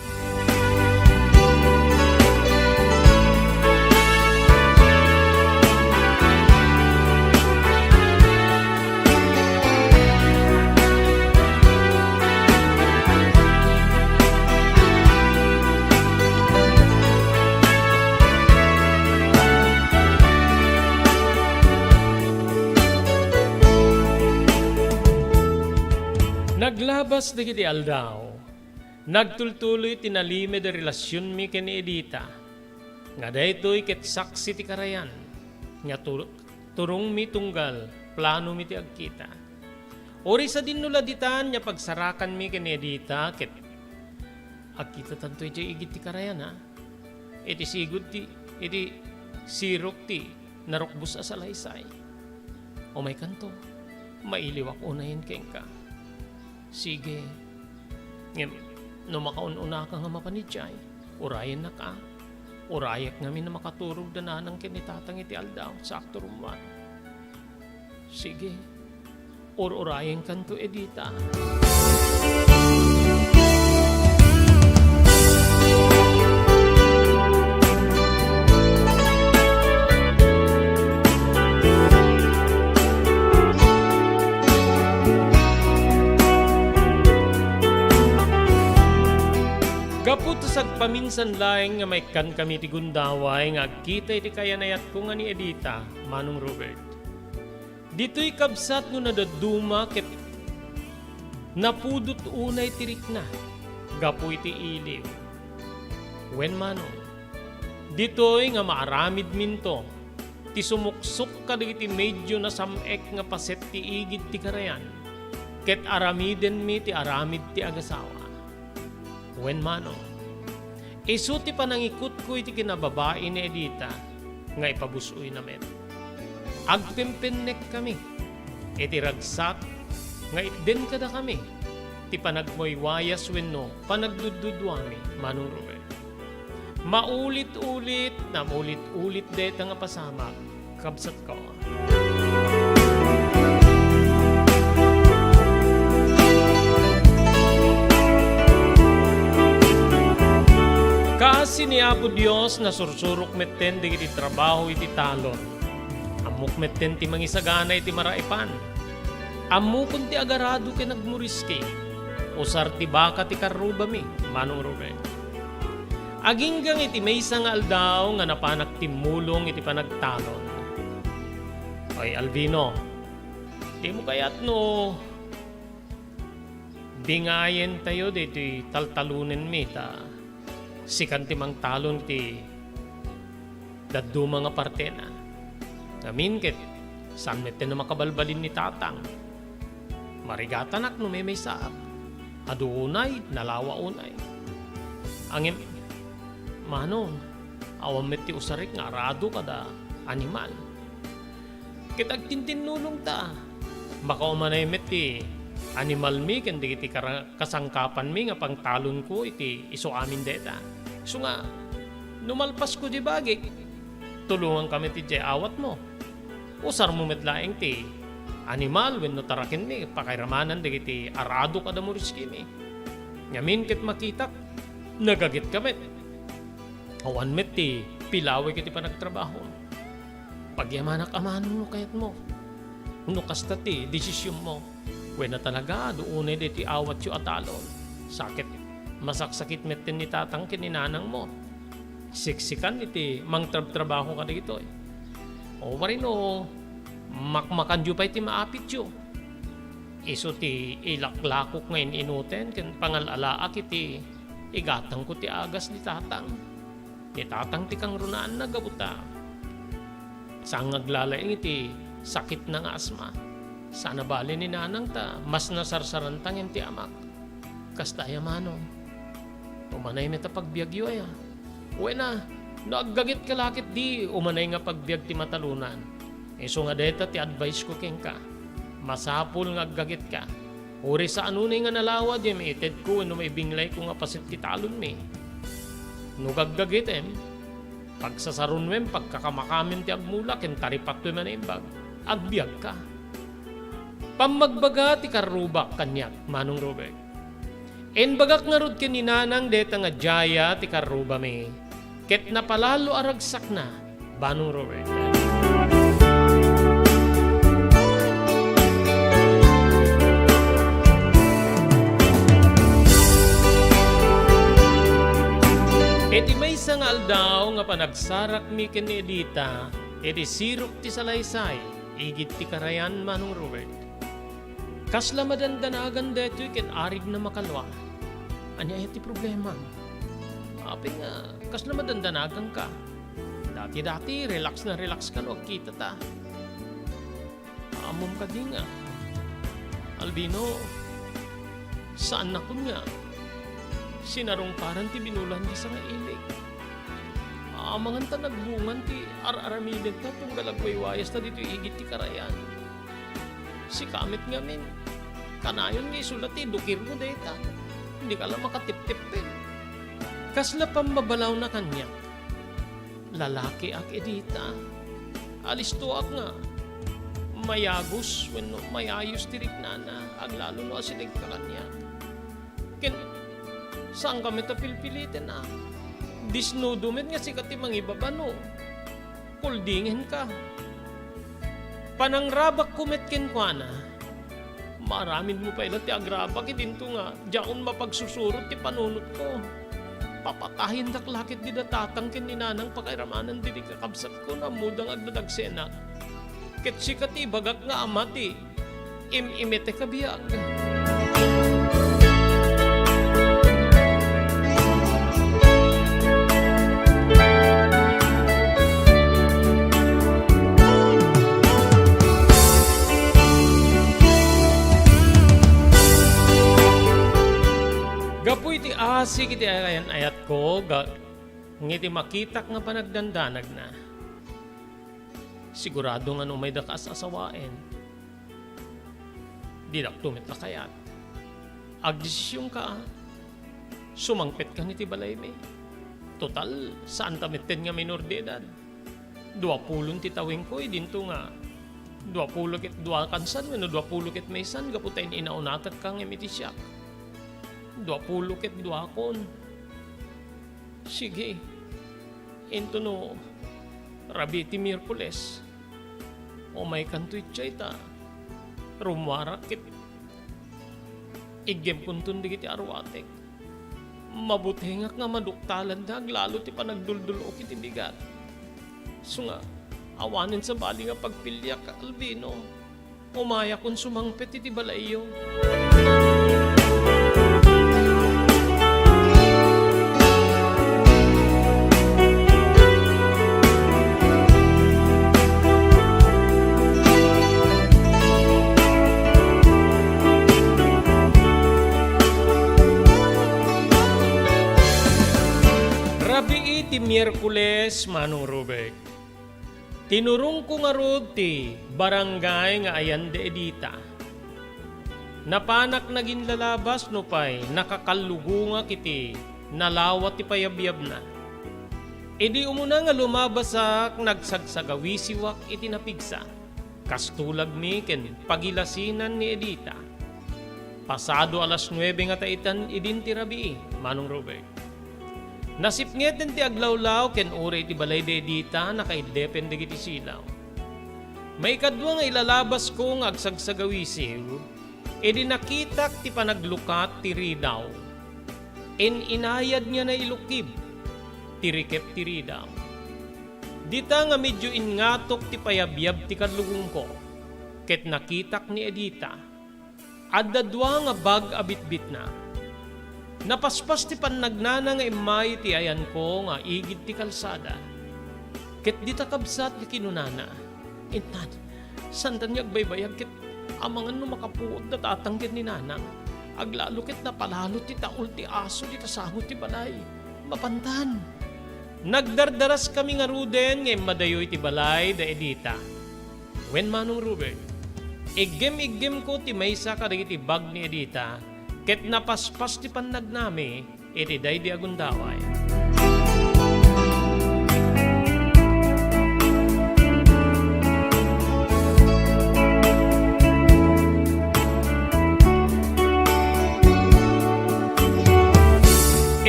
Naglabas dagiti aldaw, nagtultuloy ti nalimed a relasionmi ken ni Edita, nga daytoy ket saksi ti karayan nga tu-, turongmi tunggal planomi ti agkita. Uray sadino la ditan nga pagsarakanmi ken ni Edita ket agkitatanto idiay igid ti karayan, a? Iti sigud ti, iti sirok ti narukbos a salaysay. Umaykanto, mailiwak unayen kenka. Sige. Ngem, no makaun-unaka nga mapan idiay, urayennak, a? Urayek ngamin a makaturog da nanang ken ni tatang iti aldaw, sakto rummuar. Sige, ur-urayenkanto, Edita. Gapu ta sagpaminsan laeng nga maikkankami iti gundaway nga agkita iti kayanayatko nga ni Edita, Manong Robert. Ditoy kabsat no nadadduma ket napudot unay ti rikna gapu iti iliw. Wen, Manong, ditoy nga maaramidminto ti sumuksok kadagiti medio nasam-ek nga paset ti igid ti karayan, ket aramidenmi ti aramid ti agasawa. Wen, Manong, isu ti panangikutko iti kinababai ni Edita nga ipabus-oyna met. Agpempennekkami iti ragsak nga itden kadakami ti panagmuywayas wenno panagdudduduami, Manong Robert. Maulit-ulit, namulit-ulit dayta nga pasamak, kabsatko. Kaasi ni Apo Dios, nasursurok metten dagiti trabaho iti talon. Ammok metten ti mangisagana iti maraipan. Ammokon ti agarado ken agmuriski. Usar ti baka ti karrubami, Manong Ruben. Aginggang iti maysa nga aldaw nga napanak timmulong iti panagtalon. Ay, Albino, dimo kayat no bingayentayo daytoy taltalonenmi ta sikan ti mangtalon iti dadduma nga partena. Ngamin ket, saan metten a makabalbalin ni Tatang. Marigatanak no memaysaak. Adu unay, nalawa unay. Ngem, Manong, awan met ti usarik nga arado kada animal. Ket agtintinnulongta. Makaumanay met ti animalmi ken dagiti kara-, kasangkapanmi nga pangtalonko iti isu amin dayta. Isu nga, no malpasko diay bagik, tulonganka met idiay awatmo. Usarmo met laeng ti animal wenno tarakenmi, pakairamanan dagiti arado kada muriskimi. Ngamin ket makitak, nagagetka met. Awan met ti pilawek iti panagtrabahom. Pagyamanak a Manong no kayatmo. No kasta ti desisionmo. Wen a talaga, adu unay daytoy awatyo a talon. Sa ket masaksakit metten ni Tatang ken ni Nanangmo. Siksikan iti mangtrabtrabaho kadagitoy. O, barino, makmakanyo pay ti maapityo. Isu ti ilaklakok nga in-inuten ken pangal-alaak iti igatangko ti agas ni Tatang. Ni Tatang ti kangrunaanna gapu ta saan nga aglalaing iti sakitna nga asma. Saan a bale ni Nanang ta mas nasarsaranta ngem ti amak. Kasta aya, Manong? Umanay met a pagbiagyo aya? Wen a, no aggagetka la ketdi, umanay nga pagbiag ti matalonan. Isu nga dayta ti advice ko kenka. Masapul nga aggagetka. Uray saan unay nga nalawa diay maitedko wenno maibinglayko nga paset ti talonmi. No gaggagetem, pagsasaronwem, pagkakamakam ti agmula ken taripatwem a naimbag, agbiagka. Pammagbaga ti karrubak kaniak, Manong Robert. Imbagak ngarud ken ni Nanang dayta nga diaya ti karrubami, ket napalalo a ragsakna, Manong Robert. Iti maysa nga aldaw nga panagsarakmi ken ni Edita iti sirok ti salaysay, igid ti karayan, Manong Robert. Kasla madandanagan daytoy ket arigna makalua. Ania aya ti problema? Apay nga kasla madandanaganka? Dati-dati, relax na relax ka no agkitata. Ammom kadi nga, Albino, saannakon nga sinarungparan ti binulan ti sangailik. Amangan ta nagbungan ti ar-aramidenta tunggal agwaywayasta ditoy igid ti karayan. Sika met ngamin, kanayon nga isu la ti dukirmo dayta. Dika la makatiptippen. Kasla pammabalawna kaniak. Lalakiak, Edita. Alistoak nga mayabus wenno mayayus ti riknana, aglalo no asidegka kaniak. Ken saanka met a pilpiliten a. Disnudo met nga sika ti mangibabano. Kuldingenka. Panangrabakko met kenkuana. Maaramidmo pay la ti agrabak idinto nga diakon mapagsusurot ti panunotko. Papatayendak la ketdi da tatang ken ni nanang pakairamanan dagiti kakabsatko nga ammoda nga agdadagsenak. Ket sika ti ibagak nga ama ti im-imitek a biag. Gapu iti asik iti ayan-ayatko, ga-, ngiti makitak nga panagdandanagna, sigurado nga no mayda kas-asawaen, didakto met la kayat. Agdesisionka a sumangpetka iti balaymi. Total, saanta metten nga minor de edad. Duapulon ti tawingko idinto nga duapulo ket dua kansan wenno duapulo ket maysan gapu ta in-inaunakatka ngem iti siak. Duapulo ket duakon. Sige, intono rabii ti Miyerkules, umaykanto idiay ta rummuarak ket iggepkonton dagiti aruatek. Mabutengak nga maduktalanda aglalo ti panagduldul-ok iti bigat. Isu nga, awanen sabali nga pagpiliak, Albino. Umayakon sumangpet iti balayyo. Rabii ti Miyerkules, Manong Robert. Tinurongko ngarud ti barangay nga ayan da Edita. Napanak naginlalabas nupay nakakallugongak iti nalawa ti payabyabna. Idi umuna nga lumabasak, nagsagsagawisiwak iti napigsa. Kas tulagmi ken pagilasinan ni Edita. Pasado alas nuebe nga ta itan idin ti rabii, Manong Robert. Nasipngeten ti aglawlaw ken uray iti balay da Edita, nakaiddepen dagiti silaw. Maikadua nga ilalabasko nga agsagsagawisiw, idi nakitak ti panaglukat ti ridaw. In-inayad nga nailukib ti rikep ti ridaw. Dita nga medio ingngatok ti payabyab ti kallugongko, ket nakitak ni Edita. Adda dua nga bag a bitbitna. Napaspas ti pannagnana nga immay ti ayanko nga igid ti kalsada. Ket dita kabsat nga kinunana, "Intan, saantan nga agbaybayag ket amangan no makapuod da tatang ken ni nanang. Aglalo ket napalalo ti taul ti aso dita sango ti balay. Mapantan." Nagdardaraskami ngaruden nga immadayo iti balay da Edita. Wen, Manong Robert, iggem-iggem ko ti maysa kadagiti bag ni Edita, ket napaspas ti pannagnami iti daydi a gundaway.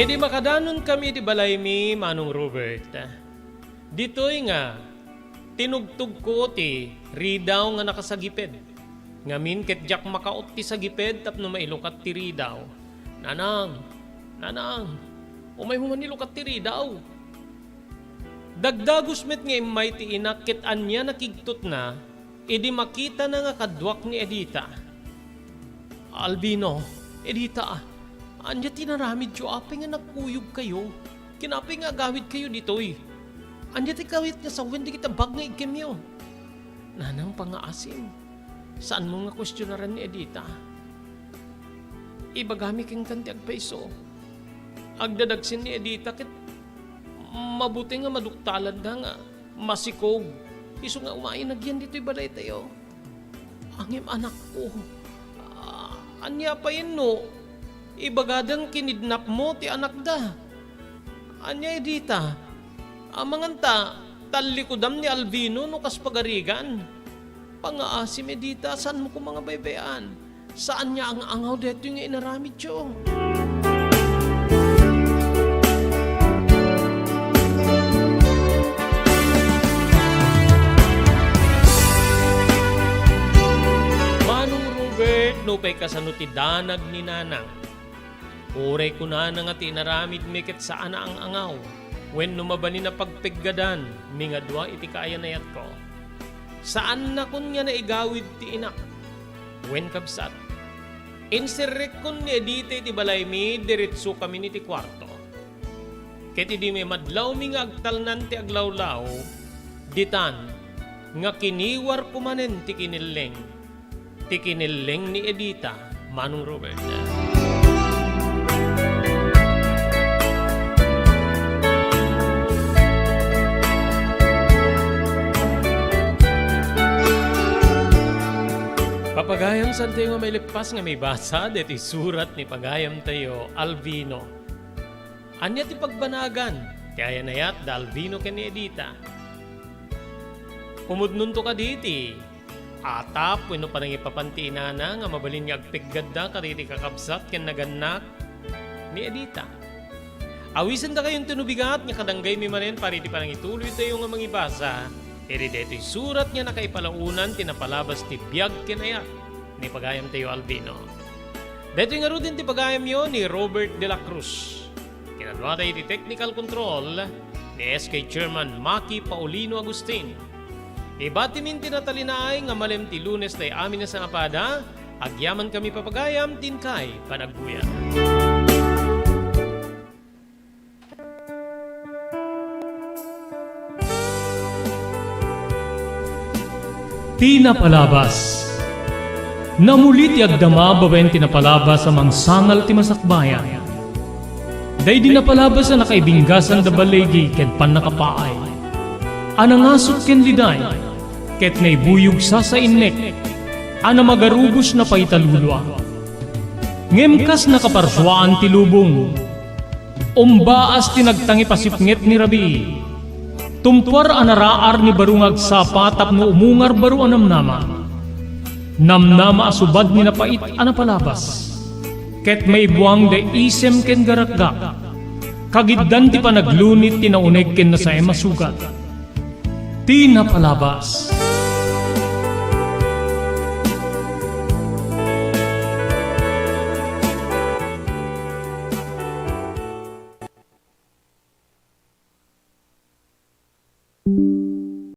Idi makadanonkami iti balaymi, Manong Robert, ditoy nga tinugtogko ti ridaw nga nakasagiped. Ngamin ket diak makaot ti sagiped tapno mailukat ti ridaw. "Nanang, nanang, umaymo man ilukat ti ridaw." Dagdagus met nga immay ti inak ket ania nakigtotna idi makitana nga kaduak ni Edita. "Albino, Edita, ania ti inaramidyo? Apay nga nagkuyogkayo? Ken apay nga agawidkayo ditoy? Ania ti kawit nga sawen dagiti bag nga iggem-yo?" "Nanang, pangngaasim, saanmo nga kuestionaran ni Edita. Ibagami kenka ti agpayso. Agdadagsen ni Edita ket mabuteng nga maduktalanda nga masikog. Isu nga umayen agyan ditoy balaytayo." "Ngem anakko, a-, ania pay no ibagada nga kinidnapmo ti anakda? Ania, Edita? Amanganta, tallikudam ni Alvino no kas pagarigan. Pangaasim, Edita, saanmo koma nga baybay-an. Saan nga ang-angaw daytoy nga inaramidyo. Manong Robert, nupay kasano ti danag ni Nanang? Uray kunana nga ti inaramidmi ket saan a ang-angaw, wenno mabalin a pagpeggadan, mingadua iti kaayan-ayatko. Saannakon nga naigawid ti inak wen kabsat. Inserrekkon ni Edita iti balaymi, diretsokamin iti kuarto. Ket idi madlawmi nga agtalnan ti aglawlaw, ditan nga kiniwarko manen ti kinelleng. Ti kinelleng ni Edita, Manong Robert. Papagayam, saantayo nga maileppas nga maibasa daytoy surat ni pagayamtayo, Alvino. Ania ti pagbanagan ti ayan-ayat da Alvino ken ni Edita? Umudnonto kadi ti atap wenno panangipapan ti inana nga mabalin nga agpeggadda kadagiti kakabsat ken nagannak ni Edita. Awisendakayon ti no bigat nga kadanggaymi manen para iti panangituloytayo nga mangibasa iti daytoy surat nga nakaipalaonan ti napalabas ti biag ken ayat ni pagayamtayo Alvino. Daytoy ngaruden ti pagayamyo ni Robert de la Cruz. Kinaduada iti technical control ni S K Chairman Maki Paulino Agustin. Ibatimin ti natalinaay nga malem ti Lunes tay amin a sangapada, agyamankami papagayam ti inkay panagbuya. Ti napalabas. Namuli ti agdama babaen ti napalabas a mangsangal ti masakbayan. Daydi napalabas a nakaibinggasan da baligi ken pannakapaay, a nangasut ken liday, ket naibuyog sasainnek, a namagarubos napaitalulua. Ngem kas nakaparsuaan ti lubong, umbaas ti nagtangipasipnget ni rabii. Tumpuar a naraar ni baro nga agsapa tapno umungar baro a namnama. Namnama a subad ni napait a napalabas. Ket maibuang da isem ken garakgak. Kagiddan ti panaglunit ti nauneg ken nasaem a sugat. Ti napalabas.